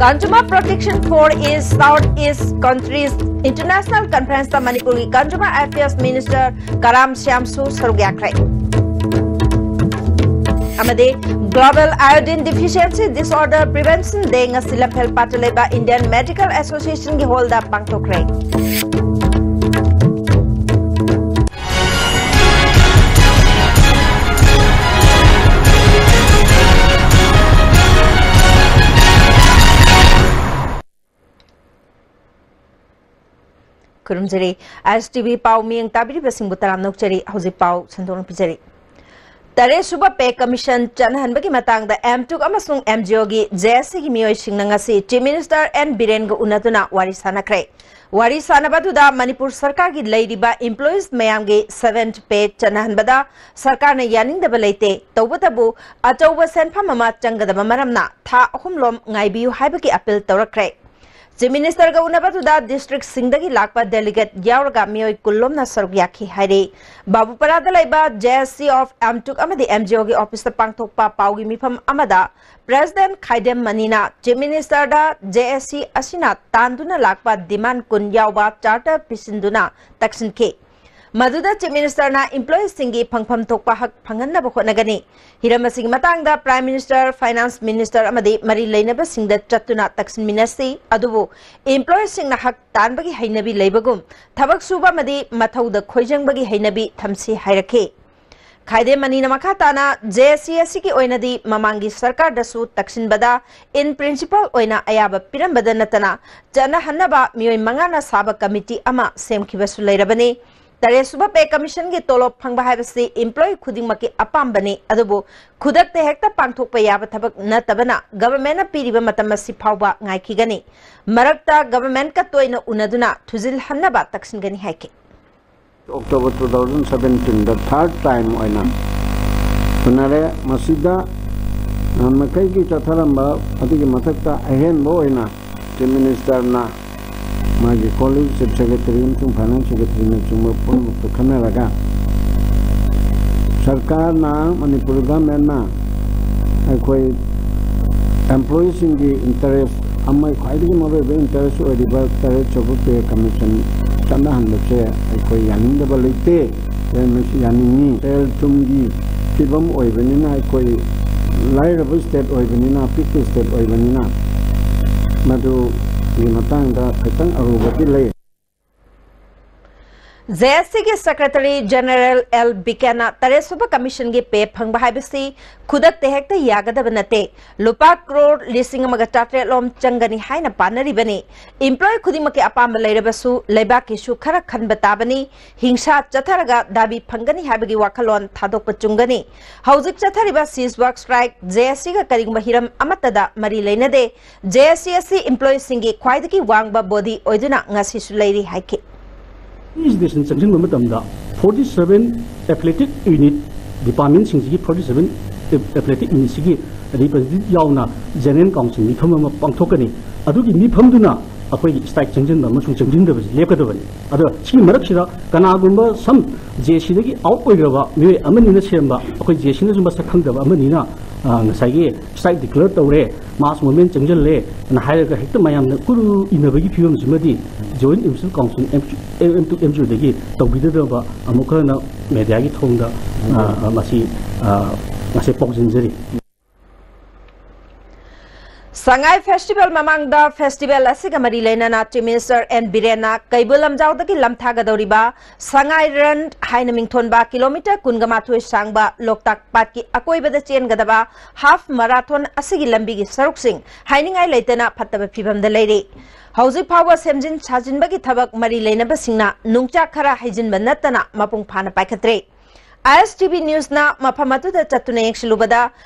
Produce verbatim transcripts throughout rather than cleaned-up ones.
Consumer Protection for East South East Countries International Conference ꯇ ꯃꯅꯤꯄꯨꯔꯒꯤ Consumer Affairs Minister ꯀꯔꯥꯝ ꯁ꯭ꯌꯥꯝꯁꯨ ꯁꯔꯨꯛ ꯌꯥꯈ꯭ꯔꯦ꯫ ꯑꯃꯗꯤ Global Iodine Deficiency Disorder Prevention Day ꯉꯁꯤ ꯂꯝꯐꯦꯜ ꯄꯥꯠꯇ ꯂꯩꯕ Indian Medical Association ꯒꯤ hall ꯗ ꯄꯥꯡꯊꯣꯛꯈ꯭ꯔꯦ꯫ ꯈꯨꯔꯨꯝꯖꯔꯤ꯫ ꯑꯥꯏ ꯑꯦꯁ ꯇꯤ ꯚꯤ ꯄꯥꯎ ꯃꯤꯠꯌꯦꯡ ꯇꯥꯕꯤꯔꯤꯕꯁꯤꯡꯕꯨ ꯇꯔꯥꯝꯅ ꯑꯣꯛꯆꯔꯤ꯫ ꯍꯧꯖꯤꯛ ꯄꯥꯎ ꯁꯟꯗꯣꯛꯅ ꯄꯤꯖꯔꯤ꯫ ꯇꯔꯦꯠ ꯁꯨꯕ Pay Commission ꯆꯠꯅꯍꯟꯕꯒꯤ ꯃꯇꯥꯡꯗ ꯑꯦꯝꯇꯨꯛ ꯑꯃꯁꯨꯡ ꯑꯦꯝ ꯖꯤ ꯑꯣꯒꯤ ꯖꯦ ꯑꯦꯁ ꯁꯤꯒꯤ ꯃꯤꯑꯣꯏꯁꯤꯡꯅ ꯉꯁꯤ Chief Minister ꯑꯦꯟ ꯕꯤꯔꯦꯟꯒ ꯎꯅꯗꯨꯅ ꯋꯥꯔꯤ ꯁꯥꯟꯅꯈ꯭ꯔꯦ꯫ ꯋꯥꯔꯤ ꯁꯥꯟꯅꯕ ꯑꯗꯨꯗ ꯃꯅꯤꯄꯨꯔ ꯁꯔꯀꯥꯔꯒꯤ ꯂꯩꯔꯤꯕ employees ꯃꯌꯥꯝꯒꯤ seventh pay ꯆꯠꯅꯍꯟꯕꯗ ꯁꯔꯀꯥꯔꯅ ꯌꯥꯅꯤꯡꯗꯕ ꯂꯩꯇꯦ, ꯇꯧꯕꯇꯕꯨ ꯑꯆꯧꯕ ꯁꯦꯟꯐꯝ ꯑꯃ ꯆꯪꯒꯗꯕ ꯃꯔꯝꯅ ꯊꯥ ꯑꯍꯨꯝꯂꯣꯝ ꯉꯥꯏꯕꯤꯌꯨ ꯍꯥꯏꯕꯒꯤ appeal ꯇꯧꯔꯛꯈ꯭ꯔꯦ꯫ Chief Minister ꯒ ꯎꯅꯕꯗꯨꯗ district ꯁꯤꯡꯗꯒꯤ ꯂꯥꯛꯄ delegate ꯌꯥꯎꯔꯒ ꯃꯤꯑꯣꯏ ꯀꯨꯟ ꯂꯣꯝꯅ ꯁꯔꯨꯛ ꯌꯥꯈꯤ ꯍꯥꯏꯔꯤ꯫ ꯕꯥꯕꯨꯄꯥꯔꯥꯗ ꯂꯩꯕ J S C of ꯑꯦꯝꯇꯨꯛ ꯑꯃꯗꯤ M G O ꯒꯤ office ꯇ ꯄꯥꯡꯊꯣꯛꯄ ꯄꯥꯎꯒꯤ ꯃꯤꯐꯝ ꯑꯃꯗ President ꯈꯥꯏꯗꯦꯝ ꯃꯅꯤꯅ Chief Minister ꯗ J S C ꯑꯁꯤꯅ ꯇꯥꯟꯗꯨꯅ ꯂꯥꯛꯄ demand ꯀꯨꯟ ꯌꯥꯎꯕ charter ꯄꯤꯁꯤꯟꯗꯨꯅ ꯇꯛꯁꯤꯟꯈꯤ꯫ ꯃꯗꯨꯗ Chief Minister ꯅ employees ꯁꯤꯡꯒꯤ ꯐꯪꯐꯝ ꯊꯣꯛꯄ ꯍꯛ ꯐꯪꯍꯟꯅꯕ ꯍꯣꯠꯅꯒꯅꯤ꯫ ꯍꯤꯔꯝ ꯑꯁꯤꯒꯤ ꯃꯇꯥꯡꯗ Prime Minister, Finance Minister ꯑꯃꯗꯤ ꯃꯔꯤ ꯂꯩꯅꯕꯁꯤꯡꯗ ꯆꯠꯇꯨꯅ ꯇꯛꯁꯤꯟꯃꯤꯟꯅꯁꯤ, ꯑꯗꯨꯕꯨ employees ꯁꯤꯡꯅ ꯍꯛ ꯇꯥꯟꯕꯒꯤ ꯍꯩꯅꯕꯤ ꯂꯩꯕꯒꯨꯝ ꯊꯕꯛ ꯁꯨꯕ ꯑꯃꯗꯤ ꯃꯊꯧꯗ ꯈꯣꯏꯖꯪꯕꯒꯤ ꯍꯩꯅꯕꯤ ꯊꯝꯁꯤ ꯍꯥꯏꯔꯛꯈꯤ꯫ ꯈꯥꯏꯗꯦꯝ ꯃꯅꯤꯅ ꯃꯈꯥ ꯇꯥꯅ J S C ꯑꯁꯤꯒꯤ ꯑꯣꯏꯅꯗꯤ ꯃꯃꯥꯡꯒꯤ ꯁꯔꯀꯥꯔꯗꯁꯨ ꯇꯛꯁꯤꯟꯕꯗ in principle ꯑꯣꯏꯅ ꯑꯌꯥꯕ ꯄꯤꯔꯝꯕꯗ ꯅꯠꯇꯅ ꯆꯠꯅꯍꯟꯅꯕ ꯃꯤꯑꯣꯏ ꯃꯉꯥꯅ ꯁꯥꯕ committee ꯑꯃ ꯁꯦꯝꯈꯤꯕꯁꯨ ꯂꯩꯔꯕꯅꯤ꯫ ꯇꯔꯦꯠ ꯁꯨꯕ Pay Commission ꯒꯤ ꯇꯣꯂꯣꯞ ꯐꯪꯕ ꯍꯥꯏꯕꯁꯤ employee ꯈꯨꯗꯤꯡꯃꯛꯀꯤ ꯑꯄꯥꯝꯕꯅꯤ, ꯑꯗꯨꯕꯨ ꯈꯨꯗꯛꯇ ꯍꯦꯛꯇ ꯄꯥꯡꯊꯣꯛꯄ ꯌꯥꯕ ꯊꯕꯛ ꯅꯠꯇꯕꯅ government ꯅ ꯄꯤꯔꯤꯕ ꯃꯇꯝ ꯑꯁꯤ ꯐꯥꯎꯕ ꯉꯥꯏꯈꯤꯒꯅꯤ꯫ ꯃꯔꯛꯇ government ꯀ ꯇꯣꯏꯅ ꯎꯅꯗꯨꯅ ꯊꯨꯖꯤꯜꯍꯟꯅꯕ ꯇꯛꯁꯤꯟꯒꯅꯤ ꯍꯥꯏꯈꯤ꯫ October two thousand seventeen ꯗ third time ꯑꯣꯏꯅ ꯎꯅꯔꯦ꯫ ꯃꯁꯤꯗ ꯅꯍꯥꯟ ꯃꯈꯩꯒꯤ ꯆꯠꯊꯔꯝꯕ ꯑꯗꯨꯒꯤ ꯃꯊꯛꯇ ꯑꯍꯦꯟꯕ ꯑꯣꯏꯅ Chief Minister ꯅ ꯃꯥꯒꯤ colleague Chief Secretary ꯑꯃꯁꯨꯡ Finance Secretary ꯅꯆꯤꯡꯕ ꯄꯨꯝꯅꯃꯛꯇꯨ ꯈꯟꯅꯔꯒ ꯁꯔꯀꯥꯔꯅ, ꯃꯅꯤꯄꯨꯔ government ꯅ ꯑꯩꯈꯣꯏ employee ꯁꯤꯡꯒꯤ interest ꯑꯃ ꯈ꯭ꯋꯥꯏꯗꯒꯤ ꯃꯔꯨꯑꯣꯏꯕ interest ꯑꯣꯏꯔꯤꯕ ꯇꯔꯦꯠ ꯁꯨꯕ pay commission ꯆꯠꯅꯍꯟꯕꯁꯦ ꯑꯩꯈꯣꯏ ꯌꯥꯅꯤꯡꯗꯕ ꯂꯩꯇꯦ꯫ ꯑꯩꯈꯣꯏ ꯃꯁꯤ ꯌꯥꯅꯤꯡꯉꯤ꯫ ꯁꯦꯜ ꯊꯨꯝꯒꯤ ꯐꯤꯕꯝ ꯑꯣꯏꯕꯅꯤꯅ, ꯑꯩꯈꯣꯏ ꯂꯥꯏꯔꯕ state ꯑꯣꯏꯕꯅꯤꯅ, ꯑꯄꯤꯛꯄ state ꯑꯣꯏꯕꯅꯤꯅ, ꯃꯗꯨꯒꯤ ꯃꯇꯥꯡꯗ ꯈꯤꯇꯪ ꯑꯔꯨꯕꯗꯤ ꯂꯩ꯫ ꯖꯦ ꯑꯦꯁ ꯁꯤꯒꯤ Secretary General ꯑꯦꯜ ꯕꯤꯀꯦꯟꯅ ꯇꯔꯦꯠ ꯁꯨꯕ commissionꯒꯤ pay ꯐꯪꯕ ꯍꯥꯏꯕꯁꯤ ꯈꯨꯗꯛꯇ ꯍꯦꯛꯇ ꯌꯥꯒꯗꯕ ꯅꯠꯇꯦ꯫ ꯂꯨꯄꯥ ꯀ꯭ꯔꯣꯔ ꯂꯤꯁꯤꯡ ꯑꯃꯒ ꯆꯥꯇ꯭ꯔꯦꯠ ꯂꯣꯝ ꯆꯪꯒꯅꯤ ꯍꯥꯏꯅ ꯄꯥꯅꯔꯤꯕꯅꯤ꯫ Employee ꯈꯨꯗꯤꯡꯃꯛꯀꯤ ꯑꯄꯥꯝꯕ ꯂꯩꯔꯕꯁꯨ ꯂꯩꯕꯥꯛꯀꯤꯁꯨ ꯈꯔ ꯈꯟꯕ ꯇꯥꯕꯅꯤ꯫ ꯍꯤꯡꯁꯥ ꯆꯠꯊꯔꯒ ꯗꯥꯕꯤ ꯐꯪꯒꯅꯤ ꯍꯥꯏꯕꯒꯤ ꯋꯥꯈꯜꯂꯣꯟ ꯊꯥꯗꯣꯛꯄ ꯆꯨꯝꯒꯅꯤ꯫ ꯍꯧꯖꯤꯛ ꯆꯠꯊꯔꯤꯕ cease work strike ꯖꯦ ꯑꯦꯁ ꯁꯤꯒ ꯀꯔꯤꯒꯨꯝꯕ ꯍꯤꯔꯝ ꯑꯃꯠꯇꯗ ꯃꯔꯤ ꯂꯩꯅꯗꯦ꯫ ꯖꯦ ꯑꯦꯁ ꯁꯤ ꯑꯁꯤ employeeꯁꯤꯡꯒꯤ ꯈ꯭ꯋꯥꯏꯗꯒꯤ ꯋꯥꯡꯕ body ꯑꯣꯏꯗꯨꯅ ꯉꯁꯤꯁꯨ ꯂꯩꯔꯤ ꯍꯥꯏꯈꯤ꯫ Legislation ꯆꯪꯁꯤꯟꯕ ꯃꯇꯝꯗ forty seven athletic unit departmentꯁꯤꯡꯁꯤꯒꯤ forty seven athletic unitꯁꯤꯒꯤ representative ꯌꯥꯎꯅ General Council ꯃꯤꯐꯝ ꯑꯃ ꯄꯥꯡꯊꯣꯛꯀꯅꯤ꯫ ꯑꯗꯨꯒꯤ ꯃꯤꯐꯝꯗꯨꯅ ꯑꯩꯈꯣꯏꯒꯤ strike ꯆꯪꯁꯤꯟꯕ ꯑꯃꯁꯨꯡ ꯆꯪꯁꯤꯟꯗꯕꯁꯤ ꯂꯦꯞꯀꯗꯕꯅꯤ꯫ ꯑꯗꯣ ꯁꯤꯒꯤ ꯃꯔꯛꯁꯤꯗ ꯀꯅꯥꯒꯨꯝꯕ some ꯖꯦ ꯑꯦꯁ ꯁꯤꯗꯒꯤ out ꯑꯣꯏꯈ꯭ꯔꯕ ꯃꯤꯑꯣꯏ ꯑꯃꯅꯤꯅ ꯁꯦꯝꯕ, ꯑꯩꯈꯣꯏ ꯖꯦ ꯑꯦꯁ ꯁꯤꯅꯁꯨ ꯃꯁꯛ ꯈꯪꯗꯕ ꯑꯃꯅꯤꯅ ꯉꯁꯥꯏꯒꯤ strike declare ꯇꯧꯔꯦ, mass movement ꯆꯪꯁꯤꯜꯂꯦ ꯅ ꯍꯥꯏꯔꯒ ꯍꯦꯛꯇ ꯃꯌꯥꯝꯅ ꯀꯨꯔꯨ ꯏꯟꯅꯕꯒꯤ ꯐꯤꯕꯝꯁꯤꯃꯗꯤ Joint Imphal Council M to M G ꯑꯣꯗꯒꯤ ꯇꯧꯕꯤꯗꯅꯕ ꯑꯃꯨꯛ ꯍꯟꯅ mediaꯒꯤ ꯊꯣꯡꯗ ꯃꯁꯤ ꯉꯁꯤ ꯄꯥꯎꯖꯦꯟꯖꯔꯤ꯫ ꯁꯉꯥꯏ festival ꯃꯃꯥꯡꯗ festival ꯑꯁꯤꯒ ꯃꯔꯤ ꯂꯩꯅꯅ Chief Minister ꯑꯦꯟ ꯕꯤꯔꯦꯟꯅ ꯀꯩꯕꯨꯜ ꯂꯝꯖꯥꯎꯗꯒꯤ ꯂꯝꯊꯥꯒꯗꯧꯔꯤꯕ ꯁꯉꯥꯏ run ꯍꯥꯏꯅ ꯃꯤꯡꯊꯣꯟꯕ kilometre ꯀꯨꯟꯒ ꯃꯥꯊꯣꯏ ꯁꯥꯡꯕ ꯂꯣꯛꯇꯥꯛ ꯄꯥꯠꯀꯤ ꯑꯀꯣꯏꯕꯗ ꯆꯦꯟꯒꯗꯕ half marathon ꯑꯁꯤꯒꯤ ꯂꯝꯕꯤꯒꯤ ꯁꯔꯨꯛꯁꯤꯡ ꯍꯥꯏꯅꯤꯡꯉꯥꯏ ꯂꯩꯇꯅ ꯐꯠꯇꯕ ꯐꯤꯕꯝꯗ ꯂꯩꯔꯤ꯫ ꯍꯧꯖꯤꯛ ꯐꯥꯎꯕ ꯁꯦꯝꯖꯤꯟ ꯁꯥꯖꯤꯟꯕꯒꯤ ꯊꯕꯛ ꯃꯔꯤ ꯂꯩꯅꯕꯁꯤꯡꯅ ꯅꯨꯡꯆꯥꯛ ꯈꯔ ꯍꯩꯖꯤꯟꯕ ꯅꯠꯇꯅ ꯃꯄꯨꯡ ꯐꯥꯅ ꯄꯥꯏꯈꯠꯇ꯭ꯔꯤ꯫ ꯑꯥꯏ ꯑꯦꯁ ꯇꯤ ꯚꯤ ꯅ꯭ꯌꯨꯁꯅ ꯃꯐꯝ ꯑꯗꯨꯗ ꯆꯠꯇꯨꯅ ꯌꯦꯡꯁꯤꯜꯂꯨꯕꯗ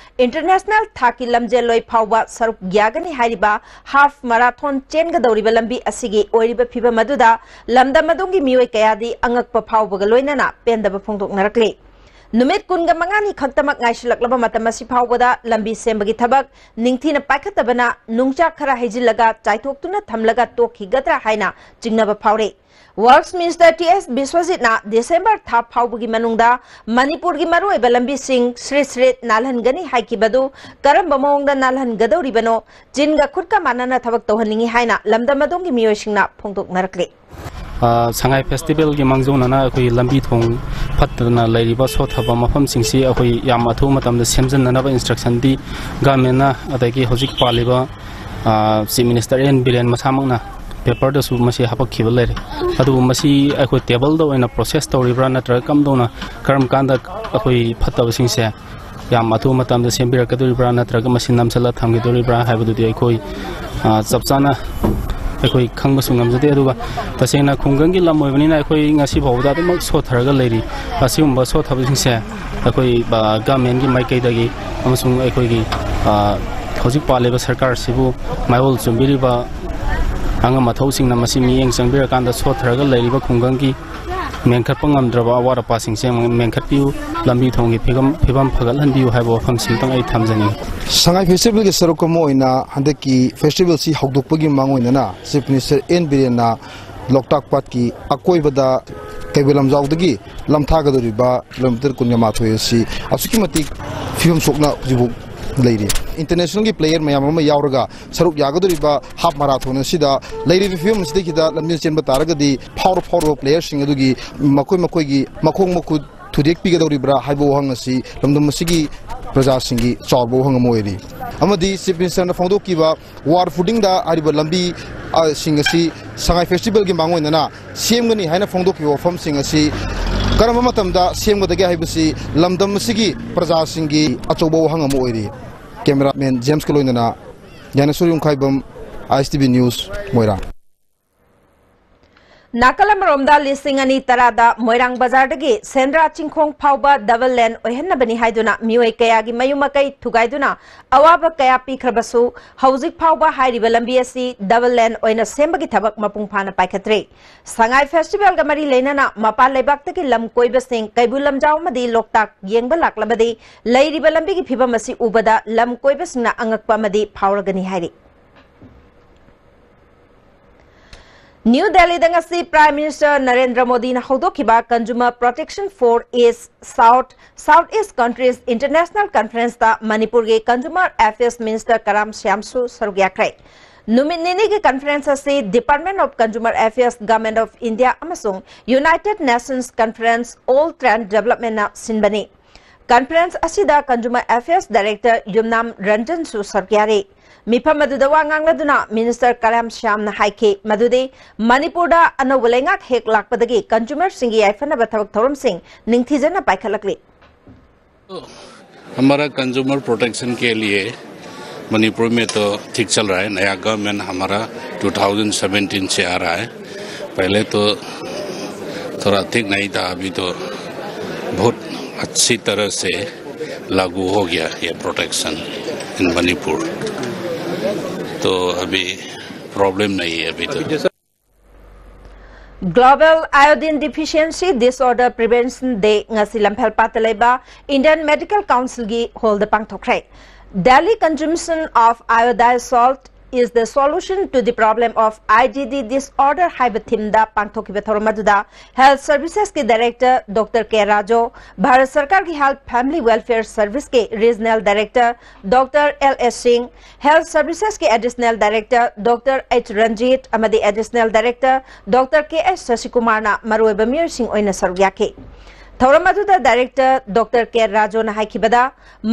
international ꯊꯥꯛꯀꯤ ꯂꯝꯖꯦꯜ ꯂꯣꯏ ꯐꯥꯎꯕ ꯁꯔꯨꯛ ꯌꯥꯒꯅꯤ ꯍꯥꯏꯔꯤꯕ half marathon ꯆꯦꯟꯒꯗꯧꯔꯤꯕ ꯂꯝꯕꯤ ꯑꯁꯤꯒꯤ ꯑꯣꯏꯔꯤꯕ ꯐꯤꯕꯝ ꯑꯗꯨꯗ ꯂꯝꯗꯝ ꯑꯗꯨꯒꯤ ꯃꯤꯑꯣꯏ ꯀꯌꯥꯗꯤ ꯑꯉꯛꯄ ꯐꯥꯎꯕꯒ ꯂꯣꯏꯅꯅ ꯄꯦꯟꯗꯕ ꯐꯣꯡꯗꯣꯛꯅꯔꯛꯂꯤ꯫ ꯅꯨꯃꯤꯠ ꯀꯨꯟꯒ ꯃꯉꯥꯅꯤ ꯈꯛꯇꯃꯛ ꯉꯥꯏꯁꯤꯜꯂꯛꯂꯕ ꯃꯇꯝ ꯑꯁꯤ ꯐꯥꯎꯕꯗ ꯂꯝꯕꯤ ꯁꯦꯝꯕꯒꯤ ꯊꯕꯛ ꯅꯤꯡꯊꯤꯅ ꯄꯥꯏꯈꯠꯇꯕꯅ ꯅꯨꯡꯆꯥꯛ ꯈꯔ ꯍꯩꯖꯤꯜꯂꯒ ꯆꯥꯏꯊꯣꯛꯇꯨꯅ ꯊꯝꯂꯒ ꯇꯣꯛꯈꯤꯒꯗ꯭ꯔꯥ ꯍꯥꯏꯅ ꯆꯤꯡꯅꯕ ꯐꯥꯎꯔꯤ꯫ ꯋꯔꯛꯁ ꯃꯤꯅꯤꯁꯇꯔ ꯇꯤ ꯑꯦꯁ ꯕꯤꯁ꯭ꯋꯖꯤꯠꯅ ꯗꯤꯁꯦꯝꯕꯔ ꯊꯥ ꯐꯥꯎꯕꯒꯤ ꯃꯅꯨꯡꯗ ꯃꯅꯤꯄꯨꯔꯒꯤ ꯃꯔꯨꯑꯣꯏꯕ ꯂꯝꯕꯤꯁꯤꯡ ꯁ꯭ꯔꯤꯠ ꯁ꯭ꯔꯤꯠ ꯅꯥꯜꯍꯟꯒꯅꯤ ꯍꯥꯏꯈꯤꯕꯗꯨ ꯀꯔꯝꯕ ꯃꯑꯣꯡꯗ ꯅꯥꯜꯍꯟꯒꯗꯧꯔꯤꯕꯅꯣ? ꯆꯤꯟꯒ ꯈꯨꯠꯀ ꯃꯥꯟꯅꯅ ꯊꯕꯛ ꯇꯧꯍꯟꯅꯤꯡꯏ ꯍꯥꯏꯅ ꯂꯝꯗꯝ ꯑꯗꯣꯝꯒꯤ ꯃꯤꯑꯣꯏꯁꯤꯡꯅ ꯐꯣꯡꯗꯣꯛꯅꯔꯛꯂꯤ꯫ ꯑ, ꯁꯉꯥꯏ ꯐꯦꯁꯇꯤꯚꯦꯜꯒꯤ ꯃꯥꯡꯖꯧꯅꯅ ꯑꯩꯈꯣꯏ ꯂꯝꯕꯤ ꯊꯣꯡ ꯐꯠꯇꯅ ꯂꯩꯔꯤꯕ ꯁꯣꯠꯊꯕ ꯃꯐꯝꯁꯤꯡꯁꯤ ꯑꯩꯈꯣꯏ ꯌꯥꯝ ꯑꯊꯨꯕ ꯃꯇꯝꯗ ꯁꯦꯝꯖꯤꯟꯅꯅꯕ instructionꯗꯤ ꯒꯃꯦꯟꯅ, ꯑꯗꯒꯤ ꯍꯧꯖꯤꯛ ꯄꯥꯜꯂꯤꯕ, ꯑ, ꯆꯤꯐ ꯃꯤꯅꯤꯁꯇꯔ ꯑꯦꯟ ꯕꯤꯔꯦꯟ ꯃꯁꯥꯃꯛꯅ paperꯗꯁꯨ ꯃꯁꯤ ꯍꯥꯄꯛꯈꯤꯕ ꯂꯩꯔꯦ꯫ ꯑꯗꯨꯕꯨ ꯃꯁꯤ ꯑꯩꯈꯣꯏ ꯇꯦꯕꯜꯗ ꯑꯣꯏꯅ process ꯇꯧꯔꯤꯕ꯭ꯔꯥ, ꯅꯠꯇ꯭ꯔꯒ ꯀꯝꯗꯧꯅ, ꯀꯔꯝ ꯀꯥꯟꯗ ꯑꯩꯈꯣꯏ ꯐꯠꯇꯕꯁꯤꯡꯁꯦ ꯌꯥꯝ ꯑꯊꯨꯕ ꯃꯇꯝꯗ ꯁꯦꯝꯕꯤꯔꯛꯀꯗꯣꯔꯤꯕ꯭ꯔꯥ, ꯅꯠꯇ꯭ꯔꯒ ꯃꯁꯤ ꯅꯝꯁꯤꯜꯂ ꯊꯝꯈꯤꯗꯣꯔꯤꯕ꯭ꯔꯥ ꯍꯥꯏꯕꯗꯨꯗꯤ ꯑꯩꯈꯣꯏ, ꯑ, ꯆꯞ ꯆꯥꯅ ꯑꯩꯈꯣꯏ ꯈꯪꯕꯁꯨ ꯉꯝꯖꯗꯦ꯫ ꯑꯗꯨꯒ ꯇꯁꯦꯡꯅ ꯈꯨꯡꯒꯪꯒꯤ ꯂꯝ ꯑꯣꯏꯕꯅꯤꯅ ꯑꯩꯈꯣꯏ ꯉꯁꯤ ꯐꯥꯎꯕꯗ ꯑꯗꯨꯃꯛ ꯁꯣꯠꯊꯔꯒ ꯂꯩꯔꯤ꯫ ꯑꯁꯤꯒꯨꯝꯕ ꯁꯣꯠꯊꯕꯁꯤꯡꯁꯦ ꯑꯩꯈꯣꯏ, ꯑ, ꯒꯃꯦꯟꯒꯤ ꯃꯥꯏꯀꯩꯗꯒꯤ ꯑꯃꯁꯨꯡ ꯑꯩꯈꯣꯏꯒꯤ, ꯑ, ꯍꯧꯖꯤꯛ ꯄꯥꯜꯂꯤꯕ ꯁꯔꯀꯥꯔꯁꯤꯕꯨ ꯃꯥꯏꯑꯣꯟ ꯆꯨꯝꯕꯤꯔꯤꯕ ꯑꯉꯝ ꯑꯊꯧꯁꯤꯡꯅ ꯃꯁꯤ ꯃꯤꯠꯌꯦꯡ ꯆꯪꯕꯤꯔꯀꯥꯟꯗ ꯁꯣꯠꯊꯔꯒ ꯂꯩꯔꯤꯕ ꯈꯨꯡꯒꯪꯒꯤ ꯃꯦꯟꯈꯠꯄ ꯉꯝꯗ꯭ꯔꯕ ꯑꯋꯥꯠ ꯑꯄꯥꯁꯤꯡꯁꯦ ꯑꯃꯨꯛ ꯃꯦꯟꯈꯠꯄꯤꯌꯨ, ꯂꯝꯕꯤ ꯊꯣꯡꯒꯤ ꯐꯤꯕꯝ, ꯐꯤꯕꯝ ꯐꯒꯠꯍꯟꯕꯤꯌꯨ ꯍꯥꯏꯕ ꯋꯥꯐꯝꯁꯤꯃꯇꯪ ꯑꯩ ꯊꯝꯖꯅꯤꯡꯏ꯫ ꯁꯉꯥꯏ ꯐꯦꯁꯇꯤꯚꯦꯜꯒꯤ ꯁꯔꯨꯛ ꯑꯃ ꯑꯣꯏꯅ ꯍꯟꯗꯛꯀꯤ ꯐꯦꯁꯇꯤꯚꯦꯜꯁꯤ ꯍꯧꯗꯣꯛꯄꯒꯤ ꯃꯥꯡꯑꯣꯏꯅꯅ ꯆꯤꯐ ꯃꯤꯅꯤꯁꯇꯔ ꯑꯦꯟ ꯕꯤꯔꯦꯟꯅ ꯂꯣꯛꯇꯥꯛ ꯄꯥꯠꯀꯤ ꯑꯀꯣꯏꯕꯗ ꯀꯩꯕꯨꯜ ꯂꯝꯖꯥꯎꯗꯒꯤ ꯂꯝꯊꯥꯒꯗꯧꯔꯤꯕ ꯀꯤꯂꯣꯃꯤꯇꯔ ꯀꯨꯟꯒ ꯃꯥꯊꯣꯏ ꯑꯁꯤ ꯑꯁꯨꯛꯀꯤ ꯃꯇꯤꯛ ꯐꯤꯕꯝ ꯁꯣꯛꯅ ꯍꯧꯖꯤꯛꯐꯥꯎ ꯂꯩꯔꯤ꯫ ꯏꯟꯇꯔꯅꯦꯁꯅꯦꯜꯒꯤ ꯄ꯭ꯂꯦꯌꯔ ꯃꯌꯥꯝ ꯑꯃ ꯌꯥꯎꯔꯒ ꯁꯔꯨꯛ ꯌꯥꯒꯗꯧꯔꯤꯕ ꯍꯥꯐ ꯃꯔꯥꯊꯣꯟ ꯑꯁꯤꯗ ꯂꯩꯔꯤꯕ ꯐꯤꯕꯝ ꯑꯁꯤꯗꯒꯤꯗ ꯂꯝꯖꯦꯜ ꯆꯦꯟꯕ ꯇꯥꯔꯒꯗꯤ ꯐꯥꯎꯔ ꯐꯥꯎꯔꯕ ꯄ꯭ꯂꯦꯌꯔꯁꯤꯡ ꯑꯗꯨꯒꯤ ꯃꯈꯣꯏ ꯃꯈꯣꯏꯒꯤ ꯃꯈꯣꯡ ꯃꯈꯨꯠ ꯊꯨꯗꯦꯛꯄꯤꯒꯗꯧꯔꯤꯕ꯭ꯔꯥ ꯍꯥꯏꯕ ꯋꯥꯍꯪ ꯑꯁꯤ ꯂꯝꯗꯝ ꯑꯁꯤꯒꯤ ꯄ꯭ꯔꯖꯥꯁꯤꯡꯒꯤ ꯆꯥꯎꯔꯕ ꯋꯥꯍꯪ ꯑꯃ ꯑꯣꯏꯔꯤ꯫ ꯑꯃꯗꯤ ꯆꯤꯐ ꯃꯤꯅꯤꯁꯇꯔꯅ ꯐꯣꯡꯗꯣꯛꯈꯤꯕ ꯋꯥꯔ ꯐꯨꯇꯤꯡꯗ ꯍꯥꯏꯔꯤꯕ ꯂꯝꯕꯤ, ꯑ, ꯁꯤꯡ ꯑꯁꯤ ꯁꯉꯥꯏ ꯐꯦꯁꯇꯤꯚꯦꯜꯒꯤ ꯃꯥꯡꯑꯣꯏꯅꯅ ꯁꯦꯝꯒꯅꯤ ꯍꯥꯏꯅ ꯐꯣꯡꯗꯣꯛꯈꯤꯕ ꯋꯥꯐꯝꯁꯤꯡ ꯑꯁꯤ ꯀꯔꯝꯕ ꯃꯇꯝꯗ ꯁꯦꯝꯒꯗꯒꯦ ꯍꯥꯏꯕꯁꯤ ꯂꯝꯗꯝ ꯑꯁꯤꯒꯤ ꯄ꯭ꯔꯖꯥꯁꯤꯡꯒꯤ ꯑꯆꯧꯕ ꯋꯥꯍꯪ ꯑꯃ ꯑꯣꯏꯔꯤ꯫ ꯀꯦꯃꯦꯔꯥꯃꯦꯟ ꯖꯦꯝꯁꯀ ꯂꯣꯏꯅꯅ ꯒ꯭ꯌꯥꯅꯦꯁꯣꯔ ꯌꯨꯝꯈꯥꯏꯕꯝ, ꯑꯥꯏ ꯑꯦꯁ ꯇꯤ ꯚꯤ ꯅ꯭ꯌꯨꯁ, ꯃꯣꯏꯔꯥꯡ꯫ ꯅꯥꯀꯜ ꯑꯃꯔꯣꯝꯗ, ꯂꯤꯁꯤꯡ ꯑꯅꯤ ꯇꯔꯥꯗ ꯃꯣꯏꯔꯥꯡ ꯕꯖꯥꯔꯗꯒꯤ ꯁꯦꯟꯗ꯭ꯔꯥ ꯆꯤꯡꯈꯣꯡ ꯐꯥꯎꯕ ꯗꯕꯜ ꯂꯦꯟ ꯑꯣꯏꯍꯟꯅꯕꯅꯤ ꯍꯥꯏꯗꯨꯅ ꯃꯤꯑꯣꯏ ꯀꯌꯥꯒꯤ ꯃꯌꯨꯝ ꯃꯀꯩ ꯊꯨꯒꯥꯏꯗꯨꯅ ꯑꯋꯥꯕ ꯀꯌꯥ ꯄꯤꯈ꯭ꯔꯕꯁꯨ, ꯍꯧꯖꯤꯛ ꯐꯥꯎꯕ ꯍꯥꯏꯔꯤꯕ ꯂꯝꯕꯤ ꯑꯁꯤ ꯗꯕꯜ ꯂꯦꯟ ꯑꯣꯏꯅ ꯁꯦꯝꯕꯒꯤ ꯊꯕꯛ ꯃꯄꯨꯡ ꯐꯥꯅ ꯄꯥꯏꯈꯠꯇ꯭ꯔꯤ꯫ ꯁꯉꯥꯏ ꯐꯦꯁꯇꯤꯚꯦꯜꯒ ꯃꯔꯤ ꯂꯩꯅꯅ ꯃꯄꯥꯟ ꯂꯩꯕꯥꯛꯇꯒꯤ ꯂꯝ ꯀꯣꯏꯕꯁꯤꯡ ꯀꯩꯕꯨꯜ ꯂꯝꯖꯥꯎ ꯑꯃꯗꯤ ꯂꯣꯛꯇꯥꯛ ꯌꯦꯡꯕ ꯂꯥꯛꯂꯕꯗꯤ, ꯂꯩꯔꯤꯕ ꯂꯝꯕꯤꯒꯤ ꯐꯤꯕꯝ ꯑꯁꯤ ꯎꯕꯗ ꯂꯝ ꯀꯣꯏꯕꯁꯤꯡꯅ ꯑꯉꯛꯄ ꯑꯃꯗꯤ ꯐꯥꯎꯔꯒꯅꯤ ꯍꯥꯏꯔꯤ꯫ ꯅ꯭ꯌꯨ ꯗꯦꯜꯂꯤꯗ ꯉꯁꯤ ꯄ꯭ꯔꯥꯏꯝ ꯃꯤꯅꯤꯁꯇꯔ ꯅꯔꯦꯟꯗ꯭ꯔ ꯃꯣꯗꯤꯅ ꯍꯧꯗꯣꯛꯈꯤꯕ Consumer Protection for East South, South East Countries International Conferenceꯇ ꯃꯅꯤꯄꯨꯔꯒꯤ Consumer Affairs Minister ꯀꯔꯥꯝ ꯁ꯭ꯌꯥꯝꯁꯨ ꯁꯔꯨꯛ ꯌꯥꯈ꯭ꯔꯦ꯫ ꯅꯨꯃꯤꯠ ꯅꯤꯅꯤꯒꯤ conference ꯑꯁꯤ Department of Consumer Affairs, Government of India ꯑꯃꯁꯨꯡ United Nations Conference on Trade Developmentꯅ ꯁꯤꯟꯕꯅꯤ꯫ Conference ꯑꯁꯤꯗ Consumer Affairs Director ꯌꯨꯝꯅꯥꯝ ꯔꯟꯖꯟꯁꯨ ꯁꯔꯨꯛ ꯌꯥꯔꯤ꯫ ꯃꯤꯐꯝ ꯑꯗꯨꯗ ꯋꯥ ꯉꯥꯡꯂꯗꯨꯅ ꯃꯤꯅꯤꯁꯇꯔ ꯀꯔꯥꯝ ꯁ꯭ꯌꯥꯝꯅ ꯍꯥꯏꯈꯤ ꯃꯗꯨꯗꯤ ꯃꯅꯤꯄꯨꯔꯗ ꯑꯅꯧꯕ ꯂꯩꯉꯥꯛ ꯍꯦꯛ ꯂꯥꯛꯄꯗꯒꯤ consumerꯁꯤꯡꯒꯤ ꯌꯥꯏꯐꯅꯕ ꯊꯕꯛ ꯊꯧꯔꯝꯁꯤꯡ ꯅꯤꯡꯊꯤꯖꯅ ꯄꯥꯏꯈꯠꯂꯛꯂꯤ꯫ हमारा कंज्यूमर प्रोटेक्शन के लिए मणिपुर में तो ठीक चल रहा है। नया गवर्नमेंट हमारा ट्वेंटी सेवनटीन से आ रहा है। पहले तो थोड़ा ठीक नहीं था, अभी तो बहुत अच्छी तरह से लागू हो गया ये प्रोटेक्शन इन मणिपुर। तो अभी प्रॉब्लम नहीं है अभी तो। Global Iodine Deficiency Disorder Prevention Day ꯉꯁꯤ ꯂꯝꯐꯦꯜꯄꯥꯠꯇ ꯂꯩꯕ Indian Medical Councilꯒꯤ ꯍꯣꯜꯗ ꯄꯥꯡꯊꯣꯛꯈ꯭ꯔꯦ꯫ Daily consumption of iodized salt is the solution to the problem of IDD disorder ꯍꯥꯏꯕ ꯊꯤꯝꯗ ꯄꯥꯡꯊꯣꯛꯈꯤꯕ ꯊꯧꯔꯝ ꯑꯗꯨꯗ Health Servicesꯀꯤ Director Doctor K ꯔꯥꯖꯣ, Bharat ꯁꯔꯀꯥꯔꯒꯤ Health Family Welfare Serviceꯀꯤ Regional Director Doctor L S Singh, Health Servicesꯀꯤ Additional Director Doctor H Ranjit ꯑꯃꯗꯤ Additional Director Doctor K H ꯁꯁꯤꯀꯨꯃꯥꯔꯅ ꯃꯔꯨꯑꯣꯏꯕ ꯃꯤꯑꯣꯏꯁꯤꯡ ꯑꯣꯏꯅ ꯁꯔꯨꯛ ꯌꯥꯈꯤ꯫ ꯊꯧꯔꯝ ꯑꯗꯨꯗ Director Doctor K ꯔꯥꯖꯣꯅ ꯍꯥꯏꯈꯤꯕꯗ,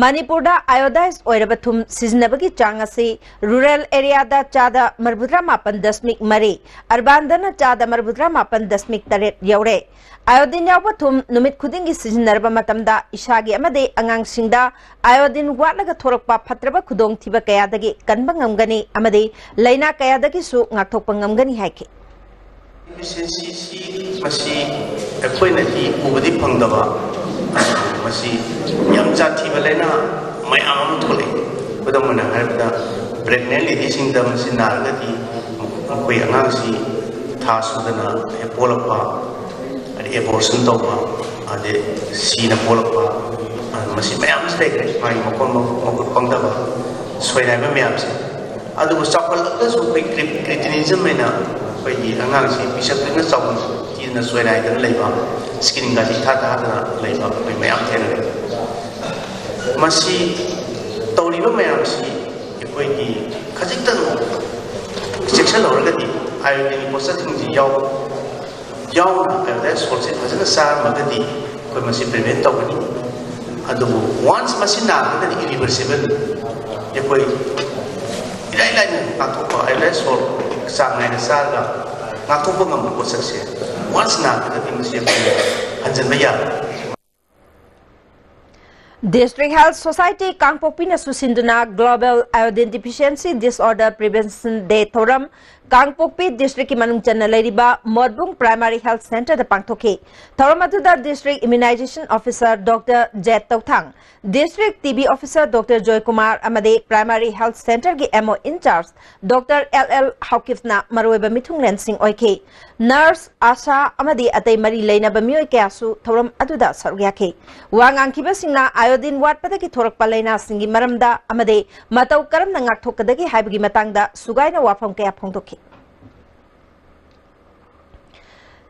ꯃꯅꯤꯄꯨꯔꯗ iodized ꯑꯣꯏꯔꯕ ꯊꯨꯝ ꯁꯤꯖꯤꯟꯅꯕꯒꯤ ꯆꯥꯡ ꯑꯁꯤ rural areaꯗ ꯆꯥꯗ ꯃꯔꯤꯐꯨꯇꯔꯥ ꯃꯥꯄꯟ ꯗꯁꯃꯤꯛ ꯃꯔꯤ, urbanꯗꯅ ꯆꯥꯗ ꯃꯔꯤꯐꯨꯇꯔꯥ ꯃꯥꯄꯟ ꯗꯁꯃꯤꯛ ꯇꯔꯦꯠ ꯌꯧꯔꯦ꯫ Iodine ꯌꯥꯎꯕ ꯊꯨꯝ ꯅꯨꯃꯤꯠ ꯈꯨꯗꯤꯡꯒꯤ ꯁꯤꯖꯤꯟꯅꯔꯕ ꯃꯇꯝꯗ ꯏꯁꯥꯒꯤ ꯑꯃꯗꯤ ꯑꯉꯥꯡꯁꯤꯡꯗ iodine ꯋꯥꯠꯂꯒ ꯊꯣꯔꯛꯄ ꯐꯠꯇ꯭ꯔꯕ ꯈꯨꯗꯣꯡꯊꯤꯕ ꯀꯌꯥꯗꯒꯤ ꯀꯟꯕ ꯉꯝꯒꯅꯤ ꯑꯃꯗꯤ ꯂꯥꯏꯅꯥ ꯀꯌꯥꯗꯒꯤꯁꯨ ꯉꯥꯛꯊꯣꯛꯄ ꯉꯝꯒꯅꯤ ꯍꯥꯏꯈꯤ꯫ ꯗꯤꯐꯤꯁꯤꯌꯦꯟꯁꯤꯁꯤ ꯃꯁꯤ ꯑꯩꯈꯣꯏꯅꯗꯤ ꯎꯕꯗꯤ ꯐꯪꯗꯕ, ꯃꯁꯤ ꯌꯥꯝ ꯖꯥꯊꯤꯕ ꯂꯥꯏꯅꯥ ꯃꯌꯥꯝ ꯑꯃ ꯊꯣꯛꯂꯛꯏ꯫ ꯈꯨꯗꯝ ꯑꯣꯏꯅ ꯍꯥꯏꯔꯕꯗ, ꯄ꯭ꯔꯦꯒꯅꯦꯟ ꯂꯦꯗꯤꯁꯤꯡꯗ ꯃꯁꯤ ꯅꯥꯔꯒꯗꯤ ꯃꯈꯣꯏ ꯑꯉꯥꯡꯁꯤ ꯊꯥ ꯁꯨꯗꯅ ꯍꯦꯛ ꯄꯣꯛꯂꯛꯄ, ꯑꯗꯩ ꯑꯦꯕꯣꯔꯁꯟ ꯇꯧꯕ, ꯑꯗꯩ ꯁꯤꯅ ꯄꯣꯛꯂꯛꯄ, ꯃꯁꯤ ꯃꯌꯥꯝ ꯑꯃꯁꯨ ꯂꯩꯈ꯭ꯔꯦ꯫ ꯃꯥꯒꯤ ꯃꯈꯣꯟ ꯃꯈꯨꯠ ꯄꯪꯗꯕ, ꯁꯣꯏꯅꯥꯏꯕ ꯃꯌꯥꯝꯁꯦ꯫ ꯑꯗꯨꯕꯨ ꯆꯥꯎꯈꯠꯂꯛꯂꯁꯨ ꯑꯩꯈꯣꯏ ꯀ꯭ꯔꯤ-, ꯀ꯭ꯔꯤꯇꯤꯅꯤꯖꯝ ꯍꯥꯏꯅ ꯑꯩꯈꯣꯏꯒꯤ ꯑꯉꯥꯡꯁꯤ ꯄꯤꯁꯛ ꯄꯤꯛꯅ ꯆꯥꯎꯅ ꯊꯤꯗꯅ ꯁꯣꯏꯅꯥꯏꯗꯅ ꯂꯩꯕ, ꯁ꯭ꯀꯤꯟꯒꯁꯤ ꯏꯊꯥ ꯊꯥꯗꯅ ꯂꯩꯕ ꯑꯩꯈꯣꯏ ꯃꯌꯥꯝ ꯊꯦꯡꯅꯔꯦ꯫ ꯃꯁꯤ ꯇꯧꯔꯤꯕ ꯃꯌꯥꯝꯁꯤ ꯑꯩꯈꯣꯏꯒꯤ ꯈꯖꯤꯛꯇꯪ ꯆꯦꯛꯁꯤꯜꯍꯧꯔꯒꯗꯤ, ꯍꯥꯏꯔꯤꯕ ꯄꯣꯠꯁꯛꯁꯤꯡꯁꯤ ꯌꯥꯎ-, ꯌꯥꯎꯅ ꯑꯥꯏꯑꯣꯗꯥꯏꯟ ꯁꯣꯜꯠꯁꯦ ꯐꯖꯅ ꯆꯥꯔꯝꯃꯒꯗꯤ ꯑꯩꯈꯣꯏ ꯃꯁꯤ ꯄ꯭ꯔꯤꯚꯦꯟ ꯇꯧꯒꯅꯤ꯫ ꯑꯗꯨꯕꯨ ꯋꯥꯟꯁ ꯃꯁꯤ ꯅꯥꯔꯒꯗꯤ ꯏꯔꯤꯚꯔꯁꯤꯕꯜ, ꯑꯩꯈꯣꯏ ꯏꯔꯥꯏ ꯂꯥꯏꯅ ꯉꯥꯛꯊꯣꯛꯄ, ꯑꯥꯏꯑꯣꯗꯥꯏꯟ ꯁꯣꯜꯠ ꯆꯥꯡ ꯅꯥꯏꯅ ꯆꯥꯔꯒ ꯉꯥꯛꯊꯣꯛꯄ ꯉꯝꯕ ꯄꯣꯠꯁꯛꯁꯦ ꯋꯥꯟꯁ ꯅꯥꯔꯒꯗꯤ ꯃꯁꯤ ꯑꯩꯈꯣꯏ ꯍꯟꯖꯤꯟꯕ ꯌꯥꯔꯣꯏ꯫ District Health Society ꯀꯥꯡꯄꯣꯛꯄꯤꯅ ꯁꯨꯁꯤꯟꯗꯨꯅ Global Iodine Deficiency Disorder Prevention Day ꯊꯧꯔꯝ ꯀꯥꯡꯄꯣꯛꯄꯤ district ꯀꯤ ꯃꯅꯨꯡ ꯆꯟꯅ ꯂꯩꯔꯤꯕ ꯃꯣꯠꯕꯨꯡ Primary Health Center ꯗ ꯄꯥꯡꯊꯣꯛꯈꯤ꯫ ꯊꯧꯔꯝ ꯑꯗꯨꯗ District Immunization Officer Doctor Z Touthang, District T B Officer Doctor Joykumar ꯑꯃꯗꯤ Primary Health Center ꯒꯤ M O in charge Doctor L L ꯍꯥꯎꯀꯤꯞꯅ ꯃꯔꯨꯑꯣꯏꯕ ꯃꯤꯊꯨꯡꯂꯦꯟꯁꯤꯡ ꯑꯣꯏꯈꯤ꯫ ꯅꯔꯁ, ꯑꯥꯁꯥ ꯑꯃꯗꯤ ꯑꯇꯩ ꯃꯔꯤ ꯂꯩꯅꯕ ꯃꯤꯑꯣꯏ ꯀꯌꯥꯁꯨ ꯊꯧꯔꯝ ꯑꯗꯨꯗ ꯁꯔꯨꯛ ꯌꯥꯈꯤ꯫ ꯋꯥ ꯉꯥꯡꯈꯤꯕꯁꯤꯡꯅ iodine ꯋꯥꯠꯄꯗꯒꯤ ꯊꯣꯔꯛꯄ ꯂꯥꯏꯅꯥꯁꯤꯡꯒꯤ ꯃꯔꯝꯗ ꯑꯃꯗꯤ ꯃꯇꯧ ꯀꯔꯝꯅ ꯉꯥꯛꯊꯣꯛꯀꯗꯒꯦ ꯍꯥꯏꯕꯒꯤ ꯃꯇꯥꯡꯗ ꯁꯨꯒꯥꯏꯅ ꯋꯥꯐꯝ ꯀꯌꯥ ꯐꯣꯡꯗꯣꯛꯈꯤ꯫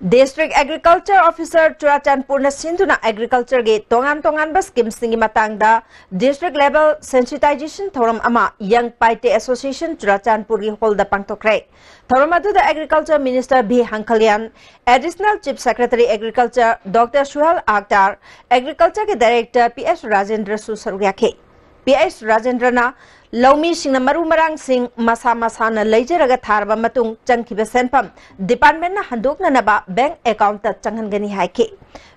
District Agriculture Officer ꯆꯨꯔꯥꯆꯥꯟꯄꯨꯔꯅ ꯁꯤꯟꯗꯨꯅ agriculture ꯒꯤ ꯇꯣꯉꯥꯟ ꯇꯣꯉꯥꯟꯕ scheme ꯁꯤꯡꯒꯤ ꯃꯇꯥꯡꯗ district level sensitization ꯊꯧꯔꯝ ꯑꯃ Young Paite Association ꯆꯨꯔꯥꯆꯥꯟꯄꯨꯔꯒꯤ hall ꯗ ꯄꯥꯡꯊꯣꯛꯈ꯭ꯔꯦ꯫ ꯊꯧꯔꯝ ꯑꯗꯨꯗ Agriculture Minister V Hangkhalian, Additional Chief Secretary Agriculture Doctor Suhel Akhtar, Agriculture ꯒꯤ Director ꯄꯤ ꯑꯦꯁ ꯔꯥꯖꯦꯟꯗ꯭ꯔꯁꯨ ꯁꯔꯨꯛ ꯌꯥꯈꯤ꯫ ꯄꯤ ꯑꯦꯁ ꯔꯥꯖꯦꯟꯗ꯭ꯔꯅ ꯂꯧꯃꯤꯁꯤꯡꯅ ꯃꯔꯨ ꯃꯔꯥꯡꯁꯤꯡ ꯃꯁꯥ ꯃꯁꯥꯅ ꯂꯩꯖꯔꯒ ꯊꯥꯔꯕ ꯃꯇꯨꯡ ꯆꯪꯈꯤꯕ ꯁꯦꯟꯐꯝ department ꯅ ꯍꯟꯗꯣꯛꯅꯅꯕ bank account ꯇ ꯆꯪꯍꯟꯒꯅꯤ ꯍꯥꯏꯈꯤ꯫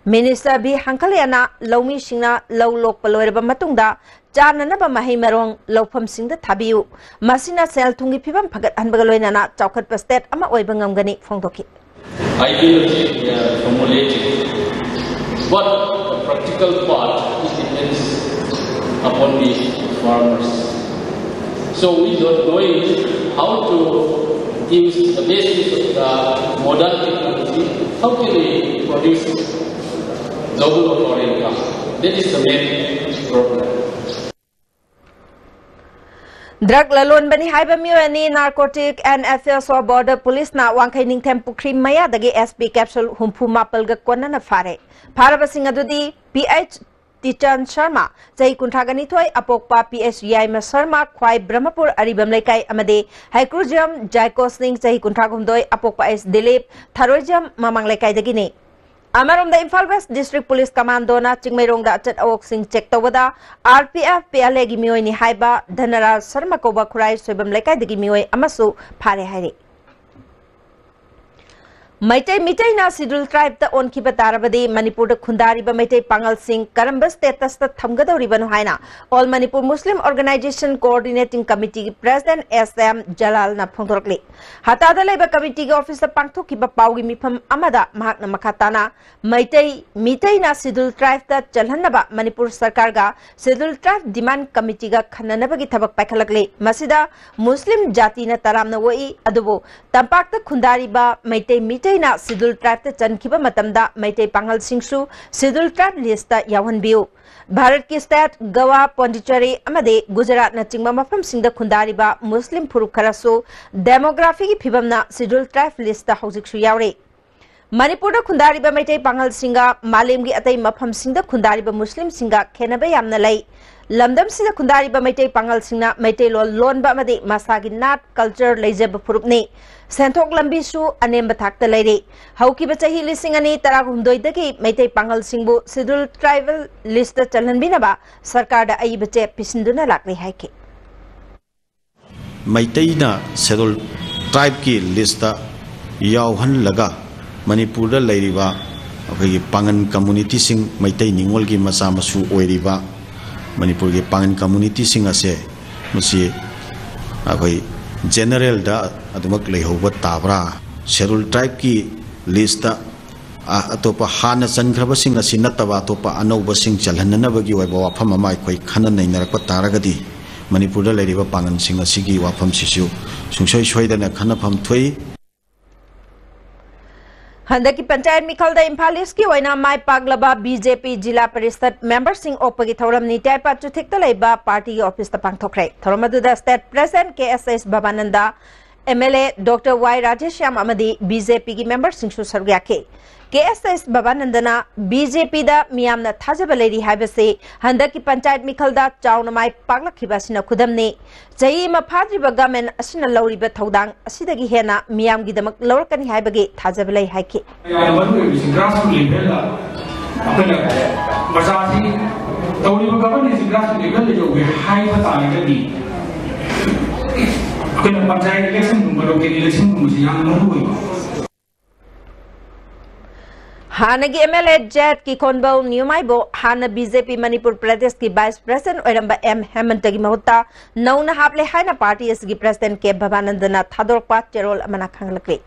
Minister ꯚꯤ ꯍꯪꯈꯜꯌꯥꯟꯅ ꯂꯧꯃꯤꯁꯤꯡꯅ ꯂꯧ ꯂꯣꯛꯄ ꯂꯣꯏꯔꯕ ꯃꯇꯨꯡꯗ ꯆꯥꯅꯅꯕ ꯃꯍꯩ ꯃꯔꯣꯡ ꯂꯧꯐꯝꯁꯤꯡꯗ ꯊꯥꯕꯤꯌꯨ, ꯃꯁꯤꯅ ꯁꯦꯜ ꯊꯨꯝꯒꯤ ꯐꯤꯕꯝ ꯐꯒꯠꯍꯟꯕꯒ ꯂꯣꯏꯅꯅ ꯆꯥꯎꯈꯠꯄ state ꯑꯃ ꯑꯣꯏꯕ ꯉꯝꯒꯅꯤ ꯐꯣꯡꯗꯣꯛꯈꯤ꯫ Ideology, they are formulated, but the practical part, it depends upon the farmers. So we don't know how to use the basis of the modern technology, how can we produce double of our income? That is the main problem. Drug ꯂꯂꯣꯟꯕꯅꯤ ꯍꯥꯏꯕ ꯃꯤꯑꯣꯏ ꯑꯅꯤ Narcotic and Affairs of Border Policeꯅ ꯋꯥꯡꯈꯩ ꯅꯤꯡꯊꯦꯝ ꯄꯨꯈ꯭ꯔꯤ ꯃꯌꯥꯗꯒꯤ S P capsule ꯍꯨꯝꯐꯨ ꯃꯥꯄꯜꯒ ꯀꯣꯟꯅꯅ ꯐꯥꯔꯦ꯫ ꯐꯥꯔꯕꯁꯤꯡ ꯑꯗꯨꯗꯤ P H ꯇꯤꯆꯟ ꯁꯔꯃ, ꯆꯍꯤ ꯀꯨꯟꯊ꯭ꯔꯥꯒ ꯅꯤꯊꯣꯏ, ꯑꯄꯣꯛꯄ P H ꯌꯥꯏꯃ ꯁꯔꯃ, ꯈ꯭ꯋꯥꯏ ꯕ꯭ꯔꯍꯃꯄꯨꯔ ꯑꯔꯤꯕꯝ ꯂꯩꯀꯥꯏ, ꯑꯃꯗꯤ ꯍꯩꯀ꯭ꯔꯨꯖꯝ ꯖꯥꯏꯀꯣ ꯁꯤꯡ, ꯆꯍꯤ ꯀꯨꯟꯊ꯭ꯔꯥ ꯍꯨꯝꯗꯣꯏ, ꯑꯄꯣꯛꯄ S ꯗꯤꯂꯤꯞ, ꯊꯔꯣꯏꯖꯝ ꯃꯃꯥꯡ ꯂꯩꯀꯥꯏꯗꯒꯤꯅꯤ꯫ ꯑꯃꯔꯣꯝꯗ, ꯏꯝꯐꯥꯜ West District Police Commandoꯅ ꯆꯤꯡꯃꯩꯔꯣꯡꯗ ꯑꯆꯠ ꯑꯋꯣꯛꯁꯤꯡ ꯆꯦꯛ ꯇꯧꯕꯗ R P F P L Aꯒꯤ ꯃꯤꯑꯣꯏꯅꯤ ꯍꯥꯏꯕ ꯙꯅꯔꯥꯖ ꯁꯔꯃ ꯀꯧꯕ ꯈꯨꯔꯥꯏ ꯁꯣꯏꯕꯝ ꯂꯩꯀꯥꯏꯗꯒꯤ ꯃꯤꯑꯣꯏ ꯑꯃꯁꯨ ꯐꯥꯔꯦ ꯍꯥꯏꯔꯤ꯫ ꯃꯩꯇꯩ ꯃꯤꯇꯩꯅ Scheduled Tribeꯇ ꯑꯣꯟꯈꯤꯕ ꯇꯥꯔꯕꯗꯤ ꯃꯅꯤꯄꯨꯔꯗ ꯈꯨꯟꯗꯥꯔꯤꯕ ꯃꯩꯇꯩ ꯄꯥꯉꯜꯁꯤꯡ ꯀꯔꯝꯕ statusꯇ ꯊꯝꯒꯗꯧꯔꯤꯕꯅꯣ ꯍꯥꯏꯅ All Manipur Muslim Organisation Coordinating Committeeꯒꯤ President S M ꯖꯂꯥꯜꯅ ꯐꯣꯡꯗꯣꯔꯛꯂꯤ꯫ ꯍꯇꯥꯗ ꯂꯩꯕ committeeꯒꯤ officeꯇ ꯄꯥꯡꯊꯣꯛꯈꯤꯕ ꯄꯥꯎꯒꯤ ꯃꯤꯐꯝ ꯑꯃꯗ ꯃꯍꯥꯛꯅ ꯃꯈꯥ ꯇꯥꯅ Meitei ꯃꯤꯇꯩꯅ Scheduled Tribeꯇ ꯆꯜꯍꯟꯅꯕ Manipur ꯁꯔꯀꯥꯔꯒ Scheduled Tribe Demand Committeeꯒ ꯈꯟꯅꯅꯕꯒꯤ ꯊꯕꯛ ꯄꯥꯏꯈꯠꯂꯛꯂꯤ꯫ ꯃꯁꯤꯗ ꯃꯨꯁꯂꯤꯝ ꯖꯥꯇꯤꯅ ꯇꯔꯥꯝꯅ ꯑꯣꯛꯏ, ꯑꯗꯨꯕꯨ ꯇꯝꯄꯥꯛꯇ ꯈꯨꯟꯗꯥꯔꯤꯕ ꯃꯩꯇꯩ ꯃꯤꯇꯩꯅ Scheduled Tribeꯇ ꯆꯟꯈꯤꯕ ꯃꯇꯝꯗ ꯃꯩꯇꯩ ꯄꯥꯉꯜꯁꯤꯡꯁꯨ Scheduled Tribe listꯇ ꯌꯥꯎꯍꯟꯕꯤꯌꯨ꯫ ꯚꯥꯔꯠꯀꯤ state ꯒꯋꯥ, ꯄꯣꯟꯗꯤꯆꯦꯔꯤ ꯑꯃꯗꯤ ꯒꯨꯖꯔꯥꯠꯅꯆꯤꯡꯕ ꯃꯐꯝꯁꯤꯡꯗ ꯈꯨꯟꯗꯥꯔꯤꯕ ꯃꯨꯁꯂꯤꯝ ꯐꯨꯔꯨꯞ ꯈꯔꯁꯨ demographyꯒꯤ ꯐꯤꯕꯝꯅ Scheduled Tribe listꯇ ꯍꯧꯖꯤꯛꯁꯨ ꯌꯥꯎꯔꯤ꯫ ꯃꯅꯤꯄꯨꯔꯗ ꯈꯨꯟꯗꯥꯔꯤꯕ ꯃꯩꯇꯩ ꯄꯥꯉꯜꯁꯤꯡꯒ ꯃꯥꯂꯦꯝꯒꯤ ꯑꯇꯩ ꯃꯐꯝꯁꯤꯡꯗ ꯈꯨꯟꯗꯥꯔꯤꯕ ꯃꯨꯁꯂꯤꯝꯁꯤꯡꯒ ꯈꯦꯟꯅꯕ ꯌꯥꯝꯅ ꯂꯩ꯫ ꯂꯝꯗꯝꯁꯤꯗ ꯈꯨꯟꯗꯥꯔꯤꯕ ꯃꯩꯇꯩ ꯄꯥꯉꯜꯁꯤꯡꯅ ꯃꯩꯇꯩꯂꯣꯟ ꯂꯣꯟꯕ ꯑꯃꯗꯤ ꯃꯁꯥꯒꯤ ꯅꯥꯠ, culture ꯂꯩꯖꯕ ꯐꯨꯔꯨꯞꯅꯤ꯫ ꯁꯦꯟꯊꯣꯛ ꯂꯝꯕꯤꯁꯨ ꯑꯅꯦꯝꯕ ꯊꯥꯛꯇ ꯂꯩꯔꯤ꯫ ꯍꯧꯈꯤꯕ ꯆꯍꯤ ꯂꯤꯁꯤꯡ ꯑꯅꯤ ꯇꯔꯥꯍꯨꯝꯗꯣꯏꯗꯒꯤ ꯃꯩꯇꯩ ꯄꯥꯉꯜꯁꯤꯡꯕꯨ Scheduled Tribal listꯇ ꯆꯜꯍꯟꯕꯤꯅꯕ ꯁꯔꯀꯥꯔꯗ ꯑꯏꯕ ꯆꯦ ꯄꯤꯁꯤꯟꯗꯨꯅ ꯂꯥꯛꯂꯤ ꯍꯥꯏꯈꯤ꯫ ꯃꯩꯇꯩꯅ Scheduled Tribeꯀꯤ listꯇ ꯌꯥꯎꯍꯜꯂꯒ ꯃꯅꯤꯄꯨꯔꯗ ꯂꯩꯔꯤꯕ ꯑꯩꯈꯣꯏꯒꯤ ꯄꯥꯉꯟ communityꯁꯤꯡ, ꯃꯩꯇꯩ ꯅꯤꯉꯣꯜꯒꯤ ꯃꯆꯥ ꯃꯁꯨ ꯑꯣꯏꯔꯤꯕ ꯃꯅꯤꯄꯨꯔꯒꯤ ꯄꯥꯉꯟ communityꯁꯤꯡ ꯑꯁꯦ ꯃꯁꯤ ꯑꯩꯈꯣꯏ generalꯗ ꯑꯗꯨꯃꯛ ꯂꯩꯍꯧꯕ ꯇꯥꯕ꯭ꯔꯥ? Scheduled Tribeꯀꯤ ꯂꯤꯁꯇ ꯑꯇꯣꯞꯄ ꯍꯥꯟꯅ ꯆꯟꯈ꯭ꯔꯕꯁꯤꯡ ꯑꯁꯤ ꯅꯠꯇꯕ ꯑꯇꯣꯞꯄ ꯑꯅꯧꯕꯁꯤꯡ ꯆꯜꯍꯟꯅꯅꯕꯒꯤ ꯑꯣꯏꯕ ꯋꯥꯐꯝ ꯑꯃ ꯑꯩꯈꯣꯏ ꯈꯟꯅ ꯅꯩꯅꯔꯛꯄ ꯇꯥꯔꯒꯗꯤ, ꯃꯅꯤꯄꯨꯔꯗ ꯂꯩꯔꯤꯕ ꯄꯥꯡꯒꯜꯁꯤꯡ ꯑꯁꯤꯒꯤ ꯋꯥꯐꯝꯁꯤꯁꯨ ꯁꯨꯡꯁꯣꯏ ꯁꯣꯏꯗꯅ ꯈꯟꯅꯐꯝ ꯊꯣꯛꯏ꯫ ꯍꯟꯗꯛꯀꯤ ꯄꯟꯆꯥꯌꯠ ꯃꯤꯈꯜꯗ ꯏꯝꯐꯥꯜ ꯏꯁꯀꯤ ꯑꯣꯏꯅ ꯃꯥꯏ ꯄꯥꯛꯂꯕ B J P Zila Parishad ꯃꯦꯝꯕꯔꯁꯤꯡ ꯑꯣꯛꯄꯒꯤ ꯊꯧꯔꯝ ꯅꯤꯇ꯭ꯌꯥꯏꯄꯥꯠ ꯆꯨꯊꯤꯛꯇ ꯂꯩꯕ ꯄꯥꯔꯇꯤꯒꯤ ꯑꯣꯐꯤꯁꯇ ꯄꯥꯡꯊꯣꯛꯈ꯭ꯔꯦ꯫ ꯊꯧꯔꯝ ꯑꯗꯨꯗ state president K S S Bhabananda, M L A doctor Y Radheshyam ꯑꯃꯗꯤ ꯕꯤ ꯖꯦ ꯄꯤꯒꯤ ꯃꯦꯝꯕꯔꯁꯤꯡꯁꯨ ꯁꯔꯨꯛ ꯌꯥꯈꯤ꯫ ꯀꯦ ꯑꯦꯁ ꯑꯦꯁ ꯚꯕꯥꯅꯟꯗꯅ ꯕꯤ ꯖꯦ ꯄꯤꯗ ꯃꯤꯌꯥꯝꯅ ꯊꯥꯖꯕ ꯂꯩꯔꯤ ꯍꯥꯏꯕꯁꯤ ꯍꯟꯗꯛꯀꯤ ꯄꯟꯆꯥꯌꯠ ꯃꯤꯈꯜꯗ ꯆꯥꯎꯅ ꯃꯥꯏ ꯄꯥꯛꯂꯛꯈꯤꯕ ꯑꯁꯤꯅ ꯈꯨꯗꯝꯅꯤ꯫ ꯆꯍꯤ ꯑꯃ ꯐꯥꯗ꯭ꯔꯤꯕ ꯒꯃꯦꯟ ꯑꯁꯤꯅ ꯂꯧꯔꯤꯕ ꯊꯧꯗꯥꯡ ꯑꯁꯤꯗꯒꯤ ꯍꯦꯟꯅ ꯃꯤꯌꯥꯝꯒꯤꯗꯃꯛ ꯂꯧꯔꯛꯀꯅꯤ ꯍꯥꯏꯕꯒꯤ ꯊꯥꯖꯕ ꯂꯩ ꯍꯥꯏꯈꯤ꯫ ꯌꯥꯝꯅ ꯃꯔꯨ ꯑꯣꯏꯕꯁꯤ grassroot levelꯗ ꯑꯩꯈꯣꯏꯅ ꯄ꯭ꯔꯖꯥꯁꯤ ꯇꯧꯔꯤꯕ governanceꯁꯤ grassroot levelꯗ ꯌꯧꯒꯦ ꯍꯥꯏꯕ ꯇꯥꯔꯒꯗꯤ ꯑꯩꯈꯣꯏꯅ ꯄꯟꯆꯥꯌꯠ electionꯒꯨꯝꯕ, local electionꯒꯨꯝꯕꯁꯤ ꯌꯥꯝꯅ ꯃꯔꯨ ꯑꯣꯏꯕ꯫ ꯍꯥꯟꯅꯒꯤ ꯑꯦꯝ ꯑꯦꯜ ꯑꯦ ꯖꯦꯠ ꯀꯤꯈꯣꯟꯕꯧ ꯅ꯭ꯌꯨꯃꯥꯏꯕꯨ ꯍꯥꯟꯅ ꯕꯤ ꯖꯦ ꯄꯤ ꯃꯅꯤꯄꯨꯔ ꯄ꯭ꯔꯗꯦꯁꯀꯤ ꯚꯥꯏꯁ ꯄ꯭ꯔꯦꯁꯤꯗꯦꯟꯠ ꯑꯣꯏꯔꯝꯕ ꯑꯦꯝ ꯍꯦꯃꯟꯇꯒꯤ ꯃꯍꯨꯠꯇ ꯅꯧꯅ ꯍꯥꯞꯂꯦ ꯍꯥꯏꯅ ꯄꯥꯔꯇꯤ ꯑꯁꯤꯒꯤ ꯄ꯭ꯔꯦꯁꯤꯗꯦꯟꯠ ꯀꯦ ꯚꯕꯥꯅꯟꯗꯅ ꯊꯥꯗꯣꯔꯛꯄ ꯆꯦꯔꯣꯜ ꯑꯃꯅ ꯈꯪꯍꯜꯂꯛꯂꯤ꯫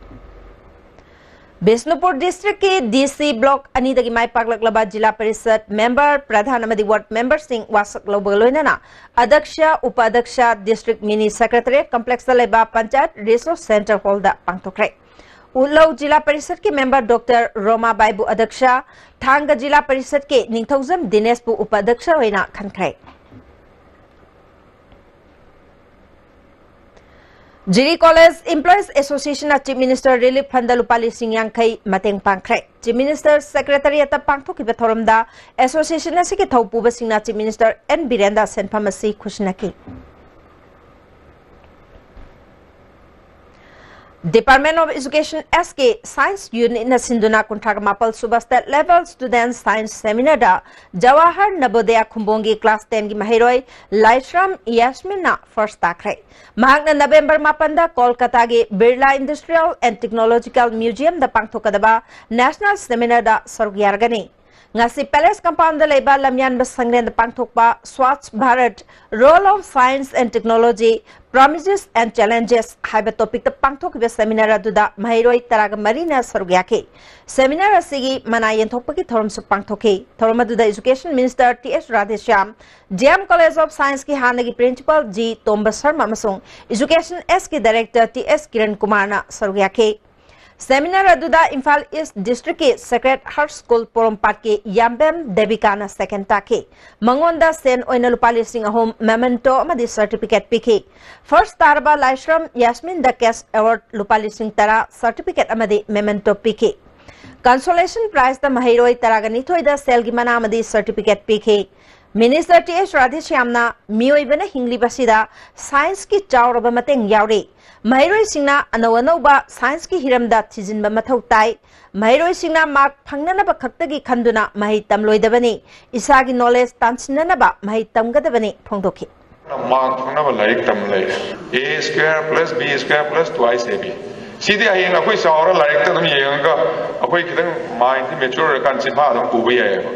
ꯕꯤꯁꯅꯨꯄꯨꯔ ꯗꯤꯁꯇ꯭ꯔꯤꯛꯀꯤ ꯗꯤ ꯁꯤ ꯕ꯭ꯂꯣꯛ ꯑꯅꯤꯗꯒꯤ ꯃꯥꯏ ꯄꯥꯛꯂꯛꯂꯕ ꯖꯤꯂꯥ ꯄꯔꯤꯁꯠ ꯃꯦꯝꯕꯔ, ꯄ꯭ꯔꯙꯥꯟ ꯑꯃꯗꯤ ꯋꯥꯔꯗ ꯃꯦꯝꯕꯔꯁꯤꯡ ꯋꯥꯁꯛ ꯂꯧꯕꯒ ꯂꯣꯏꯅꯅ ꯑꯗꯛꯁ, ꯎꯄ ꯑꯗꯛꯁ, ꯗꯤꯁꯇ꯭ꯔꯤꯛ ꯃꯤꯅꯤ ꯁꯦꯀ꯭ꯔꯦꯇꯔꯤꯌꯦꯠ ꯀꯝꯄ꯭ꯂꯦꯛꯁꯇ ꯂꯩꯕ ꯄꯟꯆꯥꯌꯠ ꯔꯤꯁꯣꯔꯁ ꯁꯦꯟꯇꯔ ꯍꯣꯜꯗ ꯄꯥꯡꯊꯣꯛꯈ꯭ꯔꯦ꯫ ꯎꯠꯂꯧ ꯖꯤꯂꯥ ꯄꯔꯤꯁꯠꯀꯤ ꯃꯦꯝꯕꯔ ꯗꯣꯛꯇꯔ ꯔꯣꯃꯥꯕꯥꯏꯕꯨ ꯑꯗꯛꯁ, ꯊꯥꯡꯒ ꯖꯤꯂꯥ ꯄꯔꯤꯁꯠꯀꯤ ꯅꯤꯡꯊꯧꯖꯝ ꯗꯤꯅꯦꯁꯄꯨ ꯎꯄ ꯑꯗꯛꯁ ꯑꯣꯏꯅ ꯈꯟꯈ꯭ꯔꯦ꯫ ꯖꯤꯔꯤ ꯀꯣꯂꯦꯖ ꯏꯝꯄ꯭ꯂꯣꯌꯤꯁ ꯑꯦꯁꯣꯁꯤꯌꯦꯁꯟꯅ ꯆꯤꯐ ꯃꯤꯅꯤꯁꯇꯔ ꯔꯤꯂꯤꯐ ꯐꯟꯗ ꯂꯨꯄꯥ ꯂꯤꯁꯤꯡ ꯌꯥꯡꯈꯩ ꯃꯇꯦꯡ ꯄꯥꯡꯈ꯭ꯔꯦ꯫ ꯆꯤꯐ ꯃꯤꯅꯤꯁꯇꯔ ꯁꯦꯀ꯭ꯔꯦꯇꯔꯤꯌꯦꯠꯇ ꯄꯥꯡꯊꯣꯛꯈꯤꯕ ꯊꯧꯔꯝꯗ ꯑꯦꯁꯣꯁꯤꯌꯦꯁꯟ ꯑꯁꯤꯒꯤ ꯊꯧꯄꯨꯕꯁꯤꯡꯅ ꯆꯤꯐ ꯃꯤꯅꯤꯁꯇꯔ ꯑꯦꯟ ꯕꯤꯔꯦꯟꯗ ꯁꯦꯟꯐꯝ ꯑꯁꯤ ꯈꯨꯠꯁꯤꯟꯅꯈꯤ꯫ Department of Education, S K, Science Unitꯅ ꯁꯤꯟꯗꯨꯅ ꯀꯨꯟꯊ꯭ꯔꯥ ꯃꯥꯄꯜ ꯁꯨꯕ State Level Student Science Seminarꯗ Jawahar ꯅꯕꯣꯗꯌ ꯈꯨꯝꯕꯣꯡꯒꯤ class tenꯒꯤ ꯃꯍꯩꯔꯣꯏ ꯂꯥꯏꯁ꯭ꯔꯝ ꯌꯥꯁꯃꯤꯟꯅ first ꯇꯥꯈ꯭ꯔꯦ꯫ ꯃꯍꯥꯛꯅ ꯅꯕꯦꯝꯕꯔ ꯃꯥꯄꯟꯗ ꯀꯣꯜꯀꯇꯥꯒꯤ ꯕꯤꯔꯂꯥ Industrial and Technological Museumꯗ ꯄꯥꯡꯊꯣꯛꯀꯗꯕ National Seminarꯗ ꯁꯔꯨꯛ ꯌꯥꯔꯒꯅꯤ꯫ ꯉꯁꯤ Palace Compoundꯗ ꯂꯩꯕ ꯂꯝꯌꯥꯟꯕ ꯁꯪꯂꯦꯟꯗ ꯄꯥꯡꯊꯣꯛꯄ Swachh Bharat, Role of Science and Technology, Promises and Challenges ꯍꯥꯏꯕ topicꯇ ꯄꯥꯡꯊꯣꯛꯈꯤꯕ seminar ꯑꯗꯨꯗ ꯃꯍꯩꯔꯣꯏ ꯇꯔꯥꯒ ꯃꯔꯤꯅ ꯁꯔꯨꯛ ꯌꯥꯈꯤ꯫ Seminar ꯑꯁꯤꯒꯤ ꯃꯅꯥ ꯌꯦꯟꯊꯣꯛꯄꯒꯤ ꯊꯧꯔꯝꯁꯨ ꯄꯥꯡꯊꯣꯛꯈꯤ꯫ ꯊꯧꯔꯝ ꯑꯗꯨꯗ Education Minister T S Radheshyam, D M College of Scienceꯀꯤ ꯍꯥꯟꯅꯒꯤ Principal ꯖꯤ ꯇꯣꯝꯕ ꯁꯔꯃ ꯑꯃꯁꯨꯡ Education Sꯀꯤ Director ꯇꯤ ꯑꯦꯁ ꯀꯤꯔꯟ ꯀꯨꯃꯥꯔꯅ ꯁꯔꯨꯛ ꯌꯥꯈꯤ꯫ Seminar ꯑꯗꯨꯗ Imphal East Districtꯀꯤ Sacred Heart School ꯄꯣꯔꯣꯝꯄꯥꯠꯀꯤ ꯌꯥꯝꯕꯦꯝ ꯗꯦꯕꯤꯀꯥꯅ second ꯇꯥꯈꯤ꯫ ꯃꯉꯣꯟꯗ ꯁꯦꯟ ꯑꯣꯏꯅ ꯂꯨꯄꯥ ꯂꯤꯁꯤꯡ ꯑꯍꯨꯝ, memento ꯑꯃꯗꯤ certificate ꯄꯤꯈꯤ꯫ First ꯇꯥꯔꯕ ꯂꯥꯏꯁ꯭ꯔꯝ ꯌꯥꯁꯃꯤꯟꯗ cash award ꯂꯨꯄꯥ ꯂꯤꯁꯤꯡ ꯇꯔꯥ, certificate ꯑꯃꯗꯤ memento ꯄꯤꯈꯤ꯫ Consolation prizeꯇ ꯃꯍꯩꯔꯣꯏ ꯇꯔꯥꯒ ꯅꯤꯊꯣꯏꯗ ꯁꯦꯜꯒꯤ ꯃꯅꯥ ꯑꯃꯗꯤ certificate ꯄꯤꯈꯤ꯫ Minister ꯇꯤ ꯑꯦꯁ ꯔꯥꯙꯦꯁ꯭ꯌꯥꯝꯅ ꯃꯤꯑꯣꯏꯕꯅ ꯍꯤꯡꯂꯤꯕꯁꯤꯗ scienceꯀꯤ ꯆꯥꯎꯔꯕ ꯃꯇꯦꯡ ꯌꯥꯎꯔꯤ꯫ ꯃꯍꯩꯔꯣꯏꯁꯤꯡꯅ ꯑꯅꯧ ꯑꯅꯧꯕ scienceꯀꯤ ꯍꯤꯔꯝꯗ ꯊꯤꯖꯤꯟꯕ ꯃꯊꯧ ꯇꯥꯏ꯫ ꯃꯍꯩꯔꯣꯏꯁꯤꯡꯅ mark ꯐꯪꯅꯅꯕ ꯈꯛꯇꯒꯤ ꯈꯟꯗꯨꯅ ꯃꯍꯩ ꯇꯝꯂꯣꯏꯗꯕꯅꯤ꯫ ꯏꯁꯥꯒꯤ knowledge ꯇꯥꯟꯁꯤꯟꯅꯅꯕ ꯃꯍꯩ ꯇꯝꯒꯗꯕꯅꯤ ꯐꯣꯡꯗꯣꯛꯈꯤ꯫ Mark ꯐꯪꯅꯕ ꯂꯥꯏꯔꯤꯛ ꯇꯝ ꯂꯩ꯫ A square plus B square plus twice A B꯫ ꯁꯤꯗꯤ ꯍꯌꯦꯡ ꯑꯩꯈꯣꯏ ꯆꯥꯎꯔ ꯂꯥꯏꯔꯤꯛꯇ ꯑꯗꯨꯝ ꯌꯦꯡꯉꯒ ꯑꯩꯈꯣꯏ ꯈꯤꯇꯪ mindꯁꯤ mature ꯑꯣꯏꯔꯀꯥꯟꯗ ꯆꯤꯟꯐꯥ ꯑꯗꯨꯝ ꯄꯨꯕ ꯌꯥꯏꯑꯕ꯫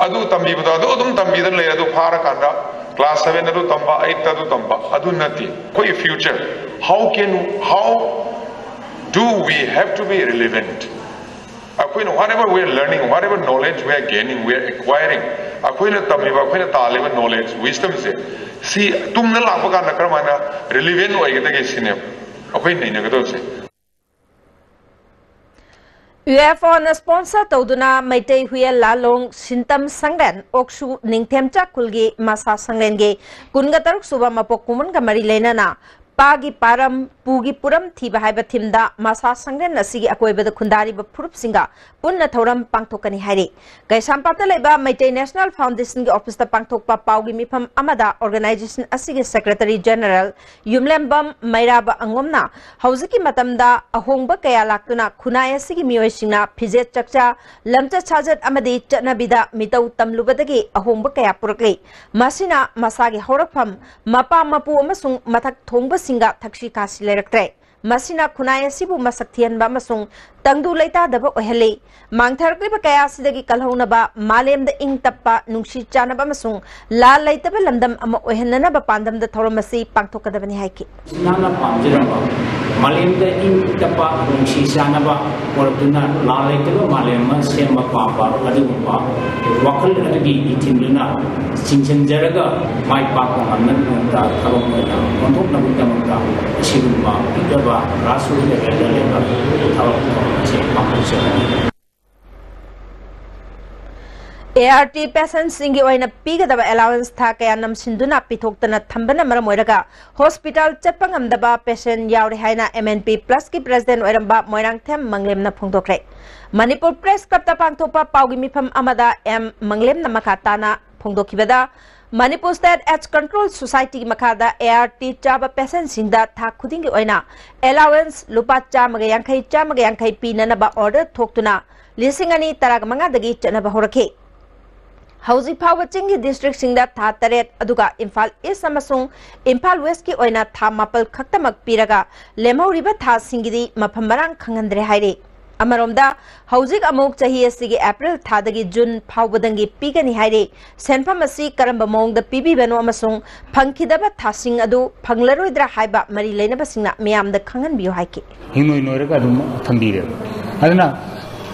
ꯑꯗꯨ ꯇꯝꯕꯤꯕꯗꯣ ꯑꯗꯨ ꯑꯗꯨꯝ ꯇꯝꯕꯤꯗꯅ ꯂꯩ꯫ ꯑꯗꯨ ꯐꯥꯔꯀꯥꯟꯗ class seven ꯑꯗꯨ ꯇꯝꯕ, eight ꯑꯗꯨ ꯇꯝꯕ, ꯑꯗꯨ ꯅꯠꯇꯦ꯫ ꯑꯩꯈꯣꯏꯒꯤ future, how can, how do we have to be relevant? ꯑꯩꯈꯣꯏꯅ whatever we are learning, whatever knowledge we are gaining, we are acquiring, ꯑꯩꯈꯣꯏꯅ ꯇꯝꯃꯤꯕ, ꯑꯩꯈꯣꯏꯅ ꯇꯥꯜꯂꯤꯕ knowledge, wisdomꯁꯦ, ꯁꯤ ꯇꯨꯡꯗ ꯂꯥꯛꯄ ꯀꯥꯟꯗ ꯀꯔꯝꯍꯥꯏꯅ relevant ꯑꯣꯏꯒꯗꯒꯦ ꯁꯤꯅꯦꯕ ꯑꯩꯈꯣꯏ ꯅꯩꯅꯒꯗꯕꯁꯦ꯫ UFOꯅ sponsor ꯇꯧꯗꯨꯅ ꯃꯩꯇꯩ ꯍꯨꯌꯦꯜ ꯂꯥꯂꯣꯡ ꯁꯤꯟꯇꯝ ꯁꯪꯂꯦꯟ ꯑꯣꯛꯁꯨ ꯅꯤꯡꯊꯦꯝꯆꯥ ꯈꯨꯜꯒꯤ ꯃꯁꯥ ꯁꯪꯂꯦꯟꯒꯤ ꯀꯨꯟꯒ ꯇꯔꯨꯛ ꯁꯨꯕ ꯃꯄꯣꯛ ꯀꯨꯝꯑꯣꯟꯒ ꯃꯔꯤ ꯂꯩꯅꯅ ꯄꯥꯒꯤ ꯄꯥꯔꯝ, ꯄꯨꯒꯤ ꯄꯨꯔꯝ ꯊꯤꯕ ꯍꯥꯏꯕ themeꯗ ꯃꯁꯥ ꯁꯪꯂꯦꯟ ꯑꯁꯤꯒꯤ ꯑꯀꯣꯏꯕꯗ ꯈꯨꯟꯗꯥꯔꯤꯕ ꯐꯨꯔꯨꯞꯁꯤꯡꯒ ꯄꯨꯟꯅ ꯊꯧꯔꯝ ꯄꯥꯡꯊꯣꯛꯀꯅꯤ ꯍꯥꯏꯔꯤ꯫ ꯀꯩꯁꯥꯝꯄꯥꯠꯇ ꯂꯩꯕ ꯃꯩꯇꯩ National Foundationꯒꯤ officeꯇ ꯄꯥꯡꯊꯣꯛꯄ ꯄꯥꯎꯒꯤ ꯃꯤꯐꯝ ꯑꯃꯗ organization ꯑꯁꯤꯒꯤ Secretary General ꯌꯨꯝꯂꯦꯝꯕꯝ ꯃꯩꯔꯥꯕ ꯑꯉꯣꯝꯅ ꯍꯧꯖꯤꯛꯀꯤ ꯃꯇꯝꯗ ꯑꯍꯣꯡꯕ ꯀꯌꯥ ꯂꯥꯛꯇꯨꯅ ꯈꯨꯟꯅꯥꯏ ꯑꯁꯤꯒꯤ ꯃꯤꯑꯣꯏꯁꯤꯡꯅ ꯐꯤꯖꯦꯠ ꯆꯛꯆꯥ, ꯂꯝꯆꯠ ꯁꯥꯖꯠ ꯑꯃꯗꯤ ꯆꯠꯅꯕꯤꯗ ꯃꯤꯇꯧ ꯇꯝꯂꯨꯕꯗꯒꯤ ꯑꯍꯣꯡꯕ ꯀꯌꯥ ꯄꯨꯔꯛꯂꯤ꯫ ꯃꯁꯤꯅ ꯃꯁꯥꯒꯤ ꯍꯧꯔꯛꯐꯝ, ꯃꯄꯥ ꯃꯄꯨ ꯑꯃꯁꯨꯡ ꯃꯊꯛ ꯊꯣꯡꯕꯁꯤꯡꯒ ꯊꯛꯁꯤ ꯈꯥꯁꯤ ꯂꯩꯔꯛꯇ꯭ꯔꯦ꯫ ꯃꯁꯤꯅ ꯈꯨꯟꯅꯥꯏ ꯑꯁꯤꯕꯨ ꯃꯁꯛ ꯊꯤꯍꯟꯕ ꯑꯃꯁꯨꯡ ꯇꯪꯗꯨ ꯂꯩꯇꯥꯗꯕ ꯑꯣꯏꯍꯜꯂꯤ꯫ ꯃꯥꯡꯊꯔꯛꯂꯤꯕ ꯀꯌꯥ ꯑꯁꯤꯗꯒꯤ ꯀꯜꯍꯧꯅꯕ ꯃꯥꯂꯦꯝꯗ ꯏꯪ ꯇꯞꯄ, ꯅꯨꯡꯁꯤ ꯆꯥꯟꯅꯕ ꯑꯃꯁꯨꯡ ꯂꯥꯜ ꯂꯩꯇꯕ ꯂꯝꯗꯝ ꯑꯃ ꯑꯣꯏꯍꯟꯅꯅꯕ ꯄꯥꯟꯗꯝꯗ ꯊꯧꯔꯝ ꯑꯁꯤ ꯄꯥꯡꯊꯣꯛꯀꯗꯕꯅꯤ ꯍꯥꯏꯈꯤ꯫ ꯏꯁꯥꯅ ꯄꯥꯝꯖꯔꯝꯕ ꯃꯥꯂꯦꯝꯗ ꯏꯪ ꯇꯞꯄ, ꯅꯨꯡꯁꯤ ꯆꯥꯟꯅꯕ ꯄꯨꯔꯛꯇꯨꯅ ꯂꯥꯜ ꯂꯩꯇꯕ ꯃꯥꯂꯦꯝ ꯑꯃ ꯁꯦꯝꯕ ꯄꯥꯝꯕ ꯑꯗꯨꯒꯨꯝꯕ ꯋꯥꯈꯜ ꯑꯗꯨꯒꯤ ꯏꯊꯤꯜꯗꯨꯅ ꯆꯤꯡꯁꯤꯟꯖꯔꯒ ꯃꯥꯏ ꯄꯥꯛꯄ ꯉꯝꯅꯕꯒꯤꯗꯃꯛꯇ ꯊꯕꯛ ꯑꯣꯏꯅ ꯑꯣꯟꯊꯣꯛꯅꯕꯒꯤꯗꯃꯛꯇ ꯑꯁꯤꯒꯨꯝꯕ ꯄꯤꯛꯂꯕ grassroots levelꯗ ꯂꯩꯕ ꯊꯕꯛ ꯊꯧꯔꯝ ꯑꯁꯤ ꯄꯥꯡꯊꯣꯛꯆꯒꯅꯤ꯫ ꯑꯦ ꯑꯥꯔ ꯇꯤ patientꯁꯤꯡꯒꯤ ꯑꯣꯏꯅ ꯄꯤꯒꯗꯕ allowance ꯊꯥ ꯀꯌꯥ ꯅꯝꯁꯤꯟꯗꯨꯅ ꯄꯤꯊꯣꯛꯇꯅ ꯊꯝꯕꯅ ꯃꯔꯝ ꯑꯣꯏꯔꯒ hospital ꯆꯠꯄ ꯉꯝꯗꯕ patient ꯌꯥꯎꯔꯦ ꯍꯥꯏꯅ M N P Plusꯀꯤ president ꯑꯣꯏꯔꯝꯕ ꯃꯣꯏꯔꯥꯡꯊꯦꯝ ꯃꯪꯂꯦꯝꯅ ꯐꯣꯡꯗꯣꯛꯈ꯭ꯔꯦ꯫ ꯃꯅꯤꯄꯨꯔ Press Clubꯇ ꯄꯥꯡꯊꯣꯛꯄ ꯄꯥꯎꯒꯤ ꯃꯤꯐꯝ ꯑꯃꯗ ꯑꯦꯝ ꯃꯪꯂꯦꯝꯅ ꯃꯈꯥ ꯇꯥꯅ ꯐꯣꯡꯗꯣꯛꯈꯤꯕꯗ, Manipur State AIDS Control Societyꯒꯤ ꯃꯈꯥꯗ ꯑꯦ ꯑꯥꯔ ꯇꯤ ꯆꯥꯕ patientꯁꯤꯡꯗ ꯊꯥ ꯈꯨꯗꯤꯡꯒꯤ ꯑꯣꯏꯅ allowance ꯂꯨꯄꯥ ꯆꯥꯝꯃꯒ ꯌꯥꯡꯈꯩ, ꯆꯥꯝꯃꯒ ꯌꯥꯡꯈꯩ ꯄꯤꯅꯅꯕ order ꯊꯣꯛꯇꯨꯅ ꯂꯤꯁꯤꯡ ꯑꯅꯤ ꯇꯔꯥꯃꯉꯥꯗꯒꯤ ꯆꯠꯅꯕ ꯍꯧꯔꯛꯈꯤ꯫ ꯍꯧꯖꯤꯛ ꯐꯥꯎꯕ ꯆꯤꯡꯒꯤ districtꯁꯤꯡꯗ ꯊꯥ ꯇꯔꯦꯠ, ꯑꯗꯨꯒ ꯏꯝꯐꯥꯜ East ꯑꯃꯁꯨꯡ ꯏꯝꯐꯥꯜ Westꯀꯤ ꯑꯣꯏꯅ ꯊꯥ ꯃꯥꯄꯜ ꯈꯛꯇꯃꯛ ꯄꯤꯔꯒ ꯂꯦꯝꯍꯧꯔꯤꯕ ꯊꯥꯁꯤꯡꯒꯤꯗꯤ ꯃꯐꯝ ꯃꯔꯥꯡ ꯈꯪꯍꯟꯗ꯭ꯔꯦ ꯍꯥꯏꯔꯤ꯫ ꯑꯃꯔꯣꯝꯗ, ꯍꯧꯖꯤꯛ ꯑꯃꯨꯛ ꯆꯍꯤ ꯑꯁꯤꯒꯤ April ꯊꯥꯗꯒꯤ June ꯐꯥꯎꯕꯗꯪꯒꯤ ꯄꯤꯒꯅꯤ ꯍꯥꯏꯔꯤ꯫ ꯁꯦꯟꯐꯝ ꯑꯁꯤ ꯀꯔꯝꯕ ꯃꯑꯣꯡꯗ ꯄꯤꯕꯤꯕꯅꯣ ꯑꯃꯁꯨꯡ ꯐꯪꯈꯤꯗꯕ ꯊꯥꯁꯤꯡ ꯑꯗꯨ ꯐꯪꯂꯔꯣꯏꯗ꯭ꯔꯥ ꯍꯥꯏꯕ ꯃꯔꯤ ꯂꯩꯅꯕꯁꯤꯡꯅ ꯃꯤꯌꯥꯝꯗ ꯈꯪꯍꯟꯕꯤꯌꯨ ꯍꯥꯏꯈꯤ꯫ ꯍꯤꯡꯅꯣꯏ ꯅꯣꯏꯔꯒ ꯑꯗꯨꯝ ꯊꯝꯕꯤꯔꯦꯕ꯫ ꯑꯗꯨꯅ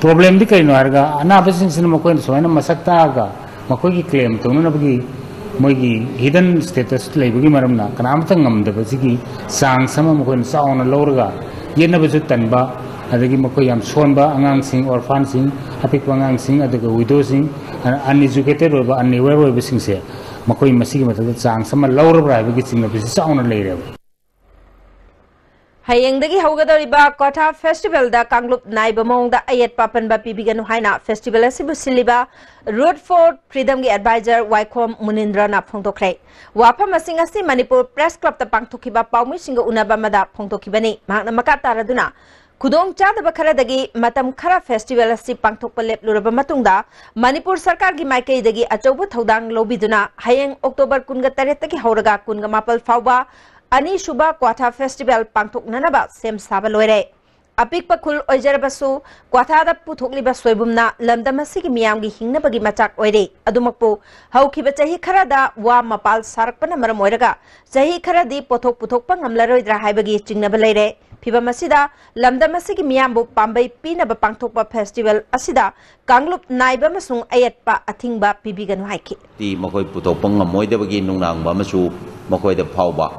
problemꯗꯤ ꯀꯩꯅꯣ ꯍꯥꯏꯔꯒ, ꯑꯅꯥꯕꯁꯤꯡꯁꯤꯅ ꯃꯈꯣꯏꯅ ꯁꯨꯃꯥꯏꯅ ꯃꯁꯛ ꯇꯥꯛꯑꯒ ꯃꯈꯣꯏꯒꯤ claim ꯇꯧꯅꯅꯕꯒꯤ ꯃꯣꯏꯒꯤ hidden status ꯂꯩꯕꯒꯤ ꯃꯔꯝꯅ ꯀꯅꯥꯃꯠꯇ ꯉꯝꯗꯕꯁꯤꯒꯤ chance ꯑꯃ ꯃꯈꯣꯏꯅ ꯆꯥꯎꯅ ꯂꯧꯔꯒ ꯌꯦꯠꯅꯕꯁꯨ ꯇꯟꯕ, ꯑꯗꯒꯤ ꯃꯈꯣꯏ ꯌꯥꯝ ꯁꯣꯟꯕ ꯑꯉꯥꯡꯁꯤꯡ, orphanꯁꯤꯡ, ꯑꯄꯤꯛꯄ ꯑꯉꯥꯡꯁꯤꯡ, ꯑꯗꯨꯒ widowꯁꯤꯡ, uneducated ꯑꯣꯏꯕ, unaware ꯑꯣꯏꯕꯁꯤꯡꯁꯦ ꯃꯈꯣꯏ ꯃꯁꯤꯒꯤ ꯃꯊꯛꯇ chance ꯑꯃ ꯂꯧꯔꯕ꯭ꯔꯥ ꯍꯥꯏꯕꯒꯤ ꯆꯤꯡꯅꯕꯁꯤ ꯆꯥꯎꯅ ꯂꯩꯔꯦꯕ꯫ ꯍꯌꯦꯡꯗꯒꯤ ꯍꯧꯒꯗꯧꯔꯤꯕ ꯀ꯭ꯋꯥꯊꯥ festivalꯗ ꯀꯥꯡꯂꯨꯞ ꯅꯥꯏꯕ ꯃꯑꯣꯡꯗ ꯑꯌꯦꯠꯄ ꯑꯄꯟꯕ ꯄꯤꯕꯤꯒꯅꯨ ꯍꯥꯏꯅ festival ꯑꯁꯤꯕꯨ ꯁꯤꯜꯂꯤꯕ Root for Freedomꯒꯤ advisor ꯋꯥꯏꯈꯣꯝ ꯃꯨꯅꯤꯟꯗ꯭ꯔꯅ ꯐꯣꯡꯗꯣꯛꯈ꯭ꯔꯦ꯫ ꯋꯥꯐꯝ ꯑꯁꯤ ꯉꯁꯤ ꯃꯅꯤꯄꯨꯔ Press Clubꯇ ꯄꯥꯡꯊꯣꯛꯈꯤꯕ ꯄꯥꯎꯃꯤꯁꯤꯡꯒ ꯎꯅꯕ ꯑꯃꯗ ꯐꯣꯡꯗꯣꯛꯈꯤꯕꯅꯤ꯫ ꯃꯍꯥꯛꯅ ꯃꯈꯥ ꯇꯥꯔꯗꯨꯅ, ꯈꯨꯗꯣꯡ ꯆꯥꯗꯕ ꯈꯔꯗꯒꯤ ꯃꯇꯝ ꯈꯔ festival ꯑꯁꯤ ꯄꯥꯡꯊꯣꯛꯄ ꯂꯦꯞꯂꯨꯔꯕ ꯃꯇꯨꯡꯗ, ꯃꯅꯤꯄꯨꯔ ꯁꯔꯀꯥꯔꯒꯤ ꯃꯥꯏꯀꯩꯗꯒꯤ ꯑꯆꯧꯕ ꯊꯧꯗꯥꯡ ꯂꯧꯕꯤꯗꯨꯅ ꯍꯌꯦꯡ October ꯀꯨꯟꯒ ꯇꯔꯦꯠꯇꯒꯤ ꯍꯧꯔꯒ ꯀꯨꯟꯒ ꯃꯥꯄꯜ ꯐꯥꯎꯕ ꯑꯅꯤꯁꯨꯕ ꯀ꯭ꯋꯥꯊꯥ ꯐꯦꯁꯇꯤꯚꯦꯜ ꯄꯥꯡꯊꯣꯛꯅꯅꯕ ꯁꯦꯝ ꯁꯥꯕ ꯂꯣꯏꯔꯦ꯫ ꯑꯄꯤꯛꯄ ꯈꯨꯜ ꯑꯣꯏꯖꯔꯕꯁꯨ ꯀ꯭ꯋꯥꯊꯥꯗ ꯄꯨꯊꯣꯛꯂꯤꯕ ꯁꯣꯏꯕꯨꯝꯅ ꯂꯝꯗꯝ ꯑꯁꯤꯒꯤ ꯃꯤꯌꯥꯝꯒꯤ ꯍꯤꯡꯅꯕꯒꯤ ꯃꯆꯥꯛ ꯑꯣꯏꯔꯦ꯫ ꯑꯗꯨꯃꯛꯄꯨ ꯍꯧꯈꯤꯕ ꯆꯍꯤ ꯈꯔꯗ ꯋꯥ ꯃꯄꯥꯜ ꯁꯥꯔꯛꯄꯅ ꯃꯔꯝ ꯑꯣꯏꯔꯒ ꯆꯍꯤ ꯈꯔꯗꯤ ꯄꯣꯠꯊꯣꯛ ꯄꯨꯊꯣꯛꯄ ꯉꯝꯂꯔꯣꯏꯗ꯭ꯔꯥ ꯍꯥꯏꯕꯒꯤ ꯆꯤꯡꯅꯕ ꯂꯩꯔꯦ꯫ ꯐꯤꯚꯝ ꯑꯁꯤꯗ ꯂꯝꯗꯝ ꯑꯁꯤꯒꯤ ꯃꯤꯌꯥꯝꯕꯨ ꯄꯥꯝꯕꯩ ꯄꯤꯅꯕ ꯄꯥꯡꯊꯣꯛꯄ ꯐꯦꯁꯇꯤꯚꯦꯜ ꯑꯁꯤꯗ ꯀꯥꯡꯂꯨꯞ ꯅꯥꯏꯕ ꯑꯃꯁꯨꯡ ꯑꯌꯦꯠꯄ ꯑꯊꯤꯡꯕ ꯄꯤꯕꯤꯒꯅꯨ ꯍꯥꯏꯈꯤ꯫ ꯇꯤ ꯃꯈꯣꯏ ꯄꯨꯊꯣꯛꯄ ꯉꯝꯃꯣꯏꯗꯕꯒꯤ ꯅꯨꯡꯅꯥꯡꯕ ꯑꯃꯁꯨ ꯃꯈꯣꯏꯗ ꯐꯥꯎꯕ꯫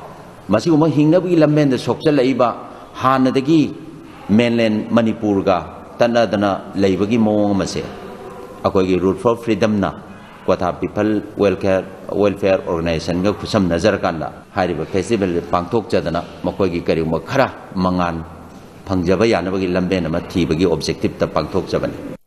ꯃꯁꯤꯒꯨꯝꯕ ꯍꯤꯡꯅꯕꯒꯤ ꯂꯝꯕꯦꯟꯗ ꯁꯣꯛꯆꯜꯂꯛꯏꯕ ꯍꯥꯟꯅꯗꯒꯤ mainland ꯃꯅꯤꯄꯨꯔꯒ ꯇꯠꯅꯗꯅ ꯂꯩꯕꯒꯤ ꯃꯑꯣꯡ ꯑꯃꯁꯦ ꯑꯩꯈꯣꯏꯒꯤ Root for Freedomꯅ Kwatha People Welfare, Welfare Organizationꯒ ꯈꯨꯠꯁꯝꯅꯖꯔꯀꯥꯟꯗ ꯍꯥꯏꯔꯤꯕ festivalꯁꯦ ꯄꯥꯡꯊꯣꯛꯆꯗꯅ ꯃꯈꯣꯏꯒꯤ ꯀꯔꯤꯒꯨꯝꯕ ꯈꯔ ꯃꯉꯥꯜ ꯐꯪꯖꯕ ꯌꯥꯅꯕꯒꯤ ꯂꯝꯕꯦꯟ ꯑꯃ ꯊꯤꯕꯒꯤ objectiveꯇ ꯄꯥꯡꯊꯣꯛꯆꯕꯅꯤ꯫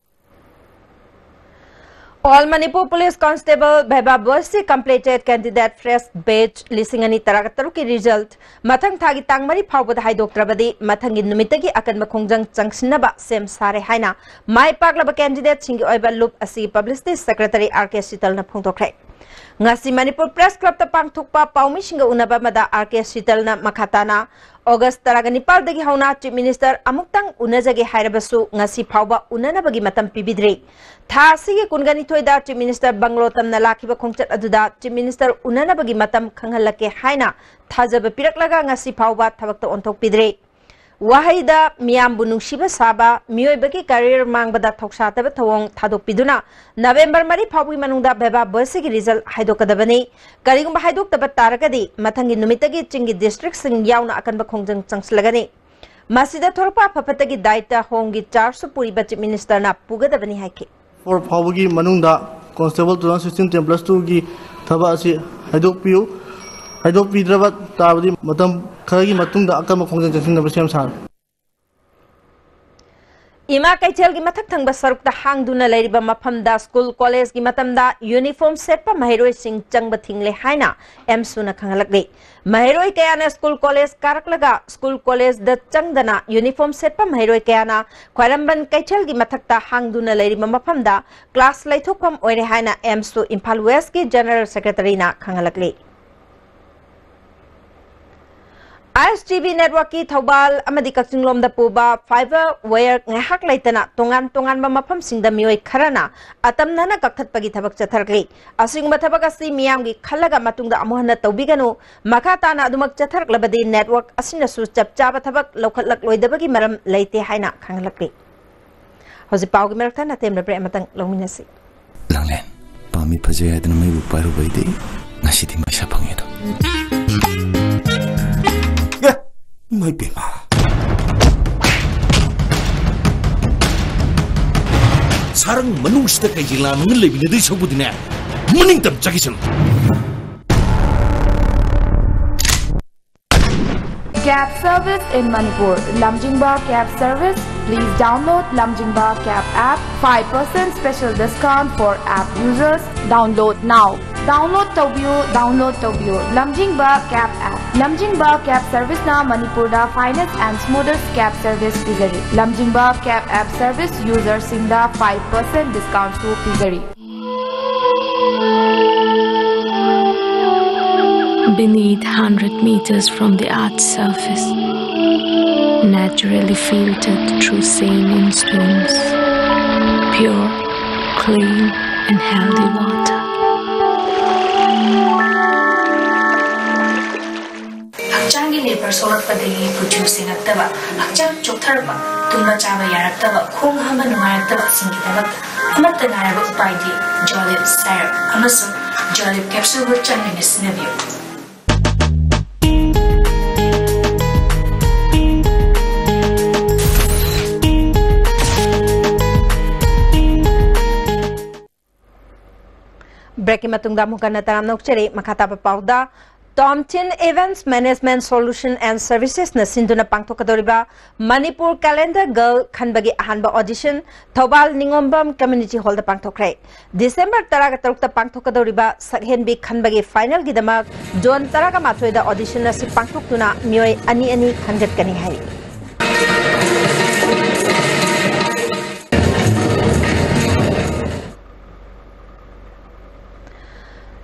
All Manipur Police Constable Viva Voice completed candidate fresh batch ꯂꯤꯁꯤꯡ ꯑꯅꯤ ꯇꯔꯥꯇꯔꯨꯛꯀꯤ result ꯃꯊꯪ ꯊꯥꯒꯤ ꯇꯥꯡ ꯃꯔꯤ ꯐꯥꯎꯕꯗ ꯍꯥꯏꯗꯣꯛꯇ꯭ꯔꯕꯗꯤ ꯃꯊꯪꯒꯤ ꯅꯨꯃꯤꯠꯇꯒꯤ ꯑꯀꯟꯕ ꯈꯣꯡꯖꯪ ꯆꯪꯁꯤꯟꯅꯕ ꯁꯦꯝ ꯁꯥꯔꯦ ꯍꯥꯏꯅ ꯃꯥꯏ ꯄꯥꯛꯂꯕ candidateꯁꯤꯡꯒꯤ ꯑꯣꯏꯕ ꯂꯨꯞ ꯑꯁꯤꯒꯤ publicity secretary ꯑꯥꯔ ꯀꯦ ꯁꯤꯇꯜꯅ ꯐꯣꯡꯗꯣꯛꯈ꯭ꯔꯦ꯫ ꯉꯁꯤ ꯃꯅꯤꯄꯨꯔ Press Clubꯇ ꯄꯥꯡꯊꯣꯛꯄ ꯄꯥꯎꯃꯤꯁꯤꯡꯒ ꯎꯅꯕ ꯑꯃꯗ ꯑꯥꯔ ꯀꯦ ꯁꯤꯇꯜꯅ ꯃꯈꯥ ꯇꯥꯅ August ꯇꯔꯥꯒ ꯅꯤꯄꯥꯜꯗꯒꯤ ꯍꯧꯅ Chief Minister ꯑꯃꯨꯛꯇꯪ ꯎꯅꯖꯒꯦ ꯍꯥꯏꯔꯕꯁꯨ ꯉꯁꯤ ꯐꯥꯎꯕ ꯎꯅꯅꯕꯒꯤ ꯃꯇꯝ ꯄꯤꯕꯤꯗ꯭ꯔꯤ꯫ ꯊꯥ ꯑꯁꯤꯒꯤ ꯀꯨꯟꯒ ꯅꯤꯊꯣꯏꯗ Chief Minister ꯕꯪꯒ꯭ꯂꯣ ꯇꯝꯅ ꯂꯥꯛꯈꯤꯕ ꯈꯣꯡꯆꯠ ꯑꯗꯨꯗ Chief Minister ꯎꯅꯅꯕꯒꯤ ꯃꯇꯝ ꯈꯪꯍꯜꯂꯛꯀꯦ ꯍꯥꯏꯅ ꯊꯥꯖꯕ ꯄꯤꯔꯛꯂꯒ ꯉꯁꯤ ꯐꯥꯎꯕ ꯊꯕꯛꯇ ꯑꯣꯟꯊꯣꯛꯄꯤꯗ꯭ꯔꯤ꯫ ꯋꯥꯍꯩꯗ ꯃꯤꯌꯥꯝꯕꯨ ꯅꯨꯡꯁꯤꯕ ꯁꯥꯕ, ꯃꯤꯑꯣꯏꯕꯒꯤ career ꯃꯥꯡꯕꯗ ꯊꯧꯁꯥꯗꯕ ꯊꯧꯑꯣꯡ ꯊꯥꯗꯣꯛꯄꯤꯗꯨꯅ November ꯃꯔꯤ ꯐꯥꯎꯕꯒꯤ ꯃꯅꯨꯡꯗ Viva Voiceꯀꯤ result ꯍꯥꯏꯗꯣꯛꯀꯗꯕꯅꯤ꯫ ꯀꯔꯤꯒꯨꯝꯕ ꯍꯥꯏꯗꯣꯛꯇꯕ ꯇꯥꯔꯒꯗꯤ ꯃꯊꯪꯒꯤ ꯅꯨꯃꯤꯠꯇꯒꯤ ꯆꯤꯡꯒꯤ districtꯁꯤꯡ ꯌꯥꯎꯅ ꯑꯀꯟꯕ ꯈꯣꯡꯖꯪ ꯆꯪꯁꯤꯜꯂꯒꯅꯤ꯫ ꯃꯁꯤꯗ ꯊꯣꯔꯛꯄ ꯑꯐ ꯐꯠꯇꯒꯤ ꯗꯥꯏꯇ ꯍꯣꯝꯒꯤ chargeꯁꯨ ꯄꯨꯔꯤꯕ Chief Ministerꯅ ꯄꯨꯒꯗꯕꯅꯤ ꯍꯥꯏꯈꯤ꯫ Four ꯐꯥꯎꯕꯒꯤ ꯃꯅꯨꯡꯗ Constable two thousand sixteen ten plus twoꯒꯤ ꯊꯕꯛ ꯑꯁꯤ ꯍꯥꯏꯗꯣꯛꯄꯤꯌꯨ꯫ ꯍꯥꯏꯗꯣꯛꯄꯤꯗ꯭ꯔꯕ ꯇꯥꯔꯕꯗꯤ ꯃꯇꯝ ꯈꯔꯒꯤ ꯃꯇꯨꯡꯗ ꯑꯀꯟꯕ ꯈꯣꯡꯖꯪ ꯆꯪꯁꯤꯟꯅꯕ ꯁꯦꯝ ꯁꯥꯔꯦ꯫ ꯏꯃꯥ ꯀꯩꯊꯦꯜꯒꯤ ꯃꯊꯛ ꯊꯪꯕ ꯁꯔꯨꯛꯇ ꯍꯥꯡꯗꯨꯅ ꯂꯩꯔꯤꯕ ꯃꯐꯝꯗ school collegeꯀꯤ ꯃꯇꯝꯗ uniform ꯁꯦꯠꯄ ꯃꯍꯩꯔꯣꯏꯁꯤꯡ ꯆꯪꯕ ꯊꯤꯡꯂꯦ ꯍꯥꯏꯅ ꯑꯦꯝꯁꯨꯅ ꯈꯪꯍꯜꯂꯛꯂꯤ꯫ ꯃꯍꯩꯔꯣꯏ ꯀꯌꯥꯅ school college ꯀꯥꯔꯛꯂꯒ school collegeꯗ ꯆꯪꯗꯅ uniform ꯁꯦꯠꯄ ꯃꯍꯩꯔꯣꯏ ꯀꯌꯥꯅ ꯈ꯭ꯋꯥꯏꯔꯝꯕꯟ ꯀꯩꯊꯦꯜꯒꯤ ꯃꯊꯛꯇ ꯍꯥꯡꯗꯨꯅ ꯂꯩꯔꯤꯕ ꯃꯐꯝꯗ class ꯂꯩꯊꯣꯛꯐꯝ ꯑꯣꯏꯔꯦ ꯍꯥꯏꯅ ꯑꯦꯝꯁꯨ ꯏꯝꯐꯥꯜ Westꯀꯤ General Secretaryꯅ ꯈꯪꯍꯜꯂꯛꯂꯤ꯫ ISTV network ꯀꯤ ꯊꯧꯕꯥꯜ ꯑꯃꯗꯤ ꯀꯛꯆꯤꯡ ꯂꯣꯝꯗ ꯄꯨꯕ fiber wire ꯉꯥꯏꯍꯥꯛ ꯂꯩꯇꯅ ꯇꯣꯉꯥꯟ ꯇꯣꯉꯥꯟꯕ ꯃꯐꯝꯁꯤꯡꯗ ꯃꯤꯑꯣꯏ ꯈꯔꯅ ꯑꯇꯝꯅꯅ ꯀꯛꯊꯠꯄꯒꯤ ꯊꯕꯛ ꯆꯠꯊꯔꯛꯂꯤ꯫ ꯑꯁꯤꯒꯨꯝꯕ ꯊꯕꯛ ꯑꯁꯤ ꯃꯤꯌꯥꯝꯒꯤ ꯈꯜꯂꯒ ꯃꯇꯨꯡꯗ ꯑꯃꯨꯛ ꯍꯟꯅ ꯇꯧꯕꯤꯒꯅꯨ꯫ ꯃꯈꯥ ꯇꯥꯅ ꯑꯗꯨꯃꯛ ꯆꯠꯊꯔꯛꯂꯕꯗꯤ network ꯑꯁꯤꯅꯁꯨ ꯆꯞ ꯆꯥꯕ ꯊꯕꯛ ꯂꯧꯈꯠꯂꯛꯂꯣꯏꯗꯕꯒꯤ ꯃꯔꯝ ꯂꯩꯇꯦ ꯍꯥꯏꯅ ꯈꯪꯍꯜꯂꯛꯂꯤ꯫ ꯍꯧꯖꯤꯛ ꯄꯥꯎꯒꯤ ꯃꯔꯛꯇ ꯅꯇꯦꯝꯅ break ꯑꯃꯇꯪ ꯂꯧꯃꯤꯟꯅꯁꯤ꯫ ꯂꯥꯡꯂꯦꯟ, ꯄꯥꯝꯃꯤ ꯐꯖꯩ ꯍꯥꯏꯗꯅ ꯃꯩꯕꯨ ꯄꯥꯏꯔꯨꯕꯩꯗꯤ ꯉꯁꯤꯗꯤ ꯃꯩꯁꯥ ꯐꯪꯉꯦꯗꯣ꯫ ꯑꯦ! ꯏꯃꯥ ꯏꯕꯦꯝꯃ! ꯁꯥꯔꯪ ꯃꯅꯨꯡꯁꯤꯗ ꯀꯩꯒꯤ ꯂꯥꯟꯅ ꯂꯩꯃꯤꯟꯅꯗꯣꯏ ꯁꯔꯨꯛꯄꯨꯗꯤꯅꯦ, ꯃꯅꯤꯡꯇꯝ ꯆꯠꯈꯤꯁꯅꯨ꯫ Cab service in Manipur. Lamjingba Cab Service. Please download Lamjingba Cab app. Five percent special discount for app users. Download now. Download ꯇꯧꯕꯤꯌꯨ, download ꯇꯧꯕꯤꯌꯨ Lamjingba Cab app. Lamjingba Cab Service ꯅ ꯃꯅꯤꯄꯨꯔꯗ finest and smoothest cab service ꯄꯤꯖꯔꯤ꯫ Lamjingba Cab app service user ꯁꯤꯡꯗ five percent discount ꯁꯨ ꯄꯤꯖꯔꯤ꯫ Beneath, hundred meters from the earth's surface, naturally filtered through saline stones, pure, clean, and healthy water. ꯍꯛꯆꯥꯡꯒꯤ labour ꯁꯣꯛꯂꯛꯄꯗꯒꯤ ꯀꯨꯆꯨ ꯁꯦꯡꯉꯛꯇꯕ, ꯍꯛꯆꯥꯡ ꯆꯣꯛꯊꯔꯛꯄ, ꯇꯨꯝꯕ ꯆꯥꯕ ꯌꯥꯔꯛꯇꯕ, ꯈꯣꯡ ꯍꯥꯝꯕ ꯅꯨꯡꯉꯥꯏꯔꯛꯇꯕꯁꯤꯡꯒꯤꯗꯃꯛꯇ ꯑꯃꯠꯇ ꯉꯥꯏꯔꯕ ꯎꯄꯥꯏꯗꯤ ꯖꯣꯂꯤꯞ ꯁꯥꯏꯔꯞ ꯑꯃꯁꯨꯡ ꯖꯣꯂꯤꯞ ꯀꯦꯞꯁꯨꯜꯕꯨ ꯆꯥꯡ ꯅꯥꯏꯅ ꯁꯤꯖꯤꯟꯅꯕꯤꯌꯨ꯫ Break ꯀꯤ ꯃꯇꯨꯡꯗ ꯑꯃꯨꯛ ꯍꯟꯅ ꯇꯔꯥꯝꯅ ꯑꯣꯛꯆꯔꯤ꯫ ꯃꯈꯥ ꯇꯥꯕ ꯄꯥꯎꯗ, Tomchin Events Management Solution and Services ꯅ ꯁꯤꯟꯗꯨꯅ ꯄꯥꯡꯊꯣꯛꯀꯗꯧꯔꯤꯕ ꯃꯅꯤꯄꯨꯔ Calendar Girl ꯈꯟꯕꯒꯤ ꯑꯍꯥꯟꯕ audition ꯊꯧꯕꯥꯜ ꯅꯤꯉꯣꯝꯕꯝ Community Hall ꯗ ꯄꯥꯡꯊꯣꯛꯈ꯭ꯔꯦ꯫ December ꯇꯔꯥꯒ ꯇꯔꯨꯛꯇ ꯄꯥꯡꯊꯣꯛꯀꯗꯧꯔꯤꯕ ꯁꯛꯍꯦꯟꯕꯤ ꯈꯟꯕꯒꯤ final ꯒꯤꯗꯃꯛ June ꯇꯔꯥꯒ ꯃꯥꯊꯣꯏꯗ audition ꯑꯁꯤ ꯄꯥꯡꯊꯣꯛꯇꯨꯅ ꯃꯤꯑꯣꯏ ꯑꯅꯤ ꯑꯅꯤ ꯈꯟꯒꯠꯀꯅꯤ ꯍꯥꯏꯔꯤ꯫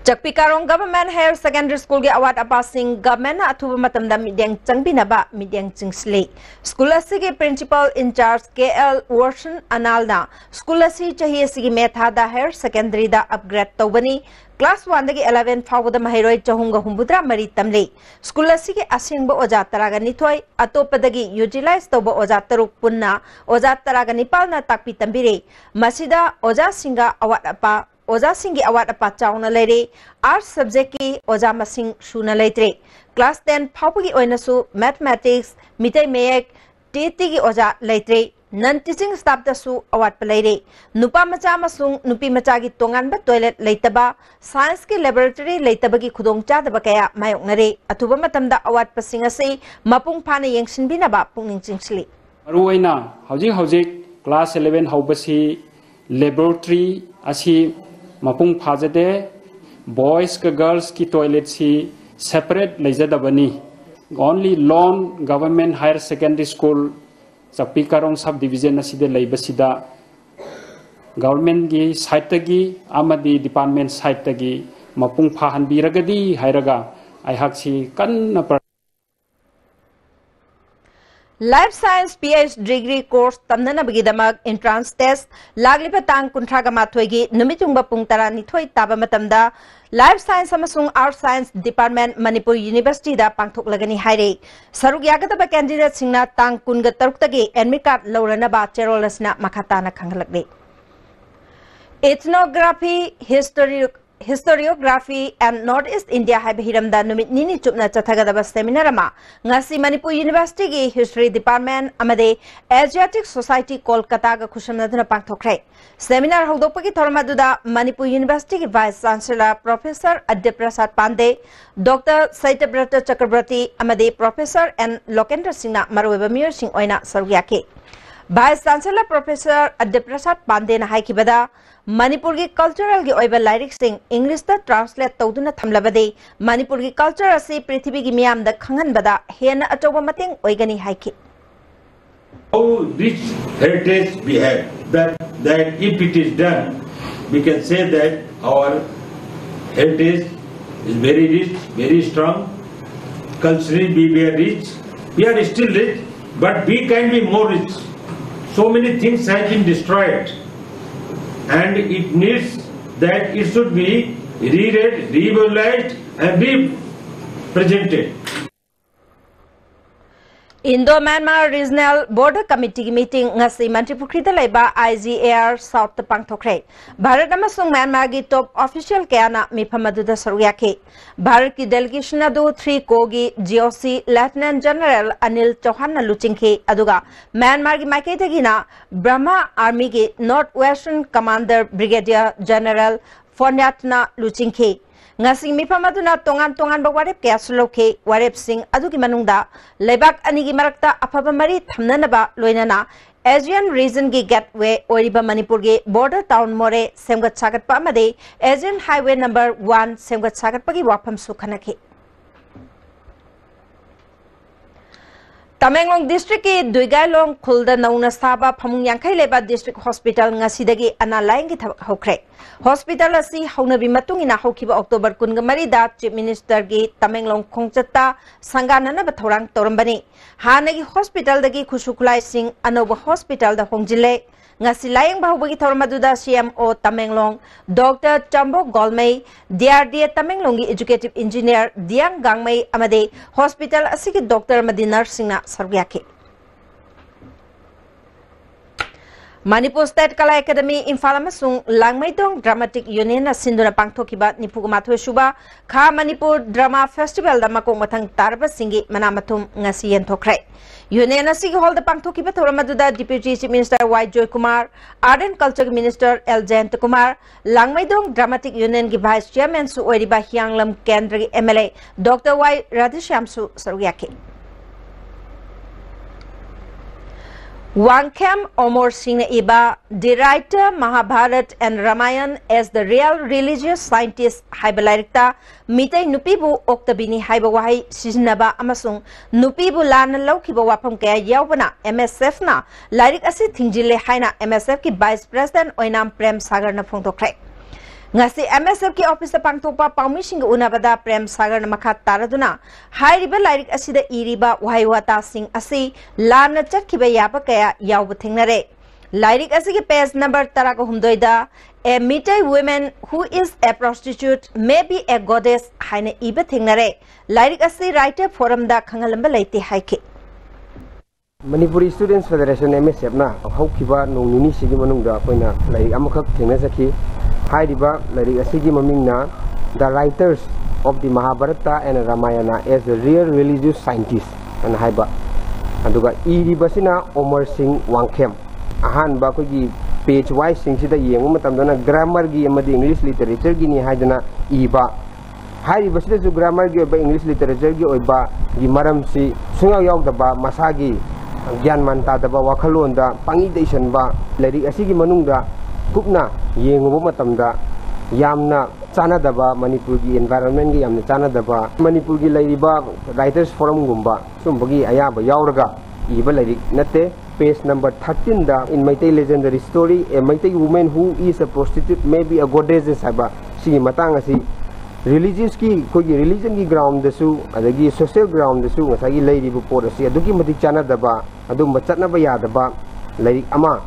ꯆꯛꯄꯤ ꯀꯥꯔꯣꯡ Government Higher Secondary School ꯒꯤ ꯑꯋꯥꯠ ꯑꯄꯥꯁꯤꯡ government ꯅ ꯑꯊꯨꯕ ꯃꯇꯝꯗ ꯃꯤꯠꯌꯦꯡ ꯆꯪꯕꯤꯅꯕ ꯃꯤꯠꯌꯦꯡ ꯆꯤꯡꯁꯤꯜꯂꯤ꯫ School ꯑꯁꯤꯒꯤ principal in charge K L Roshan Anal ꯅ school ꯑꯁꯤ ꯆꯍꯤ ꯑꯁꯤꯒꯤ May ꯊꯥꯗ higher secondary ꯗ upgrade ꯇꯧꯕꯅꯤ꯫ Class one ꯗꯒꯤ eleven ꯐꯥꯎꯕꯗ ꯃꯍꯩꯔꯣꯏ ꯆꯍꯨꯝꯒ ꯍꯨꯝꯐꯨꯇꯔꯥ ꯃꯔꯤ ꯇꯝꯂꯤ꯫ School ꯑꯁꯤꯒꯤ ꯑꯁꯦꯡꯕ ꯑꯣꯖꯥ ꯇꯔꯥꯒ ꯅꯤꯊꯣꯏ, ꯑꯇꯣꯞꯄꯗꯒꯤ utilize ꯇꯧꯕ ꯑꯣꯖꯥ ꯇꯔꯨꯛ, ꯄꯨꯟꯅ ꯑꯣꯖꯥ ꯇꯔꯥꯒ ꯅꯤꯄꯥꯜꯅ ꯇꯥꯛꯄꯤ ꯇꯝꯕꯤꯔꯤ꯫ ꯃꯁꯤꯗ ꯑꯣꯖꯥꯁꯤꯡꯒ ꯑꯋꯥꯠ ꯑꯄꯥ, ꯑꯣꯖꯥꯁꯤꯡꯒꯤ ꯑꯋꯥꯠ ꯑꯄꯥ ꯆꯥꯎꯅ ꯂꯩꯔꯤ꯫ Arts subject ꯀꯤ ꯑꯣꯖꯥ ꯃꯁꯤꯡ ꯁꯨꯅ ꯂꯩꯇ꯭ꯔꯦ꯫ Class ten ꯐꯥꯎꯕꯒꯤ ꯑꯣꯏꯅꯁꯨ Mathematics, ꯃꯤꯇꯩ ꯃꯌꯦꯛ, T T ꯒꯤ ꯑꯣꯖꯥ ꯂꯩꯇ꯭ꯔꯦ꯫ Non teaching staff ꯇꯁꯨ ꯑꯋꯥꯠꯄ ꯂꯩꯔꯦ꯫ ꯅꯨꯄꯥ ꯃꯆꯥ ꯑꯃꯁꯨꯡ ꯅꯨꯄꯤ ꯃꯆꯥꯒꯤ ꯇꯣꯉꯥꯟꯕ toilet ꯂꯩꯇꯕ, science ꯀꯤ laboratory ꯂꯩꯇꯕꯒꯤ ꯈꯨꯗꯣꯡꯆꯥꯗꯕ ꯀꯌꯥ ꯃꯥꯌꯣꯛꯅꯔꯦ꯫ ꯑꯊꯨꯕ ꯃꯇꯝꯗ ꯑꯋꯥꯠꯄꯁꯤꯡ ꯑꯁꯤ ꯃꯄꯨꯡ ꯐꯥꯅ ꯌꯦꯡꯁꯤꯟꯕꯤꯅꯕ ꯄꯨꯛꯅꯤꯡ ꯆꯤꯡꯁꯤꯜꯂꯤ꯫ ꯃꯔꯨꯑꯣꯏꯅ ꯍꯧꯖꯤꯛ ꯍꯧꯖꯤꯛ class eleven ꯍꯧꯕꯁꯤ laboratory ꯑꯁꯤ ꯃꯄꯨꯡ ꯐꯥꯖꯗꯦ꯫ Boys ꯀ girls ꯀꯤ toilet ꯁꯤ separate ꯂꯩꯖꯗꯕꯅꯤ꯫ Only lone government higher secondary school ꯆꯛꯄꯤ ꯀꯥꯔꯣꯡ sub division ꯑꯁꯤꯗ ꯂꯩꯕꯁꯤꯗ government ꯀꯤ side ꯇꯒꯤ ꯑꯃꯗꯤ department side ꯇꯒꯤ ꯃꯄꯨꯡ ꯐꯥꯍꯟꯕꯤꯔꯒꯗꯤ ꯍꯥꯏꯔꯒ ꯑꯩꯍꯥꯛꯁꯤ ꯀꯟꯅ ꯄ꯭ꯔ- Life Science P H degree course ꯇꯝꯅꯅꯕꯒꯤꯗꯃꯛ entrance test ꯂꯥꯛꯂꯤꯕ ꯇꯥꯡ ꯀꯨꯟꯊ꯭ꯔꯥꯒ ꯃꯥꯊꯣꯏꯒꯤ ꯅꯨꯃꯤꯠ ꯌꯨꯡꯕ ꯄꯨꯡ ꯇꯔꯥꯅꯤꯊꯣꯏ ꯇꯥꯕ ꯃꯇꯝꯗ Life Science ꯑꯃꯁꯨꯡ Earth Science Department, Manipur University ꯗ ꯄꯥꯡꯊꯣꯛꯂꯒꯅꯤ ꯍꯥꯏꯔꯦ꯫ ꯁꯔꯨꯛ ꯌꯥꯒꯗꯕ candidate ꯁꯤꯡꯅ ꯇꯥꯡ ꯀꯨꯟꯒ ꯇꯔꯨꯛꯇꯒꯤ admit card ꯂꯧꯔꯅꯕ ꯆꯦꯔꯣꯜ ꯑꯁꯤꯅ ꯃꯈꯥ ꯇꯥꯅ ꯈꯪꯍꯜꯂꯛꯂꯤ꯫ Ethnography, Histori-, Historiography and North East India ꯍꯥꯏꯕ ꯍꯤꯔꯝꯗ ꯅꯨꯃꯤꯠ ꯅꯤꯅꯤ ꯆꯨꯞꯅ ꯆꯠꯊꯒꯗꯕ seminar ꯑꯃ ꯉꯁꯤ ꯃꯅꯤꯄꯨꯔ University ꯒꯤ History Department ꯑꯃꯗꯤ Asiatic Society ꯀꯣꯜꯀꯇꯥꯒ ꯈꯨꯠꯁꯝꯅꯗꯨꯅ ꯄꯥꯡꯊꯣꯛꯈ꯭ꯔꯦ꯫ Seminar ꯍꯧꯗꯣꯛꯄꯒꯤ ꯊꯧꯔꯝ ꯑꯗꯨꯗ ꯃꯅꯤꯄꯨꯔ University ꯒꯤ Vice Chancellor Professor ꯑꯗ꯭ꯌ ꯄ꯭ꯔꯁꯥꯗ ꯄꯥꯟꯗꯦ, Doctor ꯁꯇ꯭ꯌꯕ꯭ꯔꯇ ꯆꯀ꯭ꯔꯕꯔꯇꯤ ꯑꯃꯗꯤ Professor ꯑꯦꯟ ꯂꯣꯀꯦꯟꯗ꯭ꯔ ꯁꯤꯡꯅ ꯃꯔꯨꯑꯣꯏꯕ ꯃꯤꯑꯣꯏꯁꯤꯡ ꯑꯣꯏꯅ ꯁꯔꯨꯛ ꯌꯥꯈꯤ꯫ Vice Chancellor Professor ꯑꯗ꯭ꯌ ꯄ꯭ꯔꯁꯥꯗ ꯄꯥꯟꯗꯦꯅ ꯍꯥꯏꯈꯤꯕꯗ, ꯃꯅꯤꯄꯨꯔꯒꯤ cultural ꯒꯤ ꯑꯣꯏꯕ ꯂꯥꯏꯔꯤꯛꯁꯤꯡ English ꯇ translate ꯇꯧꯗꯨꯅ ꯊꯝꯂꯕꯗꯤ ꯃꯅꯤꯄꯨꯔꯒꯤ culture ꯑꯁꯤ ꯄ꯭ꯔꯤꯊꯤꯕꯤꯒꯤ ꯃꯤꯌꯥꯝꯗ ꯈꯪꯍꯟꯕꯗ ꯍꯦꯟꯅ ꯑꯆꯧꯕ ꯃꯇꯦꯡ ꯑꯣꯏꯒꯅꯤ ꯍꯥꯏꯈꯤ꯫ How rich heritage we have, that, that if it is done, we can say that our Heritage is very rich, very strong. Culturally, we were rich. We are still rich, but we can be more rich. So many things have been destroyed, and it needs that it should be re-read, revitalized, and represented. Indo-Myanmar Regional Border Committee ꯒꯤ meeting ꯉꯁꯤ ꯃꯟꯇ꯭ꯔꯤ ꯄꯨꯈ꯭ꯔꯤꯗ ꯂꯩꯕ I G A R South ꯇ ꯄꯥꯡꯊꯣꯛꯈ꯭ꯔꯦ꯫ ꯚꯥꯔꯠ ꯑꯃꯁꯨꯡ ꯃ꯭ꯌꯥꯟꯃꯥꯔꯒꯤ top official ꯀꯌꯥꯅ ꯃꯤꯐꯝ ꯑꯗꯨꯗ ꯁꯔꯨꯛ ꯌꯥꯈꯤ꯫ ꯚꯥꯔꯠꯀꯤ delegation ꯑꯗꯨ three core ꯒꯤ G O C Lieutenant General Anil ꯆꯧꯍꯥꯟꯅ ꯂꯨꯆꯤꯡꯈꯤ, ꯑꯗꯨꯒ ꯃ꯭ꯌꯥꯟꯃꯥꯔꯒꯤ ꯃꯥꯏꯀꯩꯗꯒꯤꯅ Burma Army ꯒꯤ North Western Commander Brigadier General ꯐꯣꯟꯌꯥꯠꯅ ꯂꯨꯆꯤꯡꯈꯤ꯫ ꯉꯁꯤ ꯃꯤꯐꯝ ꯑꯗꯨꯅ ꯇꯣꯉꯥꯟ ꯇꯣꯉꯥꯟꯕ ꯋꯥꯔꯦꯞ ꯀꯌꯥꯁꯨ ꯂꯧꯈꯤ꯫ ꯋꯥꯔꯦꯞꯁꯤꯡ ꯑꯗꯨꯒꯤ ꯃꯅꯨꯡꯗ ꯂꯩꯕꯥꯛ ꯑꯅꯤꯒꯤ ꯃꯔꯛꯇ ꯑꯐꯕ ꯃꯔꯤ ꯊꯝꯅꯅꯕ, ꯂꯣꯏꯅꯅ ASEAN region ꯒꯤ gateway ꯑꯣꯏꯔꯤꯕ ꯃꯅꯤꯄꯨꯔꯒꯤ border town ꯃꯣꯔꯦ ꯁꯦꯝꯒꯠ ꯁꯥꯒꯠꯄ ꯑꯃꯗꯤ ASEAN highway number one ꯁꯦꯝꯒꯠ ꯁꯥꯒꯠꯄꯒꯤ ꯋꯥꯐꯝꯁꯨ ꯈꯟꯅꯈꯤ꯫ ꯇꯃꯦꯡꯂꯣꯡ district ꯀꯤ ꯗꯨꯏꯒꯥꯏꯂꯣꯡ ꯈꯨꯜꯗ ꯅꯧꯅ ꯁꯥꯕ ꯐꯃꯨꯡ ꯌꯥꯡꯈꯩ ꯂꯩꯕ district hospital ꯉꯁꯤꯗꯒꯤ ꯑꯅꯥ ꯂꯥꯌꯦꯡꯒꯤ ꯊꯕꯛ ꯍꯧꯈ꯭ꯔꯦ꯫ Hospital ꯑꯁꯤ ꯍꯧꯅꯕꯤ ꯃꯇꯨꯡ ꯏꯟꯅ ꯍꯧꯈꯤꯕ October ꯀꯨꯟꯒ ꯃꯔꯤꯗ Chief Minister ꯒꯤ ꯇꯃꯦꯡꯂꯣꯡ ꯈꯣꯡꯆꯠꯇ ꯁꯪꯒꯥꯅꯅꯕ ꯊꯧꯔꯥꯡ ꯇꯧꯔꯝꯕꯅꯤ꯫ ꯍꯥꯟꯅꯒꯤ hospital ꯗꯒꯤ ꯈꯨꯠꯁꯨ ꯈꯨꯠꯂꯥꯏꯁꯤꯡ ꯑꯅꯧꯕ hospital ꯗ ꯍꯣꯡꯖꯤꯜꯂꯦ꯫ ꯉꯁꯤ ꯂꯥꯌꯦꯡꯕ ꯍꯧꯕꯒꯤ ꯊꯧꯔꯝ ꯑꯗꯨꯗ C M O Tamenglong Doctor ꯆꯥꯝꯕꯣꯛ Golmei, D R D A ꯇꯃꯦꯡꯂꯣꯡꯒꯤ Executive Engineer ꯗꯤꯌꯥꯡ ꯒꯥꯡꯃꯩ ꯑꯃꯗꯤ hospital ꯑꯁꯤꯒꯤ doctor ꯑꯃꯗꯤ nurse ꯁꯤꯡꯅ ꯁꯔꯨꯛ ꯌꯥꯈꯤ꯫ Manipur State Kala Academy Imphal ꯑꯃꯁꯨꯡ ꯂꯥꯡꯃꯩꯗꯣꯡ Dramatic Union ꯅ ꯁꯤꯟꯗꯨꯅ ꯄꯥꯡꯊꯣꯛꯈꯤꯕ ꯅꯤꯐꯨꯒ ꯃꯥꯊꯣꯏ ꯁꯨꯕ ꯈꯥ ꯃꯅꯤꯄꯨꯔ drama festival ꯗ ꯃꯀꯣꯛ ꯃꯊꯪ ꯇꯥꯔꯕꯁꯤꯡꯒꯤ ꯃꯅꯥ ꯃꯊꯨꯝ ꯉꯁꯤ ꯌꯦꯟꯊꯣꯛꯈ꯭ꯔꯦ꯫ Union ꯑꯁꯤꯒꯤ hall ꯗ ꯄꯥꯡꯊꯣꯛꯈꯤꯕ ꯊꯧꯔꯝ ꯑꯗꯨꯗ Deputy Chief Minister Y Joykumar, Art and Culture ꯒꯤ Minister L ꯖꯌꯟꯇꯀꯨꯃꯥꯔ, ꯂꯥꯡꯃꯩꯗꯣꯡ Dramatic Union ꯒꯤ Vice Chairman ꯁꯨ ꯑꯣꯏꯔꯤꯕ ꯍꯤꯌꯥꯡꯂꯝ ꯀꯦꯟꯗ꯭ꯔꯒꯤ M L A Doctor Y Radheshyam ꯁꯨ ꯁꯔꯨꯛ ꯌꯥꯈꯤ꯫ ꯋꯥꯡꯈꯦꯝ ꯑꯣꯃꯣꯔ ꯁꯤꯡꯅ ꯏꯕ The Writer, Mahabharat and Ramayan as the Real Religious Scientist ꯍꯥꯏꯕ ꯂꯥꯏꯔꯤꯛꯇ ꯃꯤꯇꯩ ꯅꯨꯄꯤꯕꯨ ꯑꯣꯛꯇꯕꯤꯅꯤ ꯍꯥꯏꯕ ꯋꯥꯍꯩ ꯁꯤꯖꯤꯟꯅꯕ ꯑꯃꯁꯨꯡ ꯅꯨꯄꯤꯕꯨ ꯂꯥꯟꯅ ꯂꯧꯈꯤꯕ ꯋꯥꯐꯝ ꯀꯌꯥ ꯌꯥꯎꯕꯅ M S F ꯅ ꯂꯥꯏꯔꯤꯛ ꯑꯁꯤ ꯊꯤꯡꯖꯤꯜꯂꯦ ꯍꯥꯏꯅ M S F ꯀꯤ Vice President ꯑꯣꯏꯅꯥꯝ ꯄ꯭ꯔꯦꯝ ꯁꯥꯒꯔꯅ ꯐꯣꯡꯗꯣꯛꯈ꯭ꯔꯦ꯫ ꯉꯁꯤ MSFꯀꯤ officeꯇ ꯄꯥꯡꯊꯣꯛꯄ ꯄꯥꯎꯃꯤꯁꯤꯡꯒ ꯎꯅꯕꯗ ꯄ꯭ꯔꯦꯝ ꯁꯥꯒꯔꯅ ꯃꯈꯥ ꯇꯥꯔꯗꯨꯅ ꯍꯥꯏꯔꯤꯕ ꯂꯥꯏꯔꯤꯛ ꯑꯁꯤꯗ ꯏꯔꯤꯕ ꯋꯥꯍꯩ ꯋꯥꯇꯥꯁꯤꯡ ꯑꯁꯤ ꯂꯥꯟꯅ ꯆꯠꯈꯤꯕ ꯌꯥꯕ ꯀꯌꯥ ꯌꯥꯎꯕ ꯊꯦꯡꯅꯔꯦ꯫ ꯂꯥꯏꯔꯤꯛ ꯑꯁꯤꯒꯤ page number ꯇꯔꯥꯒ ꯍꯨꯝꯗꯣꯏꯗ "A Meitei woman who is a prostitute may be a goddess" ꯍꯥꯏꯅ ꯏꯕ ꯊꯦꯡꯅꯔꯦ꯫ ꯂꯥꯏꯔꯤꯛ ꯑꯁꯤ writer forumꯗ ꯈꯪꯍꯜꯂꯝꯕ ꯂꯩꯇꯦ ꯍꯥꯏꯈꯤ꯫ ꯃꯅꯤꯄꯨꯔꯤ Students Federation, MSFꯅ ꯍꯧꯈꯤꯕ ꯅꯣꯡ ꯅꯤꯅꯤꯁꯤꯒꯤ ꯃꯅꯨꯡꯗ ꯑꯩꯈꯣꯏꯅ ꯂꯥꯏꯔꯤꯛ ꯑꯃꯈꯛ ꯊꯦꯡꯅꯖꯈꯤ꯫ ꯍꯥꯏꯔꯤꯕ ꯂꯥꯏꯔꯤꯛ ꯑꯁꯤꯒꯤ ꯃꯃꯤꯡꯅ "The Writers of the Mahabharata and Ramayana as a Real Religious Scientist" ꯑꯅ ꯍꯥꯏꯕ꯫ ꯑꯗꯨꯒ ꯏꯔꯤꯕꯁꯤꯅ ꯑꯃꯔ ꯁꯤꯡ ꯋꯥꯡꯈꯦꯝ꯫ ꯑꯍꯥꯟꯕ ꯑꯩꯈꯣꯏꯒꯤ page wiseꯁꯤꯡꯁꯤꯗ ꯌꯦꯡꯕ ꯃꯇꯝꯗꯅ grammarꯒꯤ ꯑꯃꯗꯤ English literatureꯒꯤꯅꯤ ꯍꯥꯏꯗꯅ ꯏꯕ꯫ ꯍꯥꯏꯔꯤꯕꯁꯤꯗꯁꯨ grammarꯒꯤ ꯑꯣꯏꯕ, English literatureꯒꯤ ꯑꯣꯏꯕꯒꯤ ꯃꯔꯝꯁꯤ ꯁꯨꯡꯌꯥꯎ ꯌꯥꯎꯗꯕ, ꯃꯁꯥꯒꯤ ꯒ꯭ꯌꯥꯟ ꯃꯥꯟ ꯇꯥꯗꯕ ꯋꯥꯈꯜꯂꯣꯟꯗ ꯄꯪꯏꯗ ꯏꯁꯟꯕ꯫ ꯂꯥꯏꯔꯤꯛ ꯑꯁꯤꯒꯤ ꯃꯅꯨꯡꯗ ꯀꯨꯞꯅ ꯌꯦꯡꯉꯨꯕ ꯃꯇꯝꯗ ꯌꯥꯝꯅ ꯆꯥꯟꯅꯗꯕ, ꯃꯅꯤꯄꯨꯔꯒꯤ environmentꯒ ꯌꯥꯝꯅ ꯆꯥꯟꯅꯗꯕ, ꯃꯅꯤꯄꯨꯔꯒꯤ ꯂꯩꯔꯤꯕ Writers Forumꯒꯨꯝꯕ ꯁꯨꯝꯕꯒꯤ ꯑꯌꯥꯕ ꯌꯥꯎꯔꯒ ꯏꯕ ꯂꯥꯏꯔꯤꯛ ꯅꯠꯇꯦ꯫ Page number thirteenꯗ "In Meitei legendary story, a Meitei woman who is a prostitute may be a goddess" ꯍꯥꯏꯕ ꯁꯤꯒꯤ ꯃꯇꯥꯡ ꯑꯁꯤ religiousꯀꯤ, ꯑꯩꯈꯣꯏꯒꯤ religionꯒꯤ groundꯗꯁꯨ, ꯑꯗꯒꯤ social groundꯗꯁꯨ ꯉꯁꯥꯏꯒꯤ ꯂꯩꯔꯤꯕ ꯄꯣꯠ ꯑꯁꯤ ꯑꯗꯨꯛꯀꯤ ꯃꯇꯤꯛ ꯆꯥꯟꯅꯗꯕ, ꯑꯗꯨꯝꯕ ꯆꯠꯅꯕ ꯌꯥꯗꯕ ꯂꯥꯏꯔꯤꯛ ꯑꯃ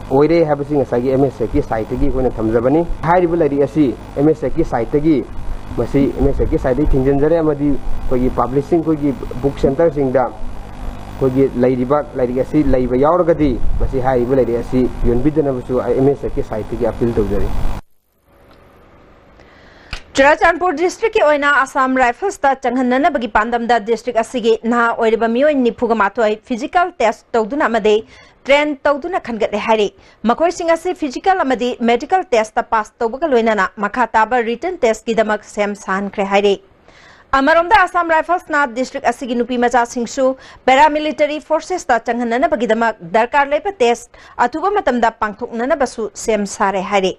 ꯑꯣꯏꯔꯦ ꯍꯥꯏꯕꯁꯤ ꯉꯁꯥꯏꯒꯤ MSFꯀꯤ siteꯇꯒꯤ ꯑꯩꯈꯣꯏꯅ ꯊꯝꯖꯕꯅꯤ꯫ ꯍꯥꯏꯔꯤꯕ ꯂꯥꯏꯔꯤꯛ ꯑꯁꯤ MSFꯀꯤ siteꯇꯒꯤ, ꯃꯁꯤ MSFꯀꯤ siteꯇꯒꯤ ꯊꯤꯡꯖꯤꯟꯖꯔꯦ, ꯑꯃꯗꯤ ꯑꯩꯈꯣꯏꯒꯤ publishing, ꯑꯩꯈꯣꯏꯒꯤ book centreꯁꯤꯡꯗ ꯑꯩꯈꯣꯏꯒꯤ ꯂꯩꯔꯤꯕ ꯂꯥꯏꯔꯤꯛ ꯑꯁꯤ ꯂꯩꯕ ꯌꯥꯎꯔꯒꯗꯤ, ꯃꯁꯤ ꯍꯥꯏꯔꯤꯕ ꯂꯥꯏꯔꯤꯛ ꯑꯁꯤ ꯌꯣꯟꯕꯤꯗꯅꯕꯁꯨ MSFꯀꯤ siteꯇꯒꯤ appeal ꯇꯧꯖꯔꯤ꯫ ꯆꯨꯔꯥꯆꯥꯟꯄꯨꯔ districtꯀꯤ ꯑꯣꯏꯅ Assam Riflesꯇ ꯆꯪꯍꯟꯅꯅꯕꯒꯤ ꯄꯥꯟꯗꯝꯗ district ꯑꯁꯤꯒꯤ ꯅꯍꯥ ꯑꯣꯏꯔꯤꯕ ꯃꯤꯑꯣꯏ ꯅꯤꯐꯨꯒ ꯃꯥꯊꯣꯏ physical test ꯇꯧꯗꯨꯅ ꯑꯃꯗꯤ train ꯇꯧꯗꯨꯅ ꯈꯟꯒꯠꯂꯦ ꯍꯥꯏꯔꯤ꯫ ꯃꯈꯣꯏꯁꯤꯡ ꯑꯁꯤ physical ꯑꯃꯗꯤ medical testꯇ pass ꯇꯧꯕꯒ ꯂꯣꯏꯅꯅ ꯃꯈꯥ ꯇꯥꯕ written testꯀꯤꯗꯃꯛ ꯁꯦꯝ ꯁꯥꯍꯟꯈ꯭ꯔꯦ ꯍꯥꯏꯔꯤ꯫ ꯑꯃꯔꯣꯝꯗ Assam Riflesꯅ district ꯑꯁꯤꯒꯤ ꯅꯨꯄꯤ ꯃꯆꯥꯁꯤꯡꯁꯨ paramilitary forcesꯇ ꯆꯪꯍꯟꯅꯅꯕꯒꯤꯗꯃꯛ ꯗꯔꯀꯥꯔ ꯂꯩꯕ test ꯑꯊꯨꯕ ꯃꯇꯝꯗ ꯄꯥꯡꯊꯣꯛꯅꯅꯕꯁꯨ ꯁꯦꯝ ꯁꯥꯔꯦ ꯍꯥꯏꯔꯤ꯫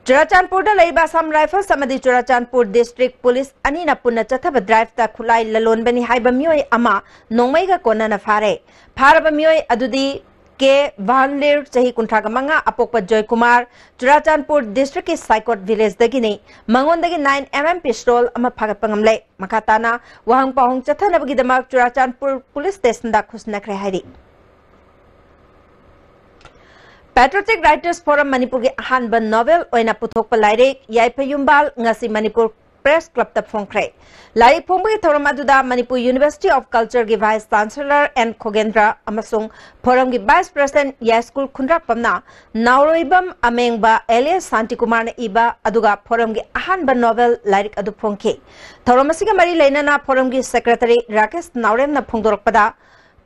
ꯆꯨꯔꯥꯆꯥꯟꯄꯨꯔꯗ ꯂꯩꯔꯤꯕ Assam Rifles ꯑꯃꯗꯤ ꯆꯨꯔꯥꯆꯥꯟꯄꯨꯔ district police ꯑꯅꯤꯅ ꯄꯨꯟꯅ ꯆꯠꯊꯕ driveꯇ ꯈꯨꯠꯂꯥꯏ ꯂꯂꯣꯟꯕꯅꯤ ꯍꯥꯏꯕ ꯃꯤꯑꯣꯏ ꯑꯃ ꯅꯣꯡꯃꯩꯒ ꯀꯣꯟꯅꯅ ꯐꯥꯔꯦ꯫ ꯐꯥꯔꯕ ꯃꯤꯑꯣꯏ ꯑꯗꯨꯗꯤ ꯀꯦ ꯚꯥꯟꯂꯤꯔ, ꯆꯍꯤ ꯀꯨꯟꯊ꯭ꯔꯥꯒ ꯃꯉꯥ, ꯑꯄꯣꯛꯄ ꯖꯣꯏꯀꯨꯃꯥꯔ, ꯆꯨꯔꯥꯆꯥꯟꯄꯨꯔ district ꯀꯤ ꯁꯥꯏꯀꯣꯠ village ꯗꯒꯤꯅꯤ꯫ ꯃꯉꯣꯟꯗꯒꯤ nine M M pistol ꯑꯃ ꯐꯥꯒꯠꯄ ꯉꯝꯂꯦ꯫ ꯃꯈꯥ ꯇꯥꯅ ꯋꯥꯍꯪ ꯄꯥꯎꯍꯪ ꯆꯠꯊꯅꯕꯒꯤꯗꯃꯛ ꯆꯨꯔꯥꯆꯥꯟꯄꯨꯔ police station ꯗ ꯈꯨꯠꯁꯤꯟꯅꯈ꯭ꯔꯦ ꯍꯥꯏꯔꯤ꯫ Patriotic Writers Forum ꯃꯅꯤꯄꯨꯔꯒꯤ ꯑꯍꯥꯟꯕ novel ꯑꯣꯏꯅ ꯄꯨꯊꯣꯛꯄ ꯂꯥꯏꯔꯤꯛ ꯌꯥꯏꯐ ꯌꯨꯝꯕꯥꯜ ꯉꯁꯤ ꯃꯅꯤꯄꯨꯔ Press Club ꯇ ꯐꯣꯡꯈ꯭ꯔꯦ꯫ ꯂꯥꯏꯔꯤꯛ ꯐꯣꯡꯕꯒꯤ ꯊꯧꯔꯝ ꯑꯗꯨꯗ ꯃꯅꯤꯄꯨꯔ University of Culture ꯒꯤ Vice Chancellor ꯑꯦꯟ ꯈꯣꯒꯦꯟꯗ꯭ꯔ ꯑꯃꯁꯨꯡ Forum ꯒꯤ Vice President ꯌꯥꯏꯁ꯭ꯀꯨꯜ ꯈꯨꯟꯗ꯭ꯔꯥꯛꯄꯝꯅ ꯅꯥꯎꯔꯣꯏꯕꯝ ꯑꯃꯦꯡꯕ alias ꯁꯥꯟꯇꯤꯀꯨꯃꯥꯔꯅ ꯏꯕ ꯑꯗꯨꯒ Forum ꯒꯤ ꯑꯍꯥꯟꯕ novel ꯂꯥꯏꯔꯤꯛ ꯑꯗꯨ ꯐꯣꯡꯈꯤ꯫ ꯊꯧꯔꯝ ꯑꯁꯤꯒ ꯃꯔꯤ ꯂꯩꯅꯅ Forum ꯒꯤ Secretary ꯔꯥꯀꯦꯁ ꯅꯥꯎꯔꯦꯝꯅ ꯐꯣꯡꯗꯣꯔꯛꯄꯗ,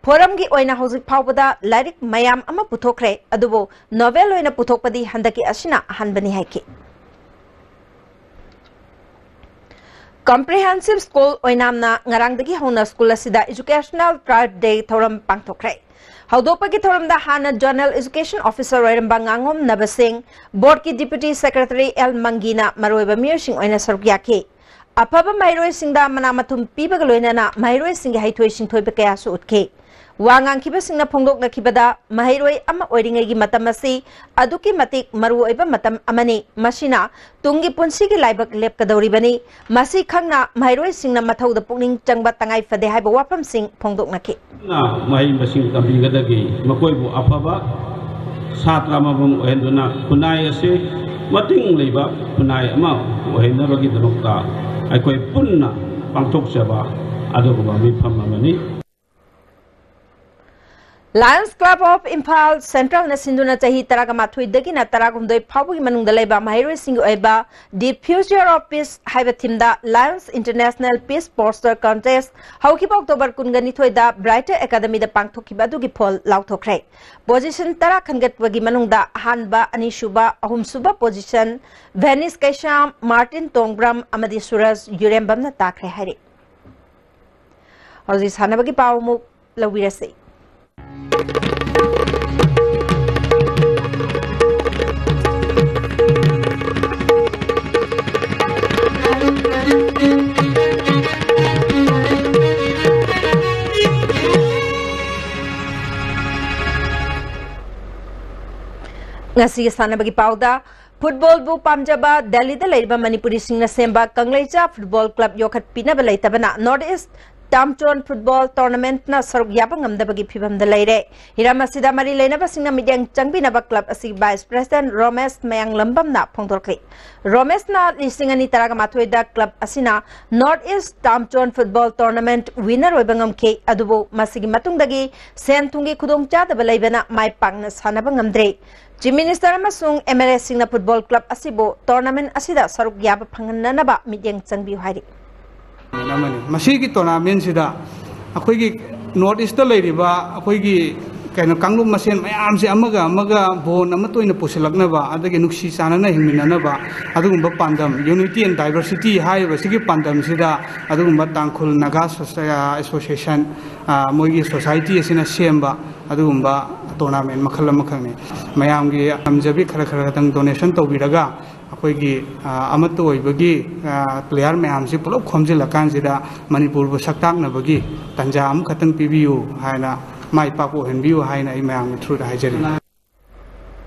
Forum ꯒꯤ ꯑꯣꯏꯅ ꯍꯧꯖꯤꯛ ꯐꯥꯎꯕꯗ ꯂꯥꯏꯔꯤꯛ ꯃꯌꯥꯝ ꯑꯃ ꯄꯨꯊꯣꯛꯈ꯭ꯔꯦ, ꯑꯗꯨꯕꯨ novel ꯑꯣꯏꯅ ꯄꯨꯊꯣꯛꯄꯗꯤ ꯍꯟꯗꯛꯀꯤ ꯑꯁꯤꯅ ꯑꯍꯥꯟꯕꯅꯤ ꯍꯥꯏꯈꯤ꯫ Comprehensive School ꯑꯣꯏꯅꯥꯝꯅ ꯉꯔꯥꯡꯗꯒꯤ ꯍꯧꯅ school ꯑꯁꯤꯗ Educational Tribe Day ꯊꯧꯔꯝ ꯄꯥꯡꯊꯣꯛꯈ꯭ꯔꯦ꯫ ꯍꯧꯗꯣꯛꯄꯒꯤ ꯊꯧꯔꯝꯗ ꯍꯥꯟꯅ Zonal Education Officer ꯑꯣꯏꯔꯝꯕ ꯉꯥꯉꯣꯝ ꯅꯕꯁꯤꯡ, Board ꯀꯤ Deputy Secretary ꯑꯦꯜ ꯃꯪꯒꯤꯅ ꯃꯔꯨꯑꯣꯏꯕ ꯃꯤꯑꯣꯏꯁꯤꯡ ꯑꯣꯏꯅ ꯁꯔꯨꯛ ꯌꯥꯈꯤ꯫ ꯑꯐꯕ ꯃꯍꯩꯔꯣꯏꯁꯤꯡꯗ ꯃꯅꯥ ꯃꯊꯨꯝ ꯄꯤꯕꯒ ꯂꯣꯏꯅꯅ ꯃꯍꯩꯔꯣꯏꯁꯤꯡꯒꯤ ꯍꯩꯊꯣꯏ ꯁꯤꯡꯊꯣꯏꯕ ꯀꯌꯥꯁꯨ ꯎꯠꯈꯤ꯫ ꯋꯥ ꯉꯥꯡꯈꯤꯕꯁꯤꯡꯅ ꯐꯣꯡꯗꯣꯛꯅꯈꯤꯕꯗ, ꯃꯍꯩꯔꯣꯏ ꯑꯃ ꯑꯣꯏꯔꯤꯉꯩꯒꯤ ꯃꯇꯝ ꯑꯁꯤ ꯑꯗꯨꯛꯀꯤ ꯃꯇꯤꯛ ꯃꯔꯨꯑꯣꯏꯕ ꯃꯇꯝ ꯑꯃꯅꯤ꯫ ꯃꯁꯤꯅ ꯇꯨꯡꯒꯤ ꯄꯨꯟꯁꯤꯒꯤ ꯂꯥꯏꯕꯛ ꯂꯦꯞꯀꯗꯧꯔꯤꯕꯅꯤ꯫ ꯃꯁꯤ ꯈꯪꯅ ꯃꯍꯩꯔꯣꯏꯁꯤꯡꯅ ꯃꯊꯧꯗ ꯄꯨꯛꯅꯤꯡ ꯆꯪꯕ ꯇꯉꯥꯏ ꯐꯗꯦ ꯍꯥꯏꯕ ꯋꯥꯐꯝꯁꯤꯡ ꯐꯣꯡꯗꯣꯛꯅꯈꯤ꯫ ꯃꯍꯩ ꯃꯁꯤꯡ ꯇꯝꯕꯤꯒꯗꯒꯦ ꯃꯈꯣꯏꯕꯨ ꯑꯐꯕ ꯁꯥꯇ꯭ꯔ ꯑꯃꯃꯝ ꯑꯣꯏꯍꯟꯗꯨꯅ ꯈꯨꯟꯅꯥꯏ ꯑꯁꯤ ꯃꯇꯤꯡ ꯂꯩꯕ ꯈꯨꯟꯅꯥꯏ ꯑꯃ ꯑꯣꯏꯍꯟꯅꯕꯒꯤꯗꯃꯛꯇ ꯑꯩꯈꯣꯏ ꯄꯨꯟꯅ ꯄꯥꯡꯊꯣꯛꯆꯕ ꯑꯗꯨꯒꯨꯝꯕ ꯃꯤꯐꯝ ꯑꯃꯅꯤ꯫ Lions Club of Imphal Central ꯅ ꯁꯤꯟꯗꯨꯅ ꯆꯍꯤ ꯇꯔꯥꯃꯥꯊꯣꯏꯗꯒꯤꯅ ꯇꯔꯥꯍꯨꯝꯗꯣꯏ ꯐꯥꯎꯕꯒꯤ ꯃꯅꯨꯡꯗ ꯂꯩꯕ ꯃꯍꯩꯔꯣꯏꯁꯤꯡꯒꯤ ꯑꯣꯏꯕ The Future of Peace ꯍꯥꯏꯕ theme ꯗ Lions International Peace Poster Contest ꯍꯧꯈꯤꯕ October ꯀꯨꯟꯒ ꯅꯤꯊꯣꯏꯗ Brighter Academy ꯗ ꯄꯥꯡꯊꯣꯛꯈꯤꯕ ꯑꯗꯨꯒꯤ ꯐꯣꯜ ꯂꯥꯎꯊꯣꯛꯈ꯭ꯔꯦ꯫ Position ꯇꯔꯥ ꯈꯟꯒꯠꯄꯒꯤ ꯃꯅꯨꯡꯗ ꯑꯍꯥꯟꯕ, ꯑꯅꯤꯁꯨꯕ, ꯑꯍꯨꯝꯁꯨꯕ position Venice ꯀꯩꯁꯥꯝ, Martin ꯇꯣꯡꯕ꯭ꯔꯝ ꯑꯃꯗꯤ ꯁꯨꯔꯖ ꯌꯨꯔꯦꯝꯕꯝꯅ ꯇꯥꯈ꯭ꯔꯦ ꯍꯥꯏꯔꯤ꯫ ꯍꯧꯖꯤꯛ ꯁꯥꯟꯅꯕꯒꯤ ꯄꯥꯎ ꯑꯃꯨꯛ ꯂꯧꯕꯤꯔꯁꯤ꯫ ꯉꯁꯤꯒꯤ ꯁꯥꯟꯅꯕꯒꯤ ꯄꯥꯎꯗ, ꯐꯨꯠꯕꯣꯜꯕꯨ ꯄꯥꯝꯖꯕ ꯗꯦꯜꯂꯤꯗ ꯂꯩꯔꯤꯕ ꯃꯅꯤꯄꯨꯔꯤꯁꯤꯡꯅ ꯁꯦꯝꯕ ꯀꯪꯂꯩꯆꯥ ꯐꯨꯠꯕꯣꯜ ꯀ꯭ꯂꯕ ꯌꯣꯛꯈꯠꯄꯤꯅꯕ ꯂꯩꯇꯕꯅ ꯅꯣꯔꯠ ꯏꯁ ꯇꯥꯝꯆꯣꯟ ꯐꯨꯠꯕꯣꯜ ꯇꯣꯔꯅꯥꯃꯦꯟꯠꯅ ꯁꯔꯨꯛ ꯌꯥꯕ ꯉꯝꯗꯕꯒꯤ ꯐꯤꯚꯝꯗ ꯂꯩꯔꯦ꯫ ꯍꯤꯔꯝ ꯑꯁꯤꯗ ꯃꯔꯤ ꯂꯩꯅꯕꯁꯤꯡꯅ ꯃꯤꯠꯌꯦꯡ ꯆꯪꯕꯤꯅꯕ ꯀ꯭ꯂꯕ ꯑꯁꯤꯒꯤ ꯚꯥꯏꯁ ꯄ꯭ꯔꯦꯁꯤꯗꯦꯟꯠ ꯔꯣꯃꯦꯁ ꯃꯌꯥꯡꯂꯝꯕꯝꯅ ꯐꯣꯡꯗꯣꯔꯛꯂꯤ꯫ ꯔꯣꯃꯦꯁꯅ ꯂꯤꯁꯤꯡ ꯑꯅꯤ ꯇꯔꯥꯃꯥꯊꯣꯏꯗ ꯀ꯭ꯂꯕ ꯑꯁꯤꯅ ꯅꯣꯔꯠ ꯏꯁ ꯇꯥꯝꯆꯣꯟ ꯐꯨꯠꯕꯣꯜ ꯇꯣꯔꯅꯥꯃꯦꯟꯠ ꯋꯤꯅꯔ ꯑꯣꯏꯕ ꯉꯝꯈꯤ, ꯑꯗꯨꯕꯨ ꯃꯁꯤꯒꯤ ꯃꯇꯨꯡꯗꯒꯤ ꯁꯦꯟ ꯊꯨꯝꯒꯤ ꯈꯨꯗꯣꯡꯆꯥꯗꯕ ꯂꯩꯕꯅ ꯃꯥꯏ ꯄꯥꯛꯅ ꯁꯥꯟꯅꯕ ꯉꯝꯗ꯭ꯔꯦ꯫ ꯆꯤꯐ ꯃꯤꯅꯤꯁꯇꯔ ꯑꯃꯁꯨꯡ ꯑꯦꯝ ꯑꯦꯜ ꯑꯦꯁꯤꯡꯅ ꯐꯨꯠꯕꯣꯜ ꯀ꯭ꯂꯕ ꯑꯁꯤꯕꯨ ꯇꯣꯔꯅꯥꯃꯦꯟꯠ ꯑꯁꯤꯗ ꯁꯔꯨꯛ ꯌꯥꯕ ꯐꯪꯍꯟꯅꯅꯕ ꯃꯤꯠꯌꯦꯡ ꯆꯪꯕꯤꯌꯨ ꯍꯥꯏꯔꯤ꯫ ꯑꯃꯅꯤ꯫ ꯃꯁꯤꯒꯤ ꯇꯣꯔꯅꯥꯃꯦꯟꯁꯤꯗ ꯑꯩꯈꯣꯏꯒꯤ ꯅꯣꯔꯠ ꯏꯁꯇ ꯂꯩꯔꯤꯕ ꯑꯩꯈꯣꯏꯒꯤ ꯀꯩꯅꯣ ꯀꯥꯡꯂꯨꯞ ꯃꯁꯦꯟ ꯃꯌꯥꯝꯁꯦ ꯑꯃꯒ ꯑꯃꯒ ꯕꯣꯟ ꯑꯃꯠꯇ ꯑꯣꯏꯅ ꯄꯨꯁꯤꯜꯂꯛꯅꯕ, ꯑꯗꯒꯤ ꯅꯨꯡꯁꯤ ꯆꯥꯟꯅꯅ ꯍꯤꯡꯃꯤꯟꯅꯅꯕ, ꯑꯗꯨꯒꯨꯝꯕ ꯄꯥꯟꯗꯝ, Unity and Diversity ꯍꯥꯏꯔꯤꯕꯁꯤꯒꯤ ꯄꯥꯟꯗꯝꯁꯤꯗ ꯑꯗꯨꯒꯨꯝꯕ ꯇꯥꯡꯈꯨꯜ ꯅꯥꯒꯥ ꯁꯣꯁ-, ꯑ, ꯑꯦꯁꯣꯁꯤꯌꯦꯁꯟ, ꯑ, ꯃꯣꯏꯒꯤ ꯁꯣꯁꯥꯏꯇꯤ ꯑꯁꯤꯅ ꯁꯦꯝꯕ ꯑꯗꯨꯒꯨꯝꯕ ꯇꯣꯔꯅꯥꯃꯦꯟ ꯃꯈꯜ ꯑꯃꯈꯛꯅꯤ꯫ ꯃꯌꯥꯝꯒꯤ ꯉꯝꯖꯕꯤ ꯈꯔ ꯈꯔ ꯈꯛꯇꯪ ꯗꯣꯅꯦꯁꯟ ꯇꯧꯕꯤꯔꯒ ꯑꯩꯈꯣꯏꯒꯤ, ꯑ, ꯑꯃꯠꯇ ꯑꯣꯏꯕꯒꯤ, ꯑ, ꯄ꯭ꯂꯦꯌꯥꯔ ꯃꯌꯥꯝꯁꯤ ꯄꯨꯂꯞ ꯈꯣꯝꯖꯤꯜꯂꯀꯥꯟꯁꯤꯗ ꯃꯅꯤꯄꯨꯔꯕꯨ ꯁꯛ ꯇꯥꯛꯅꯕꯒꯤ ꯇꯥꯟꯖꯥ ꯑꯃꯈꯛꯇꯪ ꯄꯤꯕꯤꯌꯨ ꯍꯥꯏꯅ, ꯃꯥꯏ ꯄꯥꯛꯄ ꯑꯣꯏꯍꯟꯕꯤꯌꯨ ꯍꯥꯏꯅ ꯑꯩ ꯃꯌꯥꯝꯒꯤ ꯊ꯭ꯔꯨꯗ ꯍꯥꯏꯖꯔꯤ꯫